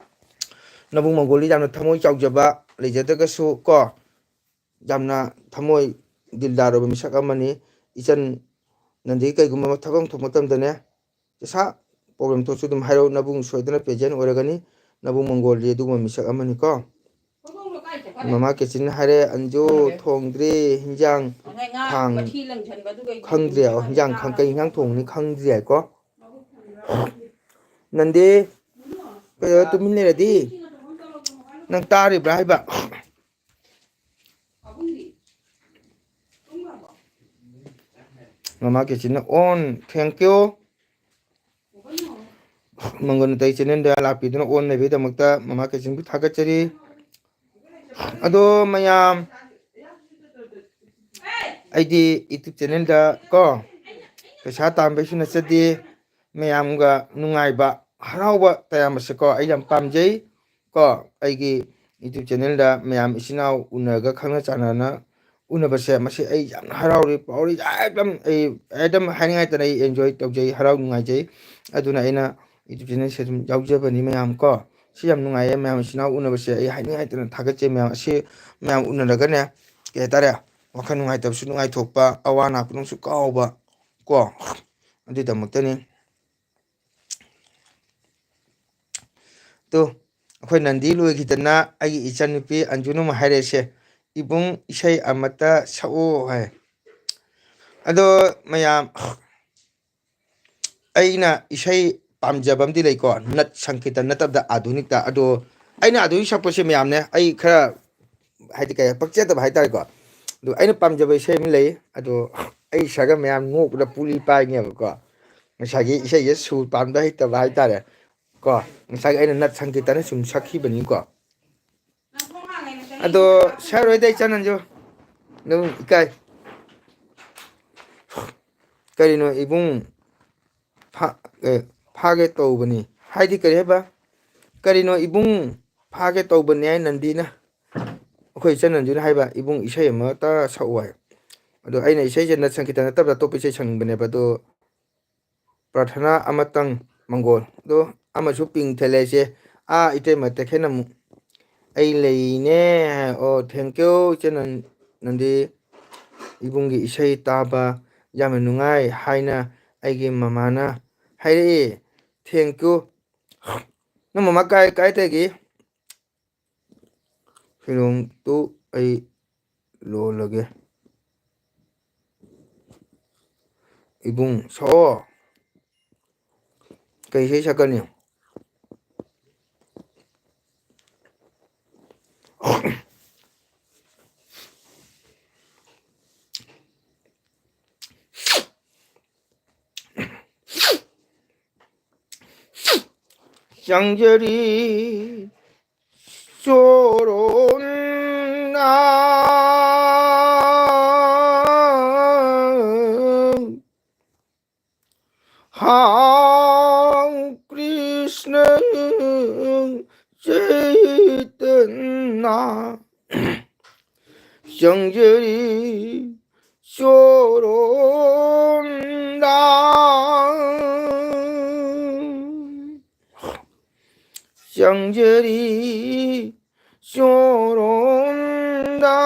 ꯅꯕꯨꯡ ꯃꯪꯒꯣꯜꯗꯤ ꯌꯥꯝꯅ ꯊꯃꯣꯏ ꯆꯥꯎꯖꯕ, ꯂꯩꯖꯗ꯭ꯔꯒꯁꯨ ꯀꯣ, ꯌꯥꯝꯅ ꯊꯃꯣꯏ ꯗꯤꯜꯗꯥꯔ ꯑꯣꯏꯕ ꯃꯤꯁꯛ ꯑꯃꯅꯤ꯫ ꯏꯆꯟ ꯅꯟꯗꯤ ꯀꯩꯒꯨꯝꯕ ꯊꯕꯛ ꯑꯃ ꯊꯣꯛꯄ ꯃꯇꯝꯗꯅꯦ, ꯄꯩꯁꯥ ꯄ꯭ꯔꯣꯕ꯭ꯂꯦꯝ ꯊꯣꯛꯁꯨ ꯑꯗꯨꯝ ꯍꯥꯏꯔꯛꯎ, ꯅꯕꯨꯡ ꯁꯣꯏꯗꯅ ꯄ꯭ꯔꯦꯖꯦꯟ ꯑꯣꯏꯔꯒꯅꯤ꯫ ꯅꯕꯨꯡ ꯃꯪꯒꯣꯜꯗꯤ ꯑꯗꯨꯒꯨꯝꯕ ꯃꯤꯁꯛ ꯑꯃꯅꯤꯀꯣ꯫ ꯃꯃꯥ ꯀꯦꯆꯤꯟ ꯍꯥꯏꯔꯦ, "ꯑꯟꯖꯨ ꯊꯣꯡꯗ꯭ꯔꯤ, ꯍꯤꯟꯖꯥꯡ ꯈꯥꯡ ꯈꯪꯗ꯭ꯔꯤ ꯍꯥꯏ꯫ ꯍꯤꯟꯖꯥꯡ ꯈꯪ-, ꯀꯩ ꯍꯤꯟꯖꯥꯡ ꯊꯣꯡꯅꯤ ꯈꯪꯗ꯭ꯔꯤ ꯍꯥꯏꯀꯣ?" ꯅꯟꯗꯤ, ꯀꯩꯗꯧꯔ ꯇꯨꯃꯤꯟ ꯂꯩꯔꯗꯤ? ꯅꯪ ꯇꯥꯔꯤꯕ꯭ꯔꯥ ꯍꯥꯏꯕ? ꯃꯃꯥ ꯀꯦꯆꯤꯟꯅ ꯑꯣꯟ, thank you꯫ ꯃꯪꯒꯣꯜ ꯅꯨꯡꯇꯩ ꯆꯦꯅꯦꯜꯗ ꯂꯥꯛꯄꯤꯗꯨꯅ ꯑꯣꯟ ꯂꯩꯕꯒꯤꯗꯃꯛꯇ ꯃꯃꯥ ꯀꯦꯆꯤꯟꯕꯨ ꯊꯥꯒꯠꯆꯔꯤ꯫ ꯑꯗꯣ ꯃꯌꯥꯝ, ꯑꯩꯗꯤ YouTube ꯆꯦꯅꯦꯜꯗ ꯀꯣ, ꯄꯩꯁꯥ ꯇꯥꯟꯕꯩꯁꯨ ꯅꯠꯆꯗꯦ, ꯃꯌꯥꯝꯒ ꯅꯨꯡꯉꯥꯏꯕ, ꯍꯔꯥꯎꯕ ꯇꯌꯥꯝꯕꯁꯦꯀꯣ ꯑꯩ ꯌꯥꯝ ꯄꯥꯝꯖꯩ꯫ ꯀꯣ, ꯑꯩꯒꯤ YouTube ꯆꯦꯅꯦꯜꯗ ꯃꯌꯥꯝ ꯏꯆꯤꯟ ꯏꯅꯥꯎ ꯎꯅꯔꯒ ꯈꯪꯅ ꯆꯥꯟꯅꯅ ꯎꯅꯕꯁꯦ, ꯃꯁꯤ ꯑꯩ ꯌꯥꯝꯅ ꯍꯔꯥꯎꯔꯤ, ꯄꯥꯎꯔꯤ, ꯑꯦꯛꯗꯝ ꯑꯩ ꯑꯦꯛꯗꯝ ꯍꯥꯏꯅꯤꯡꯉꯥꯏ ꯂꯩꯇꯅ ꯑꯩ enjoy ꯇꯧꯖꯩ, ꯍꯔꯥꯎ ꯅꯨꯡꯉꯥꯏꯖꯩ꯫ ꯑꯗꯨꯅ ꯑꯩꯅ YouTube channelꯁꯦ ꯑꯗꯨꯝ ꯌꯥꯎꯖꯕꯅꯤ ꯃꯌꯥꯝ ꯀꯣ꯫ ꯁꯤ ꯌꯥꯝ ꯅꯨꯡꯉꯥꯏꯌꯦ ꯃꯌꯥꯝ, ꯏꯆꯤꯟ ꯏꯅꯥꯎ ꯎꯅꯕꯁꯦ ꯑꯩ ꯍꯥꯏꯅꯤꯡꯉꯥꯏ ꯂꯩꯇꯅ ꯊꯥꯒꯠꯆꯩ ꯃꯌꯥꯝ꯫ ꯑꯁꯤ ꯃꯌꯥꯝ ꯎꯅꯔꯒꯅꯦ, ꯀꯩ ꯍꯥꯏꯇꯥꯔꯦ, ꯋꯥꯈꯜ ꯅꯨꯡꯉꯥꯏꯇꯕꯁꯨ ꯅꯨꯡꯉꯥꯏꯊꯣꯛꯄ, ꯑꯋꯥ ꯑꯅꯥ ꯄꯨꯝꯅꯃꯛꯁꯨ ꯀꯥꯎꯕ ꯀꯣ꯫ ꯑꯗꯨꯒꯤꯗꯃꯛꯇꯅꯤ꯫ ꯇꯨ, ꯑꯩꯈꯣꯏ ꯅꯟꯗꯤ ꯂꯣꯏꯈꯤꯗꯅ ꯑꯩꯒꯤ ꯏꯆꯟꯅꯨꯄꯤ ꯑꯟꯖꯨꯅ ꯑꯃꯨꯛ ꯍꯥꯏꯔꯛꯏꯁꯦ, "ꯏꯕꯨꯡ, ꯏꯁꯩ ꯑꯃꯇ ꯁꯛꯎ" ꯍꯥꯏ꯫ ꯑꯗꯣ ꯃꯌꯥꯝ, ꯑꯩꯅ ꯏꯁꯩ ꯄꯥꯝꯖꯕ ꯑꯃꯗꯤ ꯂꯩꯀꯣ, ꯅꯠ ꯁꯪꯀꯤꯔꯇꯟ ꯅꯠꯇꯕꯗ ꯑꯥꯙꯨꯅꯤꯛꯇ꯫ ꯑꯗꯣ ꯑꯩꯅ ꯑꯥꯙꯨꯅꯤꯛ ꯁꯛꯄꯁꯦ ꯃꯌꯥꯝꯅꯦ, ꯑꯩ ꯈꯔ, ꯍꯥꯏꯗꯤ ꯀꯩ, ꯄꯛꯆꯗꯕ ꯍꯥꯏꯇꯥꯔꯦꯀꯣ꯫ ꯑꯗꯣ ꯑꯩꯅ ꯄꯥꯝꯖꯕ ꯏꯁꯩ ꯑꯃ ꯂꯩ, ꯑꯗꯣ ꯑꯩ ꯁꯛꯑꯒ ꯃꯌꯥꯝ ꯅꯣꯛꯄꯗ ꯄꯨꯂꯤ ꯄꯥꯏꯅꯦꯕꯀꯣ꯫ ꯉꯁꯥꯏꯒꯤ ꯏꯁꯩꯁꯦ ꯁꯨꯔ ꯄꯥꯟꯕ ꯍꯩꯇꯕ ꯍꯥꯏꯇꯥꯔꯦ ꯀꯣ꯫ ꯉꯁꯥꯏꯒꯤ ꯑꯩꯅ ꯅꯠ ꯁꯪꯀꯤꯔꯇꯟ ꯁꯨꯝ ꯁꯛꯈꯤꯕꯅꯤꯀꯣ꯫ ꯑꯗꯣ ꯁꯛꯑꯔꯣꯏꯗ ꯏꯆꯟ ꯑꯟꯖꯨ, ꯑꯗꯨꯝ ꯏꯀꯥꯏ꯫ ꯀꯔꯤꯅꯣ ꯏꯕꯨꯡ? ꯐꯥ-, ꯑꯦ, ꯐꯥꯒꯦ ꯇꯧꯕꯅꯤ ꯍꯥꯏꯗꯤ ꯀꯔꯤ ꯍꯥꯏꯕ? ꯀꯔꯤꯅꯣ ꯏꯕꯨꯡ? ꯐꯥꯒꯦ ꯇꯧꯕꯅꯤ ꯍꯥꯏ ꯅꯟꯗꯤꯅ꯫ ꯑꯩꯈꯣꯏ ꯏꯆꯟ ꯅꯟꯗꯤꯅ ꯍꯥꯏꯕ, "ꯏꯕꯨꯡ, ꯏꯁꯩ ꯑꯃꯇ ꯁꯛꯎ" ꯍꯥꯏ꯫ ꯑꯗꯣ ꯑꯩꯅ ꯏꯁꯩꯁꯦ ꯅꯠ ꯁꯪꯀꯤꯔꯇꯟ ꯅꯠꯇꯕꯗ ꯑꯇꯣꯞꯄ ꯏꯁꯩ ꯁꯛꯅꯤꯡꯕꯅꯦꯕ, ꯑꯗꯣ ꯄ꯭ꯔꯥꯊꯅꯥ ꯑꯃꯇꯪ ꯃꯪꯒꯣꯜ꯫ ꯑꯗꯣ ꯑꯃꯁꯨ ꯄꯤꯡ ꯊꯦꯠꯂꯦ ꯏꯆꯦ꯫ ꯑꯥ, ꯏꯇꯩꯃ ꯇꯈꯦꯜ ꯑꯃꯨꯛ꯫ "ꯑꯩ ꯂꯩꯅꯦ" ꯍꯥꯏ꯫ ꯑꯣ, thank you ꯏꯆꯦ ꯅꯟ-, ꯅꯟꯗꯤ꯫ "ꯏꯕꯨꯡꯒꯤ ꯏꯁꯩ ꯇꯥꯕ ꯌꯥꯝꯅ ꯅꯨꯡꯉꯥꯏ" ꯍꯥꯏꯅ ꯑꯩꯒꯤ ꯃꯃꯥꯅ ꯍꯥꯏꯔꯛꯏ꯫ Thank you꯫ ꯅꯪ ꯃꯃꯥ ꯀꯥꯏ, ꯀꯥꯏꯗꯒꯤ? ꯐꯤꯔꯣꯡꯇꯨ ꯑꯩ ꯂꯣꯜꯂꯒꯦ꯫ ꯏꯕꯨꯡ, ꯁꯛꯑꯣ꯫ ꯀꯩ ꯏꯁꯩ ꯁꯛꯀꯅꯤ? ꯆꯪꯖꯔꯤ ꯆꯣꯔꯣꯟꯅ ꯍꯥꯎ ꯀ꯭ꯔꯤꯁ꯭ꯅ ꯆꯩꯇꯟꯅ ꯆꯪꯖꯔꯤ ꯆꯣꯔꯣꯟꯗ꯫ ꯆꯪꯖꯔꯤ ꯆꯣꯔꯣꯟꯗ꯫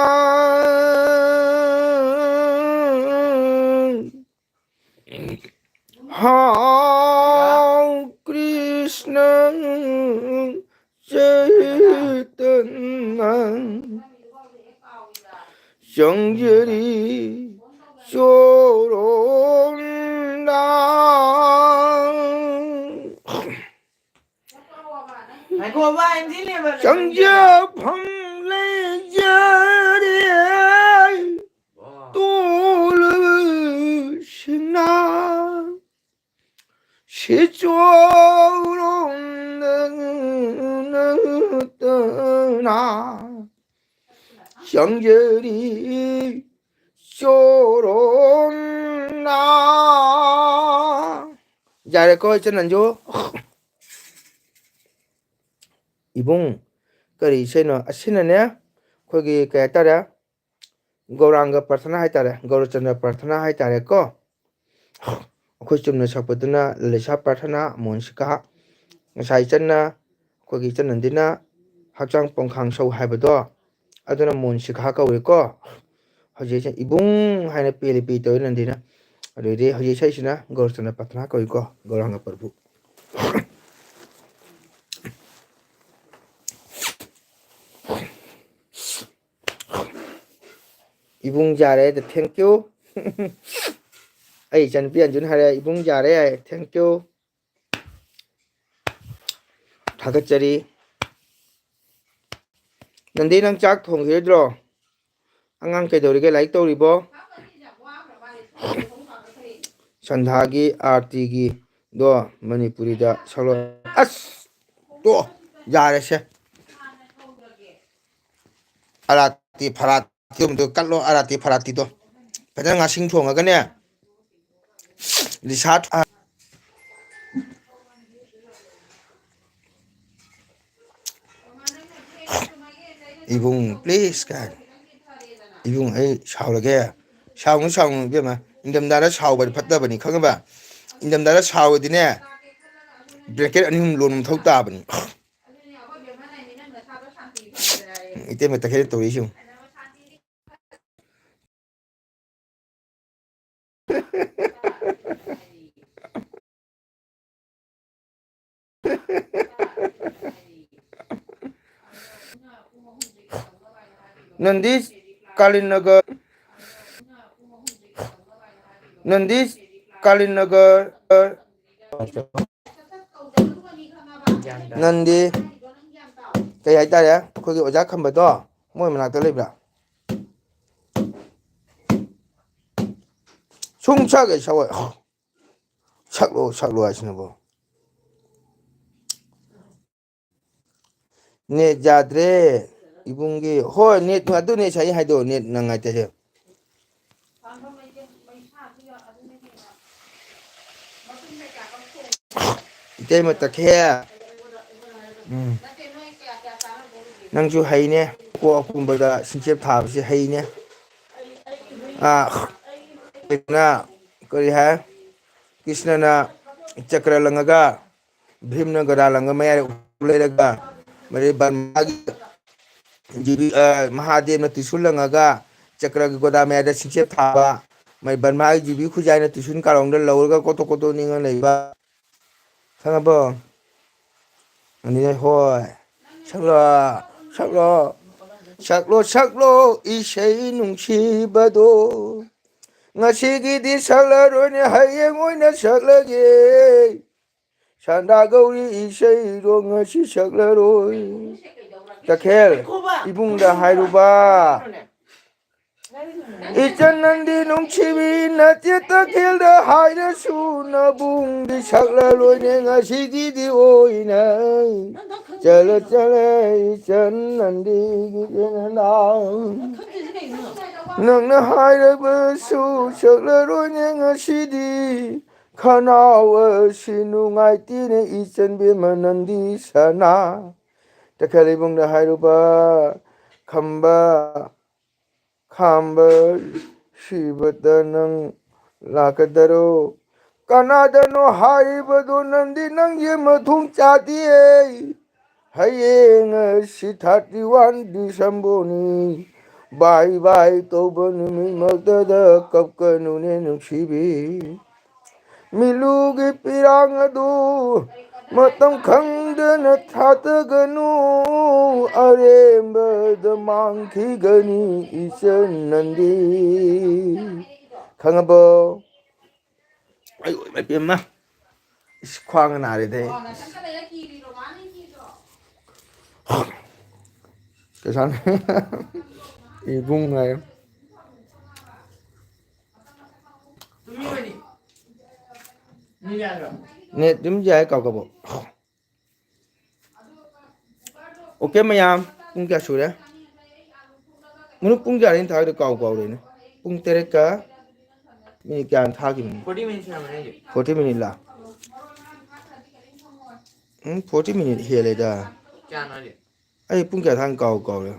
ꯍꯥꯎ ꯀ꯭ꯔꯤꯁꯅ ꯆꯩꯇꯟꯅ꯫ ꯆꯪꯖꯔꯤ ꯆꯣꯔꯣꯟꯗ꯫ ꯉꯥꯏꯈꯣꯕ, ꯑꯦꯟꯖꯤ ꯂꯦꯕꯔ ꯆꯪꯖꯐꯝ ꯂꯩꯖꯔꯦ꯫ ꯇꯣꯜꯂꯕꯁꯤꯅ ꯁꯤꯆꯣꯔꯣꯝꯗ ꯅꯠꯇꯅ ꯆꯪꯖꯔꯤ ꯆꯣꯔꯣꯝꯅ꯫ ꯌꯥꯔꯦꯀꯣ, ꯏꯆꯟ ꯅꯟꯖꯨ? ꯏꯕꯨꯡ, ꯀꯔꯤ ꯏꯁꯩꯅꯣ? ꯑꯁꯤꯅꯅꯦ, ꯑꯩꯈꯣꯏꯒꯤ ꯀꯩ ꯍꯥꯏꯇꯥꯔꯦ, ꯒꯧꯔꯥꯡꯒ ꯄ꯭ꯔꯊꯅꯥ ꯍꯥꯏꯇꯥꯔꯦ, ꯒꯧꯔꯆꯟꯗ꯭ꯔ ꯄ꯭ꯔꯊꯅꯥ ꯍꯥꯏꯇꯥꯔꯦꯀꯣ꯫ ꯑꯩꯈꯣꯏ ꯆꯨꯝꯅ ꯁꯛꯄꯗꯨꯅ ꯂꯂꯤꯁꯥ ꯄ꯭ꯔꯊꯅꯥ, ꯃꯣꯍꯟ ꯁꯤꯀꯥ꯫ ꯉꯁꯥꯏ ꯏꯆꯟꯅ, ꯑꯩꯈꯣꯏꯒꯤ ꯏꯆꯟ ꯅꯟꯗꯤꯅ ꯍꯛꯆꯥꯡ ꯄꯣꯡꯈꯥꯡ ꯁꯧ ꯍꯥꯏꯕꯗꯣ, ꯑꯗꯨꯅ ꯃꯣꯍꯟ ꯁꯤꯀꯥ ꯀꯧꯏꯀꯣ꯫ ꯍꯧꯖꯤꯛ ꯏꯆꯟ ꯏꯕꯨꯡ ꯍꯥꯏꯅ ꯄꯦ ꯂꯤꯄꯤ ꯇꯧꯏ ꯅꯟꯗꯤꯅ꯫ ꯑꯗꯨꯗꯤ ꯍꯧꯖꯤꯛ ꯏꯁꯩꯁꯤꯅ ꯒꯧꯔꯆꯟꯗ꯭ꯔ ꯄ꯭ꯔꯊꯅꯥ ꯀꯧꯏꯀꯣ, ꯒꯧꯔꯥꯡꯒ ꯄ꯭ꯔꯚꯨ꯫ ꯏꯕꯨꯡ ꯌꯥꯔꯦ, thank you꯫ ꯑꯩ ꯏꯆꯟꯅꯨꯄꯤ ꯑꯟꯖꯨꯅ ꯍꯥꯏꯔꯦ, "ꯏꯕꯨꯡ ꯌꯥꯔꯦ" ꯍꯥꯏ, thank you꯫ ꯊꯥꯒꯠꯆꯔꯤ꯫ ꯅꯟꯗꯤ, ꯅꯪ ꯆꯥꯛ ꯊꯣꯡꯈꯤꯔꯣꯏꯗ꯭ꯔꯣ? ꯑꯉꯥꯡ ꯀꯩꯗꯧꯔꯤꯒꯦ? ꯂꯥꯏꯔꯤꯛ ꯇꯧꯔꯤꯕꯣ? ꯁꯟꯙꯥꯒꯤ ꯑꯥꯔꯇꯤꯒꯤꯗꯣ ꯃꯅꯤꯄꯨꯔꯤꯗ ꯁꯛꯂꯛꯑꯣ꯫ ꯑꯁ! ꯇꯣꯛꯑꯣ꯫ ꯌꯥꯔꯦꯁꯦ꯫ ꯑꯥꯔꯇꯤ ꯐꯔꯥꯇꯤ ꯑꯃꯗꯣ ꯀꯠꯂꯣ, ꯑꯥꯔꯇꯤ ꯐꯔꯥꯇꯤꯗꯣ꯫ ꯐꯖꯅ ꯉꯥꯁꯤꯡ ꯊꯣꯡꯉꯒꯅꯦ꯫ ꯂꯤꯁꯥꯠ ꯏꯕꯨꯡ, please ꯀꯥꯏ꯫ ꯏꯕꯨꯡ, ꯑꯩ ꯁꯥꯎꯔꯒꯦ꯫ ꯁꯥꯎꯅꯨ, ꯁꯥꯎꯅꯨ, ꯏꯕꯦꯝꯃ꯫ ꯏꯪꯊꯝꯊꯥꯗ ꯁꯥꯎꯕꯗꯤ ꯐꯠꯇꯕꯅꯤ, ꯈꯪꯉꯕ? ꯏꯪꯊꯝꯊꯥꯗ ꯁꯥꯎꯔꯗꯤꯅꯦ, blanket ꯑꯅꯤ ꯑꯍꯨꯝ ꯂꯣꯟꯕ ꯃꯊꯧ ꯇꯥꯕꯅꯤ꯫ ꯏꯇꯩꯃ ꯇꯈꯦꯜ ꯇꯧꯔꯤꯁꯤ ꯌꯦꯡꯉꯨ꯫ ꯅꯟꯗꯤꯁ ꯀꯥꯂꯤꯟ ꯅꯒꯔ, ꯅꯟꯗꯤꯁ ꯀꯥꯂꯤꯟ ꯅꯒꯔ꯫ ꯅꯟꯗꯤ ꯀꯩ ꯍꯥꯏꯇꯥꯔꯦ, ꯑꯩꯈꯣꯏꯒꯤ ꯑꯣꯖꯥ ꯈꯝꯕꯗꯣ ꯃꯣꯏ ꯃꯅꯥꯛꯇ ꯂꯩꯕ꯭ꯔꯥ? ꯁꯨꯡ ꯁꯛ ꯍꯦꯛ ꯁꯛꯑꯣꯏ꯫ ꯁꯛꯂꯣ, ꯁꯛꯂꯣ ꯍꯥꯏꯁꯤꯅꯕꯨ꯫ ꯅꯦꯠ ꯌꯥꯗ꯭ꯔꯦ ꯏꯕꯨꯡꯒꯤ꯫ ꯍꯣꯏ, ꯅꯦꯠ, ꯑꯗꯨꯅꯦ ꯉꯁꯥꯏ ꯍꯥꯏꯗꯣ, ꯅꯦꯠ ꯅꯨꯡꯉꯥꯏꯇꯦꯁꯦ꯫ ꯏꯇꯩꯃ ꯇꯈꯦꯜ꯫ ꯎꯝ꯫ ꯅꯪꯁꯨ ꯍꯩꯅꯦ꯫ ꯀꯣ ꯑꯄꯨꯝꯕꯗ ꯁꯤꯡꯆꯦꯞ ꯊꯥꯕꯁꯤ ꯍꯩꯅꯦ꯫ ꯑꯥ, ꯀꯩꯅꯣꯅ, ꯀꯔꯤ ꯍꯥꯏ? ꯀ꯭ꯔꯤꯁꯅꯅ ꯆꯀ꯭ꯔ ꯂꯪꯉꯒ, ꯚꯤꯝꯅ ꯒꯗꯥ ꯂꯪꯉ ꯃꯌꯥꯏꯗ ꯂꯩꯔꯒ, ꯃꯗꯩ ꯕꯔꯃꯥꯒꯤ ꯌꯨꯕꯤ, ꯑ, ꯃꯍꯥꯗꯦꯕꯅ ꯇ꯭ꯔꯤꯁꯨꯜ ꯂꯪꯉꯒ, ꯆꯀ꯭ꯔꯒꯤ ꯒꯣꯗꯥ ꯃꯌꯥꯏꯗ ꯁꯤꯡꯆꯦꯞ ꯊꯥꯕ, ꯃꯗꯩ ꯕꯔꯃꯥꯒꯤ ꯌꯨꯕꯤ ꯈꯨꯖꯥꯏꯅ ꯇ꯭ꯔꯤꯁꯨꯜ ꯀꯥꯔꯣꯡꯗ ꯂꯧꯔꯒ ꯀꯣꯇꯣꯛ ꯀꯣꯇꯣꯛ ꯅꯤꯡꯉ ꯂꯩꯕ꯫ ꯈꯪꯉꯕꯣ? ꯑꯅꯤꯅ ꯍꯣꯏ꯫ ꯁꯛꯂꯣ, ꯁꯛꯂꯣ, ꯁꯛꯂꯣ, ꯁꯛꯂꯣ, ꯏꯁꯩ ꯅꯨꯡꯁꯤꯕꯗꯣ꯫ ꯉꯁꯤꯒꯤꯗꯤ ꯁꯛꯂꯔꯣꯏꯅꯦ, ꯍꯌꯦꯡ ꯑꯣꯏꯅ ꯁꯛꯂꯒꯦ꯫ ꯁꯟꯗꯥ ꯒꯧꯔꯤ ꯏꯁꯩꯗꯣ ꯉꯁꯤ ꯁꯛꯂꯔꯣꯏ꯫ ꯇꯈꯦꯜ ꯏꯕꯨꯡꯗ ꯍꯥꯏꯔꯨꯕ꯫ ꯏꯆꯟ ꯅꯪꯗꯤ ꯅꯨꯡꯁꯤꯕꯤ ꯅꯠꯇꯦ, ꯇꯈꯦꯜꯗ ꯍꯥꯏꯔꯁꯨ ꯅꯕꯨꯡꯗꯤ ꯁꯛꯂꯔꯣꯏꯅꯦ ꯉꯁꯤꯒꯤꯗꯤ ꯑꯣꯏꯅ꯫ ꯆꯠꯂ ꯆꯠꯂꯦ ꯏꯆꯟ ꯅꯪꯗꯤ ꯅꯪꯅ ꯍꯥꯏꯔꯕꯁꯨ ꯁꯛꯂꯔꯣꯏꯅꯦ ꯉꯁꯤꯗꯤ꯫ ꯈꯅꯥꯎ ꯑꯁꯤ ꯅꯨꯡꯉꯥꯏꯇꯦꯅꯦ ꯏꯆꯟ ꯕꯦꯝꯃ ꯅꯪꯗꯤ ꯁꯅꯥ꯫ ꯇꯈꯦꯜ ꯏꯕꯨꯡꯗ ꯍꯥꯏꯔꯨꯕ ꯈꯝꯕ ꯈꯥꯝꯕ ꯁꯤꯕꯗ ꯅꯪ ꯂꯥꯛꯀꯗꯔꯣ? ꯀꯅꯥꯗꯅꯣ ꯍꯥꯏꯕꯗꯣ ꯅꯪꯗꯤ ꯅꯪꯒꯤ ꯃꯊꯣꯡ ꯆꯥꯗꯦ꯫ ꯍꯌꯦꯡ ꯑꯁꯤ thirty one Decemberꯅꯤ꯫ Bye bye ꯇꯧꯕ ꯅꯨꯃꯤꯠꯃꯛꯇꯗ ꯀꯞꯀꯅꯨꯅꯦ ꯅꯨꯡꯁꯤꯕꯤ꯫ ꯃꯤꯠꯂꯨꯒꯤ ꯄꯤꯔꯥꯡ ꯑꯗꯨ ꯃꯇꯝ ꯈꯪꯗꯅ ꯊꯥꯗꯒꯅꯨ꯫ ꯑꯔꯦꯝꯕꯗ ꯃꯥꯡꯈꯤꯒꯅꯤ ꯏꯆꯟ ꯅꯪꯗꯤ꯫ ꯈꯪꯉꯕꯣ? ꯑꯩ ꯑꯣꯏꯃ ꯄꯦꯝꯃ꯫ ꯏꯁ, ꯈ꯭ꯋꯥꯡꯒ ꯅꯥꯔꯦꯗ ꯑꯩ꯫ ꯀꯩꯁꯥꯅ ꯏꯕꯨꯡ ꯍꯥꯏ꯫ ꯅꯦꯠ ꯑꯗꯨꯝ ꯌꯥꯏ, ꯀꯥꯎ ꯀꯥꯎꯕ꯫ ꯑꯣꯀꯦ ꯃꯌꯥꯝ, ꯄꯨꯡ ꯀꯌꯥ ꯁꯨꯔꯦ? ꯃꯔꯨꯞ, ꯄꯨꯡ ꯀꯌꯥꯗꯩꯅ ꯊꯥꯈꯤꯗꯣ ꯀꯥꯎ ꯀꯥꯎꯔꯦꯅꯦ꯫ ꯄꯨꯡ ꯇꯔꯦꯠꯀ ꯃꯤꯅꯤꯠ ꯀꯌꯥꯅ ꯊꯥꯈꯤꯕꯅꯤ? Forty minute ꯂꯥ? ꯎꯝ, forty minute ꯍꯦꯜꯂꯦꯗ꯫ ꯑꯩ ꯄꯨꯡ ꯀꯌꯥ ꯊꯥꯡ ꯀꯥꯎ ꯀꯥꯎꯔꯦ꯫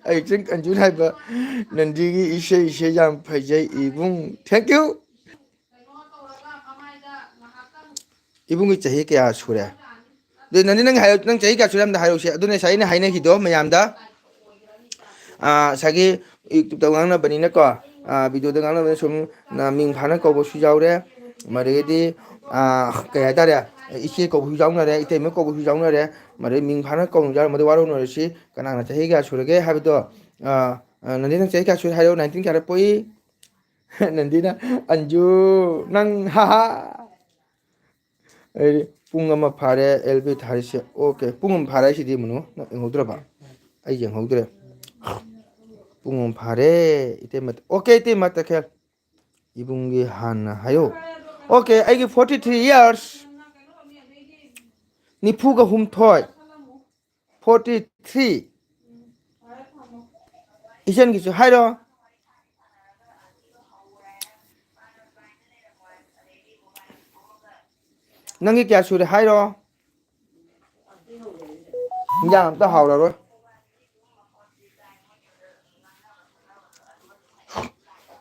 ꯑꯩ ꯆꯤꯡ ꯑꯟꯖꯨꯅ ꯍꯥꯏꯕ ꯅꯟꯗꯤꯒꯤ ꯏꯁꯩ, ꯏꯁꯩ ꯌꯥꯝ ꯐꯖꯩ ꯏꯕꯨꯡ꯫ Thank you꯫ ꯏꯕꯨꯡꯒꯤ ꯆꯍꯤ ꯀꯌꯥ ꯁꯨꯔꯦ? ꯑꯗꯨ ꯅꯟꯗꯤ, ꯅꯪ ꯍꯥꯏꯌꯨ, ꯅꯪ ꯆꯍꯤ ꯀꯌꯥ ꯁꯨꯔꯦ ꯑꯝꯇ ꯍꯥꯏꯔꯛꯎꯁꯦ꯫ ꯑꯗꯨꯅ ꯉꯁꯥꯏ ꯑꯩꯅ ꯍꯥꯏꯅꯈꯤꯗꯣ ꯃꯌꯥꯝꯗ꯫ ꯑꯥ, ꯉꯁꯥꯏꯒꯤ YouTubeꯇ ꯉꯥꯡꯅꯕꯅꯤꯅꯀꯣ, ꯑꯥ, videoꯗ ꯉꯥꯡꯅꯕꯅꯤꯅ ꯁꯨꯝ, ꯑꯥ, ꯃꯤꯡ ꯐꯥꯅ ꯀꯧꯕꯁꯨ ꯌꯥꯎꯔꯦ꯫ ꯃꯗꯨꯗꯒꯤꯗꯤ, ꯑꯥ, ꯀꯩ ꯍꯥꯏꯇꯥꯔꯦ, ꯏꯆꯦ ꯀꯧꯕꯁꯨ ꯌꯥꯎꯅꯔꯦ, ꯏꯇꯩꯃ ꯀꯧꯕꯁꯨ ꯌꯥꯎꯅꯔꯦ꯫ ꯃꯗꯨꯗꯩ ꯃꯤꯡ ꯐꯥꯅ ꯀꯧꯅ ꯌꯥꯎꯔꯦ꯫ ꯃꯗꯨ ꯋꯥꯔꯧꯅꯔꯁꯤ꯫ ꯀꯅꯥꯅ ꯆꯍꯤ ꯀꯌꯥ ꯁꯨꯔꯒꯦ ꯍꯥꯏꯕꯗꯣ, ꯑꯥ, ꯑꯥ, ꯅꯟꯗꯤ, ꯅꯪ ꯆꯍꯤ ꯀꯌꯥ ꯁꯨꯔꯦ ꯍꯥꯏꯔꯣ? Nineteen ꯀꯌꯥꯗ ꯄꯣꯛꯏ? ꯅꯟꯗꯤꯅ, "ꯑꯟꯖꯨ, ꯅꯪ, ꯍꯥ ꯍꯥ"꯫ ꯑꯩꯗꯤ ꯄꯨꯡ ꯑꯃ ꯐꯥꯔꯦ, ꯑꯦꯜ ꯕꯤ ꯊꯥꯔꯤꯁꯦ꯫ ꯑꯣꯀꯦ, ꯄꯨꯡ ꯑꯃ ꯐꯥꯔꯦ ꯍꯥꯏꯁꯤꯗꯤ, ꯃꯨꯅꯨ, ꯅꯪ ꯌꯦꯡꯍꯧꯗ꯭ꯔꯕ? ꯑꯩ ꯌꯦꯡꯍꯧꯗ꯭ꯔꯦ꯫ ꯄꯨꯡ ꯑꯃ ꯐꯥꯔꯦ, ꯏꯇꯩꯃ꯫ ꯑꯣꯀꯦ, ꯏꯇꯩꯃ ꯇꯈꯦꯜ꯫ ꯏꯕꯨꯡꯒꯤ ꯍꯥꯟꯅ ꯍꯥꯏꯌꯣ꯫ ꯑꯣꯀꯦ, ꯑꯩꯒꯤ forty three years꯫ ꯅꯤꯐꯨꯒ ꯍꯨꯝꯊꯣꯏ꯫ Forty three꯫ ꯏꯆꯟꯒꯤꯁꯨ ꯍꯥꯏꯔꯣ꯫ ꯅꯪꯒꯤ ꯀꯌꯥ ꯁꯨꯔꯦ ꯍꯥꯏꯔꯣ꯫ ꯏꯟꯖꯥꯡ ꯑꯝꯇ ꯍꯥꯎꯔꯔꯣꯏ꯫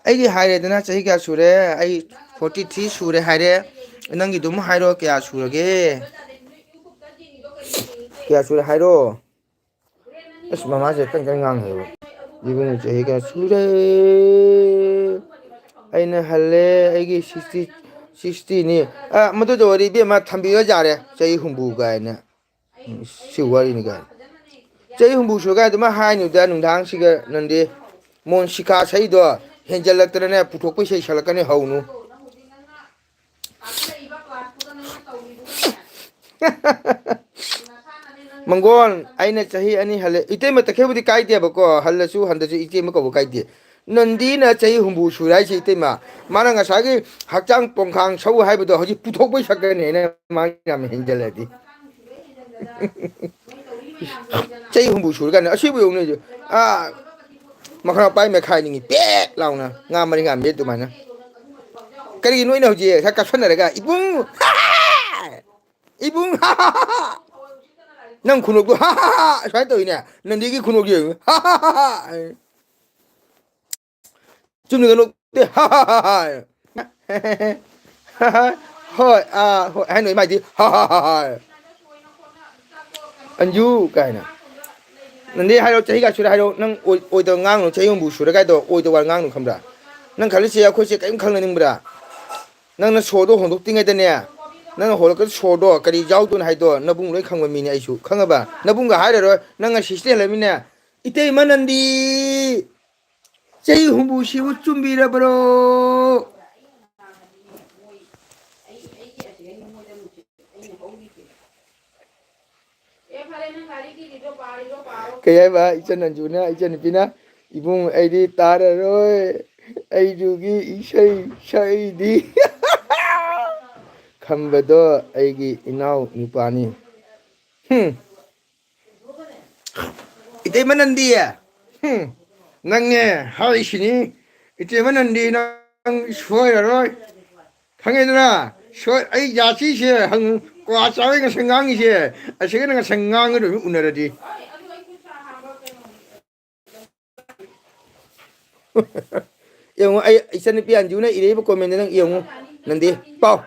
ꯑꯩꯒꯤ ꯍꯥꯏꯔꯦꯗꯅ, ꯆꯍꯤ ꯀꯌꯥ ꯁꯨꯔꯦ? ꯑꯩ forty three ꯁꯨꯔꯦ ꯍꯥꯏꯔꯦ꯫ ꯅꯪꯒꯤꯗꯨꯝ ꯍꯥꯏꯔꯣ, ꯀꯌꯥ ꯁꯨꯔꯒꯦ? ꯀꯌꯥ ꯁꯨꯔꯦ ꯍꯥꯏꯔꯣ꯫ ꯑꯁ, ꯃꯃꯥꯁꯦ ꯀꯟ ꯀꯟ ꯉꯥꯡꯉꯦꯕ꯫ ꯏꯕꯨꯡ ꯆꯍꯤ ꯀꯌꯥ ꯁꯨꯔꯦ? ꯑꯩꯅ ꯍꯜꯂꯦ, ꯑꯩꯒꯤ sixty, sixtyꯅꯤ꯫ ꯑ, ꯃꯗꯨꯗ ꯋꯥꯔꯤ ꯏꯕꯦꯝꯃ ꯊꯝꯕꯤꯔ ꯌꯥꯔꯦ, ꯆꯍꯤ ꯍꯨꯝꯐꯨ ꯀꯥꯏꯅ꯫ ꯎꯝ, ꯁꯤ ꯋꯥꯔꯤꯅꯤ ꯀꯥꯏꯅ꯫ ꯆꯍꯤ ꯍꯨꯝꯐꯨ ꯁꯨꯔꯀꯥꯟꯗ ꯑꯗꯨꯃꯥꯏ ꯍꯥꯏꯅꯨꯗ, ꯅꯨꯡꯗꯥꯡꯁꯤꯒ ꯅꯪꯗꯤ꯫ ꯃꯣꯟ ꯁꯤꯀꯥ ꯁꯛꯏꯗꯣ ꯍꯦꯟꯖꯜꯂꯛꯇꯅꯅꯦ, ꯄꯨꯊꯣꯛꯄ ꯏꯁꯩ ꯁꯛꯂꯛꯀꯅꯤ, ꯍꯧꯅꯨ꯫ ꯃꯪꯒꯣꯟ, ꯑꯩꯅ ꯆꯍꯤ ꯑꯅꯤ ꯍꯜꯂꯦ꯫ ꯏꯇꯩꯃ ꯇꯈꯦꯜꯕꯨꯗꯤ ꯀꯥꯏꯗꯦꯕꯀꯣ, ꯍꯜꯂꯁꯨ ꯍꯟꯗꯁꯨ ꯏꯇꯩꯃ ꯀꯧꯕ ꯀꯥꯏꯗꯦ꯫ ꯅꯟꯗꯤꯅ ꯆꯍꯤ ꯍꯨꯝꯐꯨ ꯁꯨꯔꯦ ꯍꯥꯏꯁꯦ, ꯏꯇꯩꯃ꯫ ꯃꯥꯅ ꯉꯁꯥꯏꯒꯤ ꯍꯛꯆꯥꯡ ꯇꯣꯡꯈꯥꯡ ꯁꯧ ꯍꯥꯏꯕꯗꯣ ꯍꯧꯖꯤꯛ ꯄꯨꯊꯣꯛꯄꯩ ꯁꯛꯀꯅꯤ, ꯑꯩꯅ ꯃꯥ ꯌꯥꯝ ꯍꯦꯟꯖꯜꯂꯗꯤ꯫ ꯆꯍꯤ ꯍꯨꯝꯐꯨ ꯁꯨꯔꯀꯥꯟꯗ ꯑꯁꯤꯕꯨ ꯌꯦꯡꯉꯨꯅꯦ ꯍꯧꯖꯤꯛ꯫ ꯑꯥ, ꯃꯈꯥ ꯄꯥꯏ ꯃꯦꯈꯥꯏꯅꯤꯡꯉꯤ ꯄꯦꯛ ꯂꯥꯎꯅ ꯉꯥ ꯃꯔꯤ ꯉꯥ ꯃꯦꯠ ꯑꯗꯨꯃꯥꯏꯅ꯫ ꯀꯔꯤꯒꯤꯅꯣ ꯑꯩꯅ ꯍꯧꯖꯤꯛ ꯉꯁꯥꯏ ꯀꯥꯞꯁꯟꯅꯔꯒ "ꯏꯕꯨꯡ, ꯏꯕꯨꯡ, ꯅꯪ ꯈꯨꯅꯣꯛꯇꯣ ꯁꯨꯃꯥꯏꯅ ꯇꯧꯋꯤꯅꯦ, ꯅꯟꯗꯤꯒꯤ ꯈꯨꯅꯣꯛ ꯌꯦꯡꯉꯨ"꯫ ꯆꯨꯝꯅꯒ ꯅꯣꯛꯇꯦ꯫ ꯍꯣꯏ, ꯑꯥ, ꯍꯣꯏ ꯍꯥꯏꯅꯣ ꯏꯃꯥꯏꯗꯤ꯫ ꯑꯟꯖꯨ ꯀꯥꯏꯅ꯫ ꯅꯟꯗꯤ ꯍꯥꯏꯔꯣ, ꯆꯍꯤ ꯀꯌꯥ ꯁꯨꯔꯦ ꯍꯥꯏꯔꯣ꯫ ꯅꯪ ꯑꯣꯏ-, ꯑꯣꯏꯗꯕ ꯉꯥꯡꯅꯨ, ꯆꯍꯤ ꯍꯨꯝꯐꯨ ꯁꯨꯔꯦ ꯀꯥꯏꯗꯣ ꯑꯣꯏꯗꯕ ꯋꯥ ꯉꯥꯡꯅꯨ, ꯈꯪꯕ꯭ꯔꯥ? ꯅꯪ ꯈꯜꯂꯤꯁꯦ ꯑꯩꯈꯣꯏꯁꯦ ꯀꯔꯤꯝ ꯈꯪꯅꯅꯤꯡꯕ꯭ꯔꯥ? ꯅꯪꯅ ꯁꯣꯗꯣ ꯍꯣꯡꯗꯣꯛꯇ꯭ꯔꯤꯉꯩꯗꯅꯦ, ꯅꯪꯅ ꯍꯣꯜꯂꯛꯀꯗ ꯁꯣꯗꯣ ꯀꯔꯤ ꯌꯥꯎꯗꯣꯏꯅꯣ ꯍꯥꯏꯗꯣ ꯅꯕꯨꯡ ꯂꯣꯏ ꯈꯪꯕ ꯃꯤꯅꯦ ꯑꯩꯁꯨ, ꯈꯪꯉꯕ? ꯅꯕꯨꯡꯒ ꯍꯥꯏꯔꯔꯣꯏ, ꯅꯪ ꯉꯁꯤꯁꯤꯗ ꯍꯦꯜꯂꯃꯤꯅꯦ꯫ ꯏꯇꯩꯃ ꯅꯟꯗꯤ, ꯆꯍꯤ ꯍꯨꯝꯐꯨꯁꯤꯕꯨ ꯆꯨꯝꯕꯤꯔꯕ꯭ꯔꯣ? ꯀꯩ ꯍꯥꯏꯕ? ꯏꯆꯟ ꯑꯟꯖꯨꯅ, ꯏꯆꯟ ꯅꯨꯄꯤꯅ, "ꯏꯕꯨꯡ, ꯑꯩꯗꯤ ꯇꯥꯔꯔꯣꯏ, ꯑꯩꯖꯨꯒꯤ ꯏꯁꯩ ꯁꯛꯏꯗꯤ"꯫ ꯈꯝꯕꯗꯣ ꯑꯩꯒꯤ ꯏꯅꯥꯎ ꯅꯨꯄꯥꯅꯤ꯫ ꯍꯨꯝ꯫ ꯏꯇꯩꯃ ꯅꯟꯗꯤ, ꯍꯨꯝ, ꯅꯪꯅꯦ ꯍꯥꯏꯁꯤꯅꯤ, ꯏꯇꯩꯃ ꯅꯟꯗꯤ, ꯅꯪ ꯁꯣꯏꯔꯔꯣꯏ, ꯈꯪꯉꯦꯗꯅ? ꯁꯣꯏ-, ꯑꯩ ꯖꯥꯇꯤꯁꯦ ꯍꯪꯉꯨ, ꯀ꯭ꯋꯥ ꯆꯥꯕꯩ ꯉꯁꯥꯏ ꯉꯥꯡꯉꯤꯁꯦ, ꯑꯁꯤꯒꯅ ꯉꯁꯥꯏ ꯉꯥꯡꯒꯗꯣꯏꯅꯤ ꯎꯅꯔꯗꯤ꯫ ꯌꯦꯡꯉꯣ, ꯑꯩ ꯏꯆꯟꯅꯨꯄꯤ ꯑꯟꯖꯨꯅ ꯏꯔꯛꯏꯕ comment ꯅꯪ ꯌꯦꯡꯉꯨ꯫ ꯅꯟꯗꯤ, ꯄꯥꯎ꯫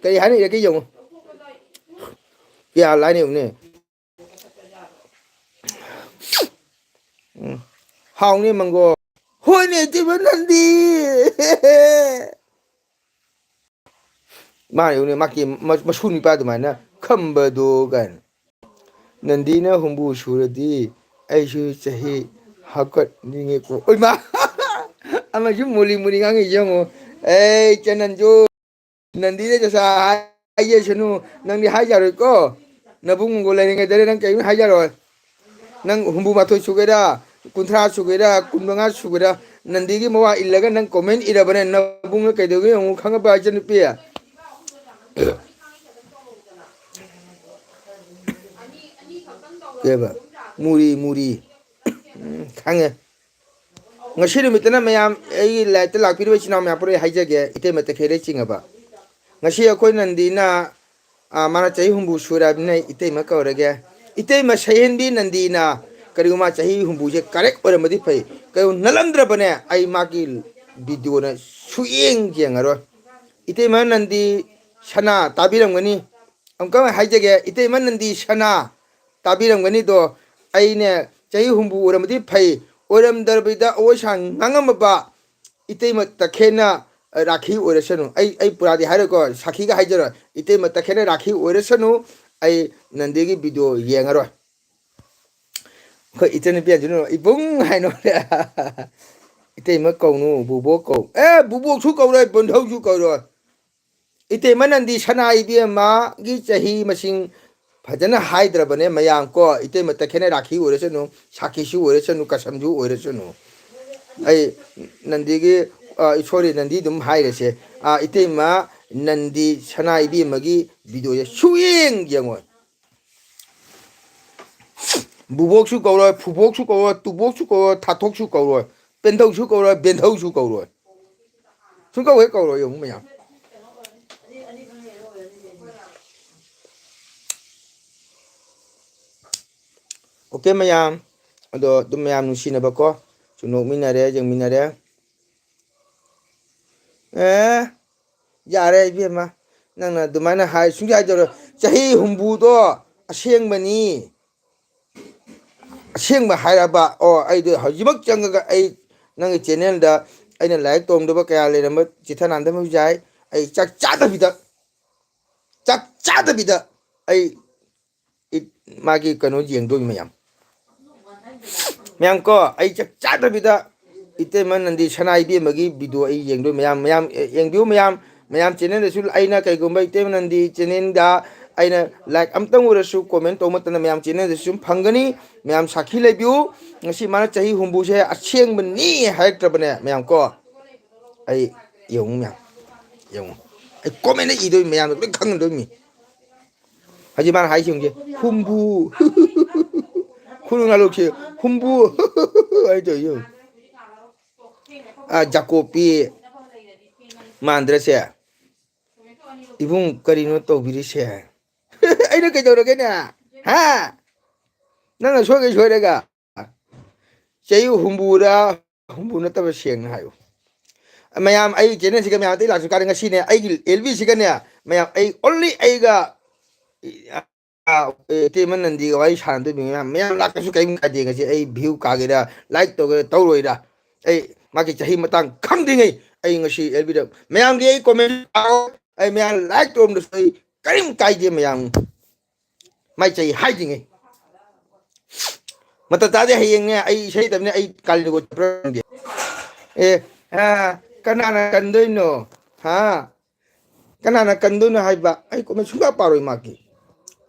ꯀꯔꯤ ꯍꯥꯏꯅ ꯏꯔꯛꯀꯦ ꯌꯦꯡꯉꯨ꯫ ꯀꯌꯥ ꯂꯥꯏꯅ ꯌꯦꯡꯉꯨꯅꯦ꯫ ꯎꯝ꯫ ꯍꯥꯎꯅꯦ ꯃꯪꯒꯣ꯫ ꯍꯣꯏꯅꯦ, ꯏꯇꯩꯃ ꯅꯟꯗꯤ꯫ ꯃꯥ ꯌꯦꯡꯉꯨꯅꯦ, ꯃꯥꯒꯤ ꯃ-, ꯃꯁꯨ ꯅꯨꯄꯥ ꯑꯗꯨꯃꯥꯏꯅ ꯈꯝꯕꯗꯣ ꯀꯥꯏꯅ꯫ ꯅꯟꯗꯤꯅ ꯍꯨꯝꯕꯨ ꯁꯨꯔꯗꯤ ꯑꯩꯁꯨ ꯆꯍꯤ ꯍꯥꯞꯀꯠꯅꯤꯡꯉꯦꯀꯣ꯫ ꯑꯣꯏꯃꯥ! ꯑꯃꯁꯨ ꯃꯨꯂꯤ ꯃꯨꯂꯤ ꯉꯥꯡꯉꯤꯁꯦ ꯌꯦꯡꯉꯣ꯫ ꯑꯩ ꯆꯅꯟꯖꯨ, ꯅꯟꯗꯤꯅ ꯆꯆꯥ ꯍꯥꯏꯖꯁꯅꯨ, ꯅꯪꯗꯤ ꯍꯥꯏꯖꯔꯣꯏꯀꯣ꯫ ꯅꯕꯨꯡꯒꯣ ꯂꯩꯔꯤꯉꯩꯗꯗꯤ ꯅꯪ ꯀꯔꯤꯝ ꯍꯥꯏꯖꯔꯣꯏ꯫ ꯅꯪ ꯍꯨꯝꯐꯨ ꯃꯥꯊꯣꯏ ꯁꯨꯒꯦꯔꯥ, ꯀꯨꯟꯊ꯭ꯔꯥ ꯁꯨꯒꯦꯔꯥ, ꯀꯨꯟꯃꯉꯥ ꯁꯨꯒꯦꯔꯥ, ꯅꯟꯗꯤꯒꯤ ꯃꯋꯥ ꯏꯜꯂꯒ ꯅꯪ comment ꯏꯔꯕꯅꯦ, ꯅꯕꯨꯡꯅ ꯀꯩꯗꯧꯒꯦ ꯌꯦꯡꯉꯨ ꯈꯪꯉꯕ, ꯏꯆꯟꯅꯨꯄꯤ? ꯀꯩꯕ? ꯃꯨꯔꯤ, ꯃꯨꯔꯤ꯫ ꯎꯝ, ꯈꯪꯉꯦ꯫ ꯉꯁꯤ ꯅꯨꯃꯤꯠꯇꯅ ꯃꯌꯥꯝ, ꯑꯩꯒꯤ live-ꯇ ꯂꯥꯛꯄꯤꯔꯤꯕ ꯏꯆꯤꯟ ꯏꯅꯥꯎ ꯃꯌꯥꯝ ꯄꯨꯝꯅꯃꯛ ꯍꯥꯏꯖꯒꯦ, ꯏꯇꯩꯃ ꯇꯈꯦꯜꯗꯩ ꯆꯤꯡꯉꯕ꯫ ꯉꯁꯤ ꯑꯩꯈꯣꯏ ꯅꯟꯗꯤꯅ, ꯑ, ꯃꯥꯅ ꯆꯍꯤ ꯍꯨꯝꯐꯨ ꯁꯨꯔꯕꯅꯤꯅ ꯏꯇꯩꯃ ꯀꯧꯔꯒꯦ꯫ ꯏꯇꯩꯃ ꯁꯍꯦꯟꯕꯤ ꯅꯟꯗꯤꯅ ꯀꯔꯤꯒꯨꯝꯕ ꯃꯥ ꯆꯍꯤ ꯍꯨꯝꯐꯨꯁꯦ correct ꯑꯣꯏꯔꯝꯃꯗꯤ ꯐꯩ꯫ ꯀꯩꯒꯨꯝꯕ ꯅꯠꯂꯝꯗ꯭ꯔꯕꯅꯦ, ꯑꯩ ꯃꯥꯒꯤ video-ꯅ ꯁꯨꯌꯦꯡ ꯌꯦꯡꯉꯔꯣꯏ꯫ ꯏꯇꯩꯃ ꯅꯟꯗꯤ ꯁꯅꯥ ꯇꯥꯕꯤꯔꯝꯒꯅꯤ꯫ ꯑꯃꯨꯛꯀ ꯍꯥꯏꯖꯒꯦ, ꯏꯇꯩꯃ ꯅꯟꯗꯤ ꯁꯅꯥ ꯇꯥꯕꯤꯔꯝꯒꯅꯤꯗꯣ꯫ ꯑꯩꯅꯦ ꯆꯍꯤ ꯍꯨꯝꯐꯨ ꯑꯣꯏꯔꯝꯃꯗꯤ ꯐꯩ, ꯑꯣꯏꯔꯝꯗ꯭ꯔꯕꯤꯗ ꯑꯋꯣꯏ ꯁꯥꯡ ꯉꯥꯡꯉꯝꯃꯕ ꯏꯇꯩꯃ ꯇꯈꯦꯟꯅ ꯔꯥꯈꯤ ꯑꯣꯏꯔꯁꯅꯨ꯫ ꯑꯩ, ꯑꯩ ꯄꯨꯔꯥꯗꯤ ꯍꯥꯏꯔꯣꯏꯀꯣ, ꯁꯥꯈꯤꯒ ꯍꯥꯏꯖꯔꯣꯏ꯫ ꯏꯇꯩꯃ ꯇꯈꯦꯟꯅ ꯔꯥꯈꯤ ꯑꯣꯏꯔꯁꯅꯨ, ꯑꯩ ꯅꯟꯗꯤꯒꯤ video ꯌꯦꯡꯉꯔꯣꯏ꯫ ꯑꯩꯈꯣꯏ ꯏꯆꯟꯅꯨꯄꯤ ꯑꯗꯨꯅ ꯏꯕꯨꯡ ꯍꯥꯏꯅꯣ꯫ ꯏꯇꯩꯃ ꯀꯧꯅꯨ, ꯕꯨꯕꯣꯛ ꯀꯧ꯫ ꯑꯦ, ꯕꯨꯕꯣꯛꯁꯨ ꯀꯧꯔꯣꯏ, ꯕꯣꯟꯙꯧꯁꯨ ꯀꯧꯔꯣꯏ꯫ ꯏꯇꯩꯃ ꯅꯟꯗꯤ ꯁꯅꯥ ꯏꯕꯦꯝꯃꯒꯤ ꯆꯍꯤ ꯃꯁꯤꯡ ꯐꯖꯅ ꯍꯥꯏꯗ꯭ꯔꯕꯅꯦ ꯃꯌꯥꯝ ꯀꯣ꯫ ꯏꯇꯩꯃ ꯇꯈꯦꯟꯅ ꯔꯥꯈꯤ ꯑꯣꯏꯔꯁꯅꯨ, ꯁꯥꯈꯤꯁꯨ ꯑꯣꯏꯔꯁꯅꯨ, ꯀꯁꯝꯁꯨ ꯑꯣꯏꯔꯁꯅꯨ꯫ ꯑꯩ ꯅꯟꯗꯤꯒꯤ, ꯑ, sorry, ꯅꯟꯗꯤ ꯑꯗꯨꯝ ꯍꯥꯏꯔꯁꯦ꯫ ꯑ, ꯏꯇꯩꯃ ꯅꯟꯗꯤ ꯁꯅꯥ ꯏꯕꯦꯝꯃꯒꯤ video-ꯁꯦ ꯁꯨꯌꯦꯡ ꯌꯦꯡꯉꯣꯏ꯫ ꯕꯨꯕꯣꯛꯁꯨ ꯀꯧꯔꯣꯏ, ꯐꯨꯕꯣꯛꯁꯨ ꯀꯧꯔꯣꯏ, ꯇꯨꯕꯣꯛꯁꯨ ꯀꯧꯔꯣꯏ, ꯊꯥꯊꯣꯛꯁꯨ ꯀꯧꯔꯣꯏ, ꯄꯦꯟꯙꯧꯁꯨ ꯀꯧꯔꯣꯏ, ꯕꯦꯟꯙꯧꯁꯨ ꯀꯧꯔꯣꯏ꯫ ꯁꯨꯡꯀꯧ ꯍꯦꯛ ꯀꯧꯔꯣꯏ, ꯌꯦꯡꯉꯨ ꯃꯌꯥꯝ꯫ ꯑꯣꯀꯦ ꯃꯌꯥꯝ, ꯑꯗꯣ ꯑꯗꯨꯝ ꯃꯌꯥꯝ ꯅꯨꯡꯁꯤꯅꯕꯀꯣ, ꯁꯨꯝ ꯅꯣꯛꯃꯤꯟꯅꯔꯦ, ꯌꯦꯡꯃꯤꯟꯅꯔꯦ꯫ ꯑꯦ, ꯌꯥꯔꯦ ꯏꯕꯦꯝꯃ, ꯅꯪꯅ ꯑꯗꯨꯃꯥꯏꯅ ꯍꯥꯏ ꯁꯨꯡꯌꯥ ꯌꯥꯔꯣꯏ꯫ ꯆꯍꯤ ꯍꯨꯝꯐꯨꯗꯣ ꯑꯁꯦꯡꯕꯅꯤ, ꯑꯁꯦꯡꯕ ꯍꯥꯏꯔꯕ꯫ ꯑꯣ, ꯑꯩꯗꯣ ꯍꯧꯖꯤꯛꯃꯛ ꯆꯪꯉꯒ ꯑꯩ ꯅꯪꯒꯤ ꯆꯦꯅꯦꯜꯗ ꯑꯩꯅ ꯂꯥꯏꯛ ꯇꯧꯔꯝꯗꯕ ꯀꯌꯥ ꯂꯩꯔꯝꯕ ꯆꯤꯊ ꯅꯥꯟꯗꯕ ꯌꯥꯏ꯫ ꯑꯩ ꯆꯥꯛ ꯆꯥꯗꯕꯤꯗ, ꯆꯥꯛ ꯆꯥꯗꯕꯤꯗ ꯑꯩ ꯏꯠ-, ꯃꯥꯒꯤ ꯀꯩꯅꯣ ꯌꯦꯡꯗꯣꯏ ꯃꯌꯥꯝ꯫ ꯃꯌꯥꯝ ꯀꯣ, ꯑꯩ ꯆꯥꯛ ꯆꯥꯗꯕꯤꯗ ꯏꯇꯩꯃ ꯅꯟꯗꯤ ꯁꯅꯥ ꯏꯕꯦꯝꯃꯒꯤ ꯚꯤꯗꯤꯑꯣ ꯑꯩ ꯌꯦꯡꯗꯣꯏ ꯃꯌꯥꯝ, ꯃꯌꯥꯝ, ꯑꯦ, ꯌꯦꯡꯕꯤꯌꯨ ꯃꯌꯥꯝ꯫ ꯃꯌꯥꯝ ꯆꯦꯅꯦꯜꯗꯁꯨ ꯑꯩꯅ ꯀꯩꯒꯨꯝꯕ ꯏꯇꯩꯃ ꯅꯟꯗꯤ ꯆꯦꯅꯦꯜꯗ ꯑꯩꯅ ꯂꯥꯏꯛ ꯑꯝꯇꯪ ꯑꯣꯏꯔꯁꯨ ꯀꯣꯃꯦꯟ ꯇꯧꯕ ꯃꯇꯝꯗ ꯃꯌꯥꯝ ꯆꯦꯅꯦꯜꯗꯁꯨ ꯁꯨꯝ ꯐꯪꯒꯅꯤ꯫ ꯃꯌꯥꯝ ꯁꯥꯈꯤ ꯂꯩꯕꯤꯌꯨ꯫ ꯉꯁꯤ ꯃꯥꯅ ꯆꯍꯤ ꯍꯨꯝꯐꯨꯁꯦ ꯑꯁꯦꯡꯕꯅꯤ ꯍꯥꯏꯔꯛꯇ꯭ꯔꯕꯅꯦ ꯃꯌꯥꯝ ꯀꯣ꯫ ꯑꯩ ꯌꯦꯡꯉꯨ ꯃꯌꯥꯝ, ꯌꯦꯡꯉꯨ꯫ ꯑꯩ ꯀꯣꯃꯦꯟꯗ ꯏꯗꯣꯏ ꯃꯌꯥꯝꯗꯣ ꯂꯣꯏ ꯈꯪꯗꯣꯏ ꯃꯤ꯫ ꯍꯧꯖꯤꯛ ꯃꯥꯅ ꯍꯥꯏꯁꯤꯡꯁꯦ ꯍꯨꯝꯕꯨ꯫ ꯈꯨꯅꯨ ꯉꯥꯂꯣꯛꯁꯦ ꯍꯨꯝꯕꯨ꯫ ꯍꯥꯏꯗꯣꯏ ꯌꯦꯡꯉꯨ꯫ ꯑ, ꯖꯥꯀꯣꯞꯄꯤ ꯃꯥꯟꯗ꯭ꯔꯁꯦ? ꯏꯕꯨꯡ, ꯀꯔꯤꯅꯣ ꯇꯧꯕꯤꯔꯤꯁꯦ? ꯑꯩꯅ ꯀꯩꯗꯧꯔꯒꯦꯅꯦ? ꯍꯥ? ꯅꯪꯅ ꯁꯣꯏꯒꯩ ꯁꯣꯏꯔꯒ ꯆꯍꯤ ꯍꯨꯝꯕꯨꯔ, ꯍꯨꯝꯕꯨ ꯅꯠꯇꯕ ꯁꯦꯡꯅ ꯍꯥꯏꯌꯨ꯫ ꯃꯌꯥꯝ, ꯑꯩ ꯆꯦꯅꯦꯜꯁꯤꯒ ꯃꯌꯥꯝ ꯑꯇꯩ ꯂꯥꯛꯁꯨ ꯀꯥꯔꯦ꯫ ꯉꯁꯤꯅꯦ ꯑꯩꯒꯤ ꯑꯦꯜ ꯕꯤꯁꯤꯒꯅꯦ ꯃꯌꯥꯝ, ꯑꯩ only ꯑꯩꯒ, ꯑ, ꯏꯇꯩꯃ ꯅꯟꯗꯤꯒ ꯋꯥꯔꯤ ꯁꯥꯟꯅꯗꯣꯏꯅꯤ꯫ ꯃꯌꯥꯝ, ꯃꯌꯥꯝ ꯂꯥꯛꯇꯁꯨ ꯀꯔꯤꯝ ꯀꯥꯏꯗꯦ꯫ ꯉꯁꯤ ꯑꯩ ꯚ꯭ꯌꯨ ꯀꯥꯒꯦꯔꯥ, ꯂꯥꯏꯛ ꯇꯧꯒꯦꯔꯥ ꯇꯧꯔꯣꯏꯔꯥ, ꯑꯩ ꯃꯥꯒꯤ ꯆꯍꯤ ꯃꯇꯥꯡ ꯈꯪꯗ꯭ꯔꯤꯉꯩ ꯑꯩ ꯉꯁꯤ ꯑꯦꯜ ꯕꯤꯗ ꯃꯌꯥꯝꯒꯤ ꯑꯩ ꯀꯣꯃꯦꯟ, ꯑꯩ ꯃꯌꯥꯝ ꯂꯥꯏꯛ ꯇꯧꯔꯝꯗꯁꯨ ꯑꯩ ꯀꯔꯤꯝ ꯀꯥꯏꯗꯦ꯫ ꯃꯌꯥꯝ ꯃꯥꯏ ꯆꯍꯤ ꯍꯥꯏꯗ꯭ꯔꯤꯉꯩ꯫ ꯃꯇꯝ ꯆꯥꯗꯦ, ꯍꯌꯦꯡꯅꯦ ꯑꯩ ꯏꯁꯩ ꯇꯝꯅꯤ, ꯑꯩ ꯀꯥꯂꯤꯅ ꯆꯠꯄ꯭ꯔꯥ ꯈꯪꯗꯦ꯫ ꯑꯦ, ꯑ, ꯀꯅꯥꯅ ꯀꯟꯗꯣꯏꯅꯣ? ꯍꯥ? ꯀꯅꯥꯅ ꯀꯟꯗꯣꯏꯅꯣ ꯍꯥꯏꯕ? ꯑꯩ ꯀꯣꯃꯦꯟ ꯁꯨꯡꯄꯥ ꯄꯥꯔꯣꯏ ꯃꯥꯒꯤ꯫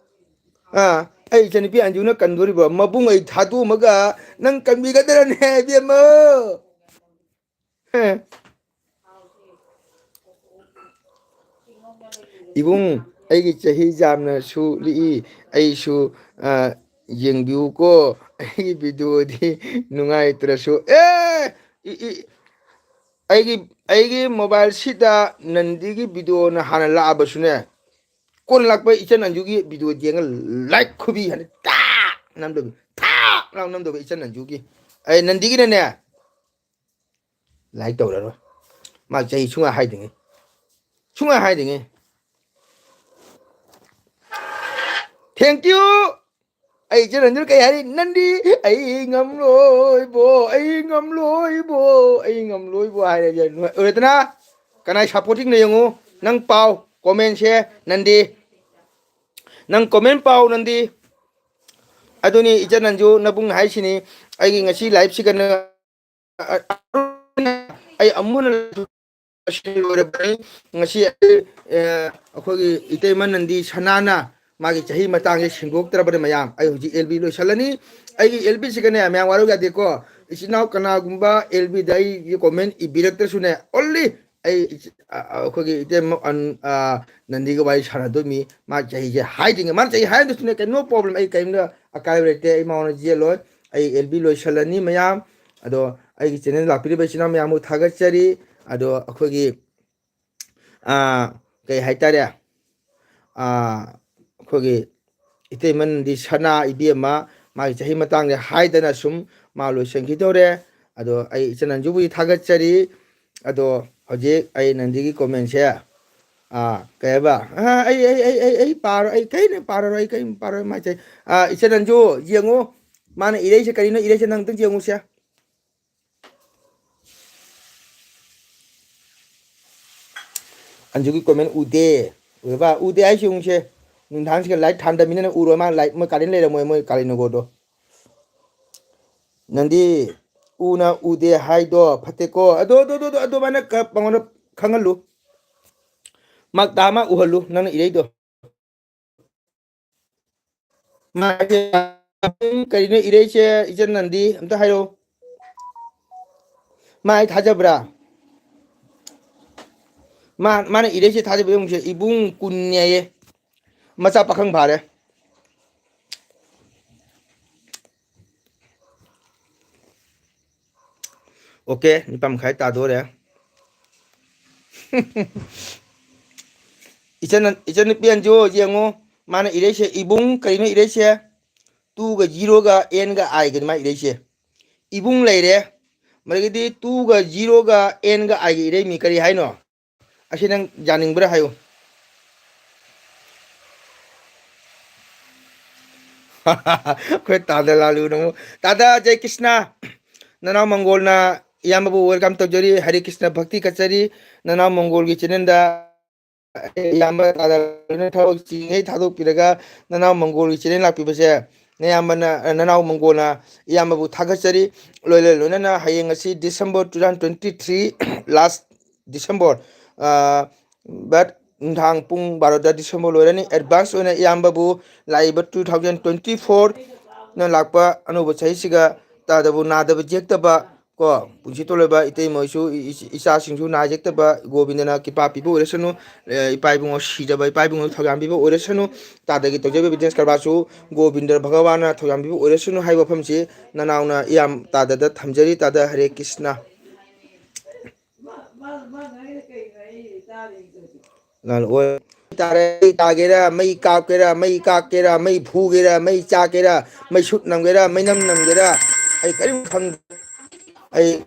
ꯑꯥ, ꯑꯩ ꯏꯆꯟꯅꯨꯄꯤ ꯑꯟꯖꯨꯅ ꯀꯟꯗꯣꯔꯤꯕ ꯃꯕꯨꯡ ꯑꯩ ꯊꯥꯗꯣꯛꯑꯝꯃꯒ ꯅꯪ ꯀꯟꯕꯤꯒꯗ꯭ꯔꯅꯦ ꯏꯕꯦꯝꯃ? ꯑꯦ꯫ ꯏꯕꯨꯡ, ꯑꯩꯒꯤ ꯆꯍꯤ ꯌꯥꯝꯅꯁꯨ ꯂꯤꯛꯏ, ꯑꯩꯁꯨ, ꯑ, ꯌꯦꯡꯕꯤꯌꯨꯀꯣ꯫ ꯑꯩꯒꯤ ꯚꯤꯗꯤꯑꯣꯗꯤ ꯅꯨꯡꯉꯥꯏꯇ꯭ꯔꯁꯨ, ꯑꯦ! ꯏ-, ꯏ-, ꯑꯩꯒꯤ, ꯑꯩꯒꯤ ꯃꯣꯕꯥꯏꯜꯁꯤꯗ ꯅꯟꯗꯤꯒꯤ ꯚꯤꯗꯤꯑꯣꯅ ꯍꯥꯟꯅ ꯂꯥꯛꯑꯕꯁꯨꯅꯦ, ꯀꯣꯟꯅ ꯂꯥꯛꯄ ꯏꯆꯟ ꯑꯟꯖꯨꯒꯤ ꯚꯤꯗꯤꯑꯣ ꯌꯦꯡꯉ ꯂꯥꯏꯛ ꯈꯨꯕꯤ ꯍꯥꯟꯅ ꯇꯥꯛ! ꯅꯝꯗꯕꯤ, ꯊꯥꯛ ꯂꯥꯎ ꯅꯝꯗꯕꯤ ꯏꯆꯟ ꯅꯟꯖꯨꯒꯤ꯫ ꯑꯩ ꯅꯟꯗꯤꯒꯤꯅꯅꯦ, ꯂꯥꯏꯛ ꯇꯧꯔꯔꯣꯏ꯫ ꯃꯥ ꯆꯍꯤ ꯁꯨꯡꯍꯥꯏ ꯍꯥꯏꯗ꯭ꯔꯤꯉꯩ, ꯁꯨꯡꯍꯥꯏ ꯍꯥꯏꯗ꯭ꯔꯤꯉꯩ꯫ Thank you꯫ ꯑꯩ ꯏꯆꯟ ꯅꯟꯖꯨꯅ ꯀꯩ ꯍꯥꯏꯔꯤ? "ꯅꯟꯗꯤ, ꯑꯩ ꯉꯝꯂꯣꯏꯕꯣ, ꯑꯩ ꯉꯝꯂꯣꯏꯕꯣ, ꯑꯩ ꯉꯝꯂꯣꯏꯕꯣ" ꯍꯥꯏꯔꯦ꯫ ꯎꯔꯦꯗꯅ? ꯀꯅꯥꯏ supporting ꯅꯣ ꯌꯦꯡꯉꯨ꯫ ꯅꯪ ꯄꯥꯎ comment ꯁꯦ, ꯅꯟꯗꯤ꯫ ꯅꯪ comment ꯄꯥꯎ, ꯅꯟꯗꯤ꯫ ꯑꯗꯨꯅꯤ ꯏꯆꯟ ꯅꯟꯖꯨ, ꯅꯕꯨꯡ ꯍꯥꯏꯁꯤꯅꯤ꯫ ꯑꯩꯒꯤ ꯉꯁꯤ live ꯁꯤꯒꯅ ꯑꯩ ꯑꯃꯨꯛ ꯍꯟꯅ ꯂꯣꯏꯔꯕꯅꯤ꯫ ꯉꯁꯤ ꯑꯩ, ꯑ, ꯑꯩꯈꯣꯏꯒꯤ ꯏꯇꯩꯃ ꯅꯟꯗꯤ ꯁꯅꯥꯅ ꯃꯥꯒꯤ ꯆꯍꯤ ꯃꯇꯥꯡꯁꯦ ꯁꯦꯡꯗꯣꯛꯇ꯭ꯔꯕꯅꯤ ꯃꯌꯥꯝ꯫ ꯑꯩ ꯍꯧꯖꯤꯛ L B ꯂꯣꯏꯁꯜꯂꯅꯤ꯫ ꯑꯩꯒꯤ L B ꯁꯤꯒꯅꯦ, ꯃꯌꯥꯝ ꯋꯥꯔꯧ ꯌꯥꯗꯦꯀꯣ꯫ ꯏꯆꯤꯟ ꯏꯅꯥꯎ ꯀꯅꯥꯒꯨꯝꯕ L B ꯗ ꯑꯩꯒꯤ comment ꯏꯕꯤꯔꯛꯇ꯭ꯔꯁꯨꯅꯦ, only ꯑꯩ ꯏꯆ-, ꯑ, ꯑ, ꯑꯩꯈꯣꯏꯒꯤ ꯏꯇꯩꯃ ꯑꯟ-, ꯑ, ꯅꯟꯗꯤꯒ ꯋꯥꯔꯤ ꯁꯥꯟꯅꯗꯣꯏꯅꯤ꯫ ꯃꯥ ꯆꯍꯤꯁꯦ ꯍꯥꯏꯗ꯭ꯔꯤꯉꯩ, ꯃꯥꯅ ꯆꯍꯤ ꯍꯥꯏꯔꯗꯨꯁꯨꯅꯦ, ꯀꯩꯅꯣ problem, ꯑꯩ ꯀꯔꯤꯝꯇ ꯑꯀꯥꯏꯕ ꯂꯩꯇꯦ꯫ ꯑꯩ ꯃꯉꯣꯟꯗ ꯌꯦꯠꯂꯣꯏ꯫ ꯑꯩ L B ꯂꯣꯏꯁꯜꯂꯅꯤ ꯃꯌꯥꯝ꯫ ꯑꯗꯣ ꯑꯩꯒꯤ channel ꯂꯥꯛꯄꯤꯔꯤꯕ ꯏꯆꯤꯟ ꯏꯅꯥꯎ ꯃꯌꯥꯝꯕꯨ ꯊꯥꯒꯠꯆꯔꯤ꯫ ꯑꯗꯣ ꯑꯩꯈꯣꯏꯒꯤ, ꯑꯥ, ꯀꯩ ꯍꯥꯏꯇꯥꯔꯦ? ꯑꯥ, ꯑꯩꯈꯣꯏꯒꯤ ꯏꯇꯩꯃ ꯅꯟꯗꯤ ꯁꯅꯥ ꯏꯕꯦꯝꯃ, ꯃꯥꯒꯤ ꯆꯍꯤ ꯃꯇꯥꯡꯁꯦ ꯍꯥꯏꯗꯅ ꯁꯨꯝ ꯃꯥ ꯂꯣꯏꯁꯤꯟꯈꯤꯗꯧꯔꯦ꯫ ꯑꯗꯣ ꯑꯩ ꯏꯆꯟ ꯅꯟꯖꯨꯕꯨꯗꯤ ꯊꯥꯒꯠꯆꯔꯤ꯫ ꯑꯗꯣ ꯍꯧꯖꯤꯛ ꯑꯩ ꯅꯟꯗꯤꯒꯤ comment ꯁꯦ, ꯑꯥ, ꯀꯩ ꯍꯥꯏꯕ? ꯑꯥ, ꯑꯩ, ꯑꯩ, ꯑꯩ, ꯑꯩ, ꯑꯩ ꯄꯥꯔꯣ-, ꯑꯩ ꯀꯔꯤꯝ ꯄꯥꯔꯔꯣꯏ, ꯑꯩ ꯀꯔꯤꯝ ꯄꯥꯔꯔꯣꯏ, ꯃꯥꯏ ꯆꯍꯤ꯫ ꯑꯥ, ꯏꯆꯟ ꯅꯟꯖꯨ, ꯌꯦꯡꯉꯨ꯫ ꯃꯥꯅ ꯏꯔꯩꯁꯦ ꯀꯔꯤꯅꯣ? ꯏꯔꯩꯁꯦ ꯅꯪ ꯑꯝꯇꯪ ꯌꯦꯡꯉꯨꯁꯦ꯫ ꯑꯟꯖꯨꯒꯤ comment ꯎꯗꯦ꯫ ꯎꯔꯕ? ꯎꯗꯦ ꯍꯥꯏꯁꯤ ꯌꯦꯡꯉꯨꯁꯦ꯫ ꯅꯨꯡꯗꯥꯡꯁꯤꯒ light ꯊꯥꯟꯗꯕꯅꯤꯅ ꯎꯔꯣꯏ꯫ ꯃꯥ light, ꯃꯣꯏ current ꯂꯩꯔꯝꯃꯣꯏ, ꯃꯣꯏ ꯀꯥꯂꯦꯟ ꯅꯒꯣꯔꯗꯣ꯫ ꯅꯪꯗꯤ ꯎꯅ ꯎꯗꯦ ꯍꯥꯏꯗꯣ ꯐꯠꯇꯦꯀꯣ꯫ ꯑꯗꯣ, ꯑꯗꯣ, ꯑꯗꯣ, ꯑꯗꯣ, ꯑꯗꯨꯃꯥꯏꯅ ꯀ-, ꯃꯉꯣꯟꯗ ꯈꯪꯍꯜꯂꯨ꯫ ꯃꯥ ꯇꯥ ꯑꯃ ꯎꯍꯜꯂꯨ, ꯅꯪꯅ ꯏꯔꯩꯗꯣ꯫ ꯃꯥ, ꯀꯔꯤꯅꯣ ꯏꯔꯩꯁꯦ, ꯏꯆꯟ ꯅꯟꯗꯤ? ꯑꯝꯇ ꯍꯥꯏꯔꯛꯑꯣ꯫ ꯃꯥ ꯑꯩ ꯊꯥꯖꯕ꯭ꯔꯥ? ꯃꯥ, ꯃꯥꯅ ꯏꯔꯩꯁꯦ ꯊꯥꯖꯕ ꯌꯦꯡꯉꯨꯁꯦ, "ꯏꯕꯨꯡ ꯀꯨꯟꯅꯦꯌꯦ, ꯃꯆꯥ ꯄꯥꯈꯪ ꯐꯥꯔꯦ"꯫ Okay, ꯅꯤꯄꯥꯟ ꯃꯈꯥꯏ ꯇꯥꯗꯣꯔꯦ꯫ ꯏꯆꯟ, ꯏꯆꯟꯅꯨꯄꯤ ꯑꯟꯖꯨ, ꯌꯦꯡꯉꯨ, ꯃꯥꯅ ꯏꯔꯩꯁꯦ, "ꯏꯕꯨꯡ", ꯀꯔꯤꯅꯣ ꯏꯔꯩꯁꯦ? ꯇꯨꯒ ꯖꯤꯔꯣꯒ ꯑꯦꯟꯒ ꯑꯥꯏꯒꯅꯤ ꯃꯥ ꯏꯔꯩꯁꯦ꯫ ꯏꯕꯨꯡ ꯂꯩꯔꯦ, ꯃꯗꯒꯤꯗꯤ ꯇꯨꯒ ꯖꯤꯔꯣꯒ ꯑꯦꯟꯒ ꯑꯥꯏꯒ ꯏꯔꯩꯃꯤ ꯀꯔꯤ ꯍꯥꯏꯅꯣ? ꯑꯁꯤ ꯅꯪ ꯌꯥꯅꯤꯡꯕ꯭ꯔꯥ ꯍꯥꯏꯌꯨ꯫ ꯑꯩꯈꯣꯏ ꯇꯥꯗ ꯂꯥꯂꯨꯅ ꯑꯃꯨꯛ, ꯇꯥꯗ ꯖꯩ ꯀ꯭ꯔꯤꯁꯅ, ꯅꯅꯥꯎ ꯃꯪꯒꯣꯜꯅ ꯏꯌꯥꯝꯕꯕꯨ welcome ꯇꯧꯖꯔꯤ꯫ ꯍꯔꯦ ꯀ꯭ꯔꯤꯁꯅ ꯚꯛꯇꯤ ꯀꯠꯆꯔꯤ꯫ ꯅꯅꯥꯎ ꯃꯪꯒꯣꯜꯒꯤ channelꯗ ꯏꯌꯥꯝꯕ ꯇꯥꯗ ꯂꯥꯂꯨꯅ ꯊꯕꯛ ꯆꯤꯜꯂꯤꯉꯩ ꯊꯥꯗꯣꯛꯄꯤꯔꯒ ꯅꯅꯥꯎ ꯃꯪꯒꯣꯜꯒꯤ channel ꯂꯥꯛꯄꯤꯕꯁꯦ ꯅꯌꯥꯝꯕꯅ, ꯅꯅꯥꯎ ꯃꯪꯒꯣꯜꯅ ꯏꯌꯥꯝꯕꯕꯨ ꯊꯥꯒꯠꯆꯔꯤ꯫ ꯂꯣꯏꯅ ꯂꯣꯏꯅꯅ ꯍꯌꯦꯡ ꯑꯁꯤ December two thousand twenty three, last December, but ꯅꯨꯡꯗꯥꯡ ꯄꯨꯡ ꯕꯥꯔꯣꯗ December ꯂꯣꯏꯔꯅꯤ꯫ Advance ꯑꯣꯏꯅ ꯏꯌꯥꯝꯕꯕꯨ ꯂꯥꯛꯏꯕ two thousand twenty fourꯅ ꯂꯥꯛꯄ ꯑꯅꯧꯕ ꯆꯍꯤꯁꯤꯒ ꯇꯥꯗꯕꯨ ꯅꯥꯗꯕ ꯌꯦꯛꯇꯕ ꯀꯣ, ꯄꯨꯟꯁꯤ ꯇꯣꯜꯂꯕ ꯏꯇꯩꯃ ꯍꯣꯏꯁꯨ, ꯏ-, ꯏ-, ꯏꯆꯥꯁꯤꯡꯁꯨ ꯅꯥ ꯌꯦꯛꯇꯕ ꯒꯣꯕꯤꯟꯗꯅ ꯀ꯭ꯔꯤꯄꯥ ꯄꯤꯕ ꯑꯣꯏꯔꯁꯅꯨ꯫ ꯑꯦ, ꯏꯄꯥ ꯏꯕꯨꯡꯉꯣ ꯁꯤꯗꯕ ꯏꯄꯥ ꯏꯕꯨꯡꯉꯣ ꯊꯧꯖꯥꯟ ꯄꯤꯕ ꯑꯣꯏꯔꯁꯅꯨ꯫ ꯇꯥꯗꯒꯤ ꯇꯧꯖꯔꯤꯕ business ꯀꯔꯕꯥꯔꯁꯨ ꯒꯣꯕꯤꯟꯗ ꯚꯒꯋꯥꯟꯅ ꯊꯧꯖꯥꯟ ꯄꯤꯕ ꯑꯣꯏꯔꯁꯅꯨ ꯍꯥꯏꯕ ꯋꯥꯐꯝꯁꯤ ꯅꯅꯥꯎꯅ ꯏꯌꯥꯝ ꯇꯥꯗꯗ ꯊꯝꯖꯔꯤ꯫ ꯇꯥꯗ ꯍꯔꯦ ꯀ꯭ꯔꯤꯁꯅ꯫ ꯂꯥꯜ ꯑꯣꯏ ꯇꯥꯔꯦ꯫ ꯃꯩ ꯇꯥꯒꯦꯔꯥ, ꯃꯩ ꯀꯥꯞꯀꯦꯔꯥ, ꯃꯩ ꯀꯥꯛꯀꯦꯔꯥ, ꯃꯩ ꯐꯨꯒꯦꯔꯥ, ꯃꯩ ꯆꯥꯛꯀꯦꯔꯥ, ꯃꯩ ꯁꯨꯠ ꯅꯝꯒꯦꯔꯥ, ꯃꯩ ꯅꯝ ꯅꯝꯒꯦꯔꯥ, ꯑꯩ ꯀꯔꯤꯝ ꯈꯪꯗꯦ꯫ ꯑꯩ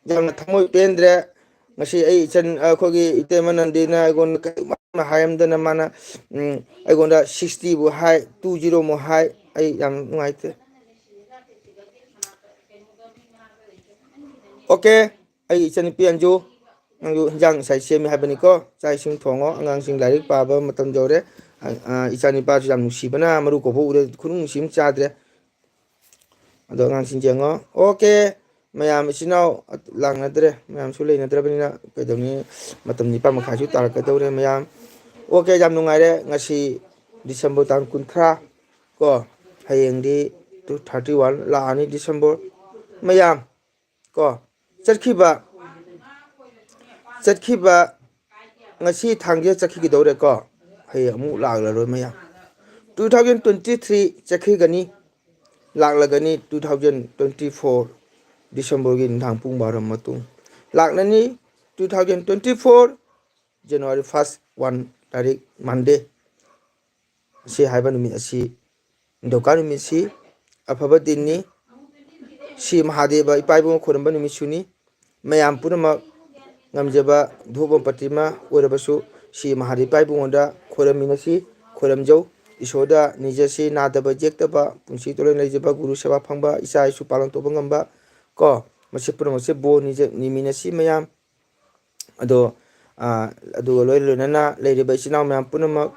ꯌꯥꯝꯅ ꯊꯃꯣꯏ ꯄꯦꯟꯗ꯭ꯔꯦ꯫ ꯉꯁꯤ ꯑꯩ ꯏꯆꯟ, ꯑꯩꯈꯣꯏꯒꯤ ꯏꯇꯩꯃ ꯅꯟꯗꯤꯅ ꯑꯩꯉꯣꯟꯗ ꯀꯔꯤꯒꯨꯝꯕ ꯑꯃ ꯍꯥꯏꯔꯝꯗꯅ ꯃꯥꯅ, ꯎꯝ, ꯑꯩꯉꯣꯟꯗ sixtyꯕꯨ ꯍꯥꯏ, two zeroꯃꯨꯛ ꯍꯥꯏ꯫ ꯑꯩ ꯌꯥꯝ ꯅꯨꯡꯉꯥꯏꯇꯦ꯫ Okay, ꯑꯩ ꯏꯆꯟꯅꯨꯄꯤ ꯑꯟꯖꯨ, ꯅꯪꯁꯨ ꯍꯤꯟꯖꯥꯡ ꯉꯁꯥꯏ ꯁꯦꯝꯃꯤ ꯍꯥꯏꯕꯅꯤꯀꯣ꯫ ꯆꯥꯛ ꯏꯁꯤꯡ ꯊꯣꯡꯉꯣ, ꯑꯉꯥꯡꯁꯤꯡ ꯂꯥꯏꯔꯤꯛ ꯄꯥꯕ ꯃꯇꯝ ꯌꯧꯔꯦ꯫ ꯑ, ꯑ, ꯏꯆꯥꯅꯤꯄꯥꯁꯨ ꯌꯥꯝ ꯅꯨꯡꯁꯤꯕꯅ ꯃꯔꯨ ꯀꯣꯛꯄ ꯎꯔꯦ, ꯈꯨꯅꯨꯡ ꯅꯨꯡꯁꯤ ꯑꯃ ꯆꯥꯗ꯭ꯔꯦ꯫ ꯑꯗꯣ ꯑꯉꯥꯡꯁꯤꯡ ꯌꯦꯡꯉꯣ꯫ Okay, ꯃꯌꯥꯝ ꯏꯆꯤꯟ ꯏꯅꯥꯎ ꯂꯥꯛꯅꯗ꯭ꯔꯦ, ꯃꯌꯥꯝꯁꯨ ꯂꯩꯅꯗ꯭ꯔꯕꯅꯤꯅ ꯀꯩꯗꯧꯅꯤ, ꯃꯇꯝ ꯅꯤꯄꯥꯟ ꯃꯈꯥꯏꯁꯨ ꯇꯥꯔꯛꯀꯗꯧꯔꯦ ꯃꯌꯥꯝ꯫ Okay, ꯌꯥꯝ ꯅꯨꯡꯉꯥꯏꯔꯦ ꯉꯁꯤ December ꯇꯥꯡ ꯀꯨꯟꯊ꯭ꯔꯥ ꯀꯣ, ꯍꯌꯦꯡꯗꯤ two thirty one ꯂꯥꯛꯑꯅꯤ December꯫ ꯃꯌꯥꯝ ꯀꯣ, ꯆꯠꯈꯤꯕ, ꯆꯠꯈꯤꯕ ꯉꯁꯤ ꯊꯥꯡꯖ ꯆꯠꯈꯤꯒꯗꯧꯔꯦꯀꯣ, ꯍꯌꯦꯡ ꯑꯃꯨꯛ ꯂꯥꯛꯂꯔꯣꯏ ꯃꯌꯥꯝ꯫ Two thousand twenty three ꯆꯠꯈꯤꯒꯅꯤ, ꯂꯥꯛꯂꯒꯅꯤ two thousand twenty four Decemberꯒꯤ ꯅꯨꯡꯗꯥꯡ ꯄꯨꯡ ꯕꯥꯔꯣ ꯃꯇꯨꯡ꯫ ꯂꯥꯛꯂꯅꯤ two thousand twenty four January first, one ꯇꯥꯔꯤꯛ Monday꯫ ꯑꯁꯤ ꯍꯥꯏꯕ ꯅꯨꯃꯤꯠ ꯑꯁꯤ ꯅꯤꯡꯊꯧꯀꯥ ꯅꯨꯃꯤꯠꯁꯤ ꯑꯐꯕ ꯗꯤꯟꯅꯤ꯫ ꯁ꯭ꯔꯤ ꯃꯍꯥꯗꯦꯕ ꯏꯄꯥ ꯏꯕꯨꯡ ꯈꯣꯏꯔꯝꯕ ꯅꯨꯃꯤꯠꯁꯨꯅꯤ꯫ ꯃꯌꯥꯝ ꯄꯨꯝꯅꯃꯛ ꯉꯝꯖꯕ ꯙꯨꯞ ꯑꯃ ꯄꯇꯤ ꯑꯃ ꯑꯣꯏꯔꯕꯁꯨ ꯁ꯭ꯔꯤ ꯃꯍꯥꯗꯦꯕ ꯏꯄꯥ ꯏꯕꯨꯡꯉꯣꯟꯗ ꯈꯣꯏꯔꯝꯃꯤꯟꯅꯁꯤ, ꯈꯣꯏꯔꯝꯖꯧ꯫ ꯏꯁꯣꯔꯗ ꯅꯤꯖꯁꯤ, ꯅꯥꯗꯕ ꯌꯦꯛꯇꯕ, ꯄꯨꯟꯁꯤ ꯇꯣꯂꯦꯟ ꯂꯩꯖꯕ, ꯒꯨꯔꯨ ꯁꯦꯕꯥ ꯐꯪꯕ, ꯏꯆꯥ ꯏꯁꯨ ꯄꯥꯂꯟ ꯇꯧꯕ ꯉꯝꯕ ꯀꯣ, ꯃꯁꯤ ꯄꯨꯝꯅꯃꯛꯁꯦ ꯕꯣꯔ ꯅꯤꯖ-, ꯅꯤꯃꯤꯟꯅꯁꯤ ꯃꯌꯥꯝ꯫ ꯑꯗꯣ, ꯑꯥ, ꯑꯗꯨꯒ ꯂꯣꯏ ꯂꯣꯏꯅꯅ ꯂꯩꯔꯤꯕ ꯏꯆꯤꯟ ꯏꯅꯥꯎ ꯃꯌꯥꯝ ꯄꯨꯝꯅꯃꯛ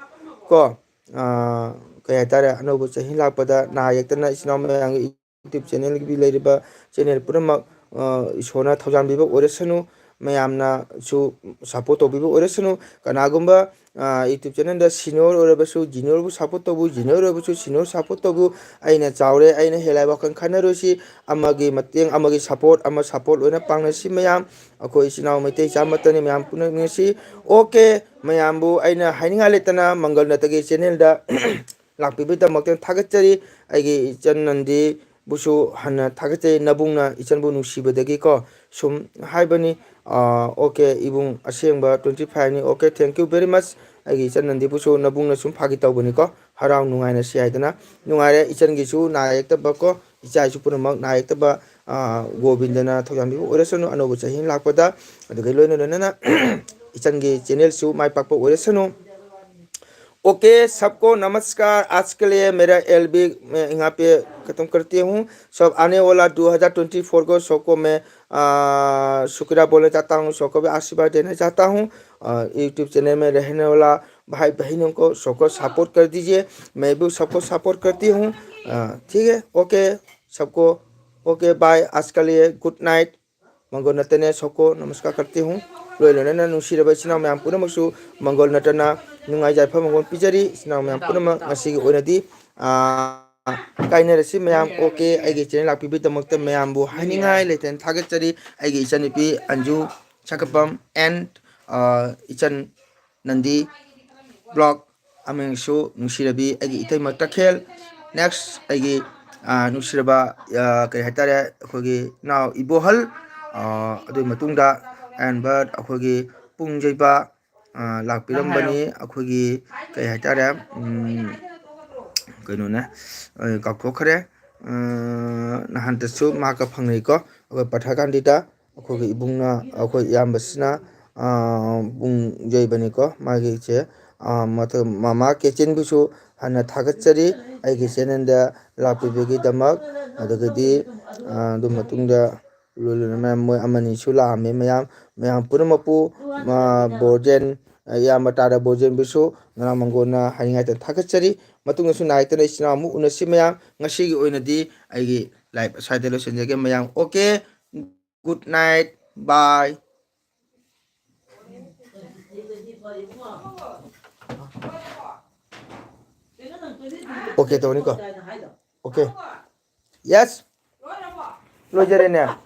ꯀꯣ, ꯑꯥ, ꯀꯩ ꯍꯥꯏꯇꯥꯔꯦ, ꯑꯅꯧꯕ ꯆꯍꯤ ꯂꯥꯛꯄꯗ ꯅꯥ ꯌꯦꯛꯇꯅ ꯏꯆꯤꯟ ꯏꯅꯥꯎ ꯃꯌꯥꯝꯒꯤ YouTube ꯆꯦꯅꯦꯜꯒꯤ ꯂꯩꯔꯤꯕ ꯆꯦꯅꯦꯜ ꯄꯨꯝꯅꯃꯛ, ꯑꯥ, ꯏꯁꯣꯔꯅ ꯊꯧꯖꯥꯟꯕꯤꯕ ꯑꯣꯏꯔꯁꯅꯨ, ꯃꯌꯥꯝꯅꯁꯨ ꯁꯞꯄꯣꯔꯠ ꯇꯧꯕꯤꯕ ꯑꯣꯏꯔꯁꯅꯨ꯫ ꯀꯅꯥꯒꯨꯝꯕ, ꯑꯥ, YouTube ꯆꯦꯅꯦꯜꯗ ꯁꯤꯅꯤꯌꯔ ꯑꯣꯏꯔꯕꯁꯨ ꯖꯨꯅꯤꯌꯔꯕꯨ ꯁꯞꯄꯣꯔꯠ ꯇꯧꯕ, ꯖꯨꯅꯤꯌꯔ ꯑꯣꯏꯔꯕꯁꯨ ꯁꯤꯅꯤꯌꯔ ꯁꯞꯄꯣꯔꯠ ꯇꯧꯕ, ꯑꯩꯅ ꯆꯥꯎꯔꯦ, ꯑꯩꯅ ꯍꯦꯜꯂꯦ ꯍꯥꯏꯕ ꯋꯥꯈꯜ ꯈꯟꯅꯔꯣꯏꯁꯤ꯫ ꯑꯃꯒꯤ ꯃꯇꯦꯡ, ꯑꯃꯒꯤ ꯁꯞꯄꯣꯔꯠ, ꯑꯃ ꯁꯞꯄꯣꯔꯠ ꯂꯣꯏꯅ ꯄꯥꯡꯅꯁꯤ ꯃꯌꯥꯝ꯫ ꯑꯩꯈꯣꯏ ꯏꯆꯤꯟ ꯏꯅꯥꯎ ꯃꯩꯇꯩ ꯏꯆꯥ ꯑꯃꯠꯇꯅꯤ, ꯃꯌꯥꯝ ꯄꯨꯟꯅ ꯌꯦꯡꯁꯤ꯫ ꯑꯣꯀꯦ, ꯃꯌꯥꯝꯕꯨ ꯑꯩꯅ ꯍꯥꯏꯅꯤꯡꯉꯥꯏ ꯂꯩꯇꯅ ꯃꯪꯒꯜ ꯅꯠꯇꯒꯤ ꯆꯦꯅꯦꯜꯗ ꯂꯥꯛꯄꯤꯕꯒꯤꯗꯃꯛꯇ ꯊꯥꯒꯠꯆꯔꯤ꯫ ꯑꯩꯒꯤ ꯏꯆꯟ ꯅꯟꯗꯤꯕꯨꯁꯨ ꯍꯟꯅ ꯊꯥꯒꯠꯆꯔꯤ, ꯅꯕꯨꯡꯅ ꯏꯆꯟꯕꯨ ꯅꯨꯡꯁꯤꯕꯗꯒꯤꯀꯣ ꯁꯨꯝ ꯍꯥꯏꯕꯅꯤ꯫ ꯑꯥ, ꯑꯣꯀꯦ, ꯏꯕꯨꯡ ꯑꯁꯦꯡꯕ twenty five ꯅꯤ꯫ Okay, thank you very much꯫ ꯑꯩꯒꯤ ꯏꯆꯟ ꯅꯟꯗꯤꯕꯨꯁꯨ ꯅꯕꯨꯡꯅ ꯁꯨꯝ ꯐꯥꯒꯤ ꯇꯧꯕꯅꯤꯀꯣ, ꯍꯔꯥꯎ ꯅꯨꯡꯉꯥꯏꯅꯁꯤ ꯍꯥꯏꯗꯅ꯫ ꯅꯨꯡꯉꯥꯏꯔꯦ, ꯏꯆꯟꯒꯤꯁꯨ ꯅꯥ ꯌꯦꯛꯇꯕꯀꯣ, ꯏꯆꯥ ꯏꯁꯨ ꯄꯨꯝꯅꯃꯛ ꯅꯥ ꯌꯦꯛꯇꯕ, ꯑꯥ, ꯒꯣꯕꯤꯟꯗꯅ ꯊꯧꯖꯥꯟꯕꯤꯕ ꯑꯣꯏꯔꯁꯅꯨ꯫ ꯑꯅꯧꯕ ꯆꯍꯤ ꯂꯥꯛꯄꯗ ꯑꯗꯨꯒ ꯂꯣꯏꯅ ꯂꯣꯏꯅꯅ ꯏꯆꯟꯒꯤ ꯆꯦꯅꯦꯜꯁꯨ ꯃꯥꯏ ꯄꯥꯛꯄ ꯑꯣꯏꯔꯁꯅꯨ꯫ ओके, सबको नमस्कार। आज के लिए मेरा एलबी मैं यहाँ पे खत्म करती हूँ। सब आने वाला दो हज़ार ट्वेंटी फ़ोर को सबको मैं, आ, शुक्रिया बोलना चाहता हूँ, सबको भी आशीर्वाद देना चाहता हूँ। आ, YouTube चैनल में रहने वाला भाई बहनों को सबको सपोर्ट कर दीजिए, मैं भी सबको सपोर्ट करती हूँ। आ, ठीक है, ओके, सबको ओके, बाय। आज के लिए गुड नाइट। ꯃꯪꯒꯣꯜ ꯅꯠꯇꯅ ꯁꯣꯀꯣ ꯅꯃꯁꯀꯥꯔ ꯀꯔꯇꯤ ꯍꯨ꯫ ꯂꯣꯏ ꯂꯣꯏꯅꯅ ꯅꯨꯡꯁꯤꯔꯕ ꯏꯆꯤꯟ ꯏꯅꯥꯎ ꯃꯌꯥꯝ ꯄꯨꯝꯅꯃꯛꯁꯨ ꯃꯪꯒꯣꯜ ꯅꯠꯇꯅ ꯅꯨꯡꯉꯥꯏ ꯌꯥꯏꯐ ꯃꯪꯒꯣꯜ ꯄꯤꯖꯔꯤ꯫ ꯏꯆꯤꯟ ꯏꯅꯥꯎ ꯃꯌꯥꯝ ꯄꯨꯝꯅꯃꯛ ꯉꯁꯤꯒꯤ ꯑꯣꯏꯅꯗꯤ, ꯑꯥ, ꯀꯥꯏꯅꯔꯁꯤ ꯃꯌꯥꯝ꯫ ꯑꯣꯀꯦ, ꯑꯩꯒꯤ ꯆꯦꯅꯦꯜ ꯂꯥꯛꯄꯤꯕꯒꯤꯗꯃꯛꯇ ꯃꯌꯥꯝꯕꯨ ꯍꯥꯏꯅꯤꯡꯉꯥꯏ ꯂꯩꯇꯅ ꯊꯥꯒꯠꯆꯔꯤ꯫ ꯑꯩꯒꯤ ꯏꯆꯟꯅꯨꯄꯤ ꯑꯟꯖꯨ ꯁꯥꯀꯄꯝ and, ꯑꯥ, ꯏꯆꯟ ꯅꯟꯗꯤ ꯕ꯭ꯂꯣꯛ ꯑꯃꯁꯨ ꯅꯨꯡꯁꯤꯔꯕꯤ ꯑꯩꯒꯤ ꯏꯇꯩꯃ ꯇꯈꯦꯜ꯫ ꯅꯦꯛꯁ ꯑꯩꯒꯤ, ꯑꯥ, ꯅꯨꯡꯁꯤꯔꯕ, ꯑꯥ, ꯀꯔꯤ ꯍꯥꯏꯇꯥꯔꯦ, ꯑꯩꯈꯣꯏꯒꯤ ꯏꯅꯥꯎ ꯏꯕꯣꯍꯜ, ꯑꯥ, ꯑꯗꯨꯒꯤ ꯃꯇꯨꯡꯗ and but ꯑꯩꯈꯣꯏꯒꯤ ꯄꯨꯡ ꯌꯩꯕ, ꯑꯥ, ꯂꯥꯛꯄꯤꯔꯝꯕꯅꯤ꯫ ꯑꯩꯈꯣꯏꯒꯤ ꯀꯔꯤ ꯍꯥꯏꯇꯥꯔꯦ, ꯎꯝ, ꯀꯩꯅꯣꯅꯦ, ꯑꯩ ꯀꯥꯎꯊꯣꯛꯈ꯭ꯔꯦ꯫ ꯅꯍꯥꯟꯇꯁꯨ ꯃꯍꯥꯛꯀ ꯐꯪꯅꯩꯀꯣ꯫ ꯑꯩꯈꯣꯏ ꯄꯊꯥꯀꯥꯟꯗꯤꯗ ꯑꯩꯈꯣꯏꯒꯤ ꯏꯕꯨꯡꯅ, ꯑꯩꯈꯣꯏ ꯏꯌꯥꯝꯕꯁꯤꯅ ꯄꯨꯡ ꯌꯩꯕꯅꯤꯀꯣ꯫ ꯃꯥꯒꯤꯁꯦ ꯃꯃꯥ ꯀꯦꯆꯦꯟꯕꯨꯁꯨ ꯍꯥꯟꯅ ꯊꯥꯒꯠꯆꯔꯤ ꯑꯩꯒꯤ ꯆꯦꯅꯦꯜꯗ ꯂꯥꯛꯄꯤꯕꯒꯤꯗꯃꯛ꯫ ꯑꯗꯒꯤꯗꯤ ꯑꯗꯨ ꯃꯇꯨꯡꯗ ꯂꯣꯏ ꯂꯣꯏꯅ ꯃꯌꯥꯝ ꯃꯣꯏ ꯑꯃꯅꯤꯁꯨ ꯂꯥꯛꯑꯝꯃꯦ꯫ ꯃꯌꯥꯝ ꯃꯌꯥꯝ ꯄꯨꯝꯅꯃꯛꯄꯨ ꯕꯣꯔꯖꯦꯟ, ꯏꯌꯥꯝꯕ ꯇꯥꯗ ꯕꯣꯔꯖꯦꯟꯕꯨꯁꯨ ꯅꯅꯥ ꯃꯪꯒꯣꯟꯅ ꯍꯥꯏꯅꯤꯡꯉꯥꯏꯇ ꯊꯥꯒꯠꯆꯔꯤ꯫ ꯃꯇꯨꯡꯗꯁꯨ ꯅꯥꯏꯇꯅ ꯏꯆꯤꯟ ꯏꯅꯥꯎ ꯑꯃꯨꯛ ꯎꯅꯁꯤ ꯃꯌꯥꯝ꯫ ꯉꯁꯤꯒꯤ ꯑꯣꯏꯅꯗꯤ ꯑꯩꯒꯤ ꯂꯥꯏꯐ ꯑꯁ꯭ꯋꯥꯏꯗ ꯂꯣꯏꯁꯤꯟꯖꯒꯦ ꯃꯌꯥꯝ꯫ Okay, good night, bye. Okay ꯇꯧꯅꯤꯀꯣ꯫ Okay, yes, ꯂꯣꯏꯖꯔꯦꯅꯦ꯫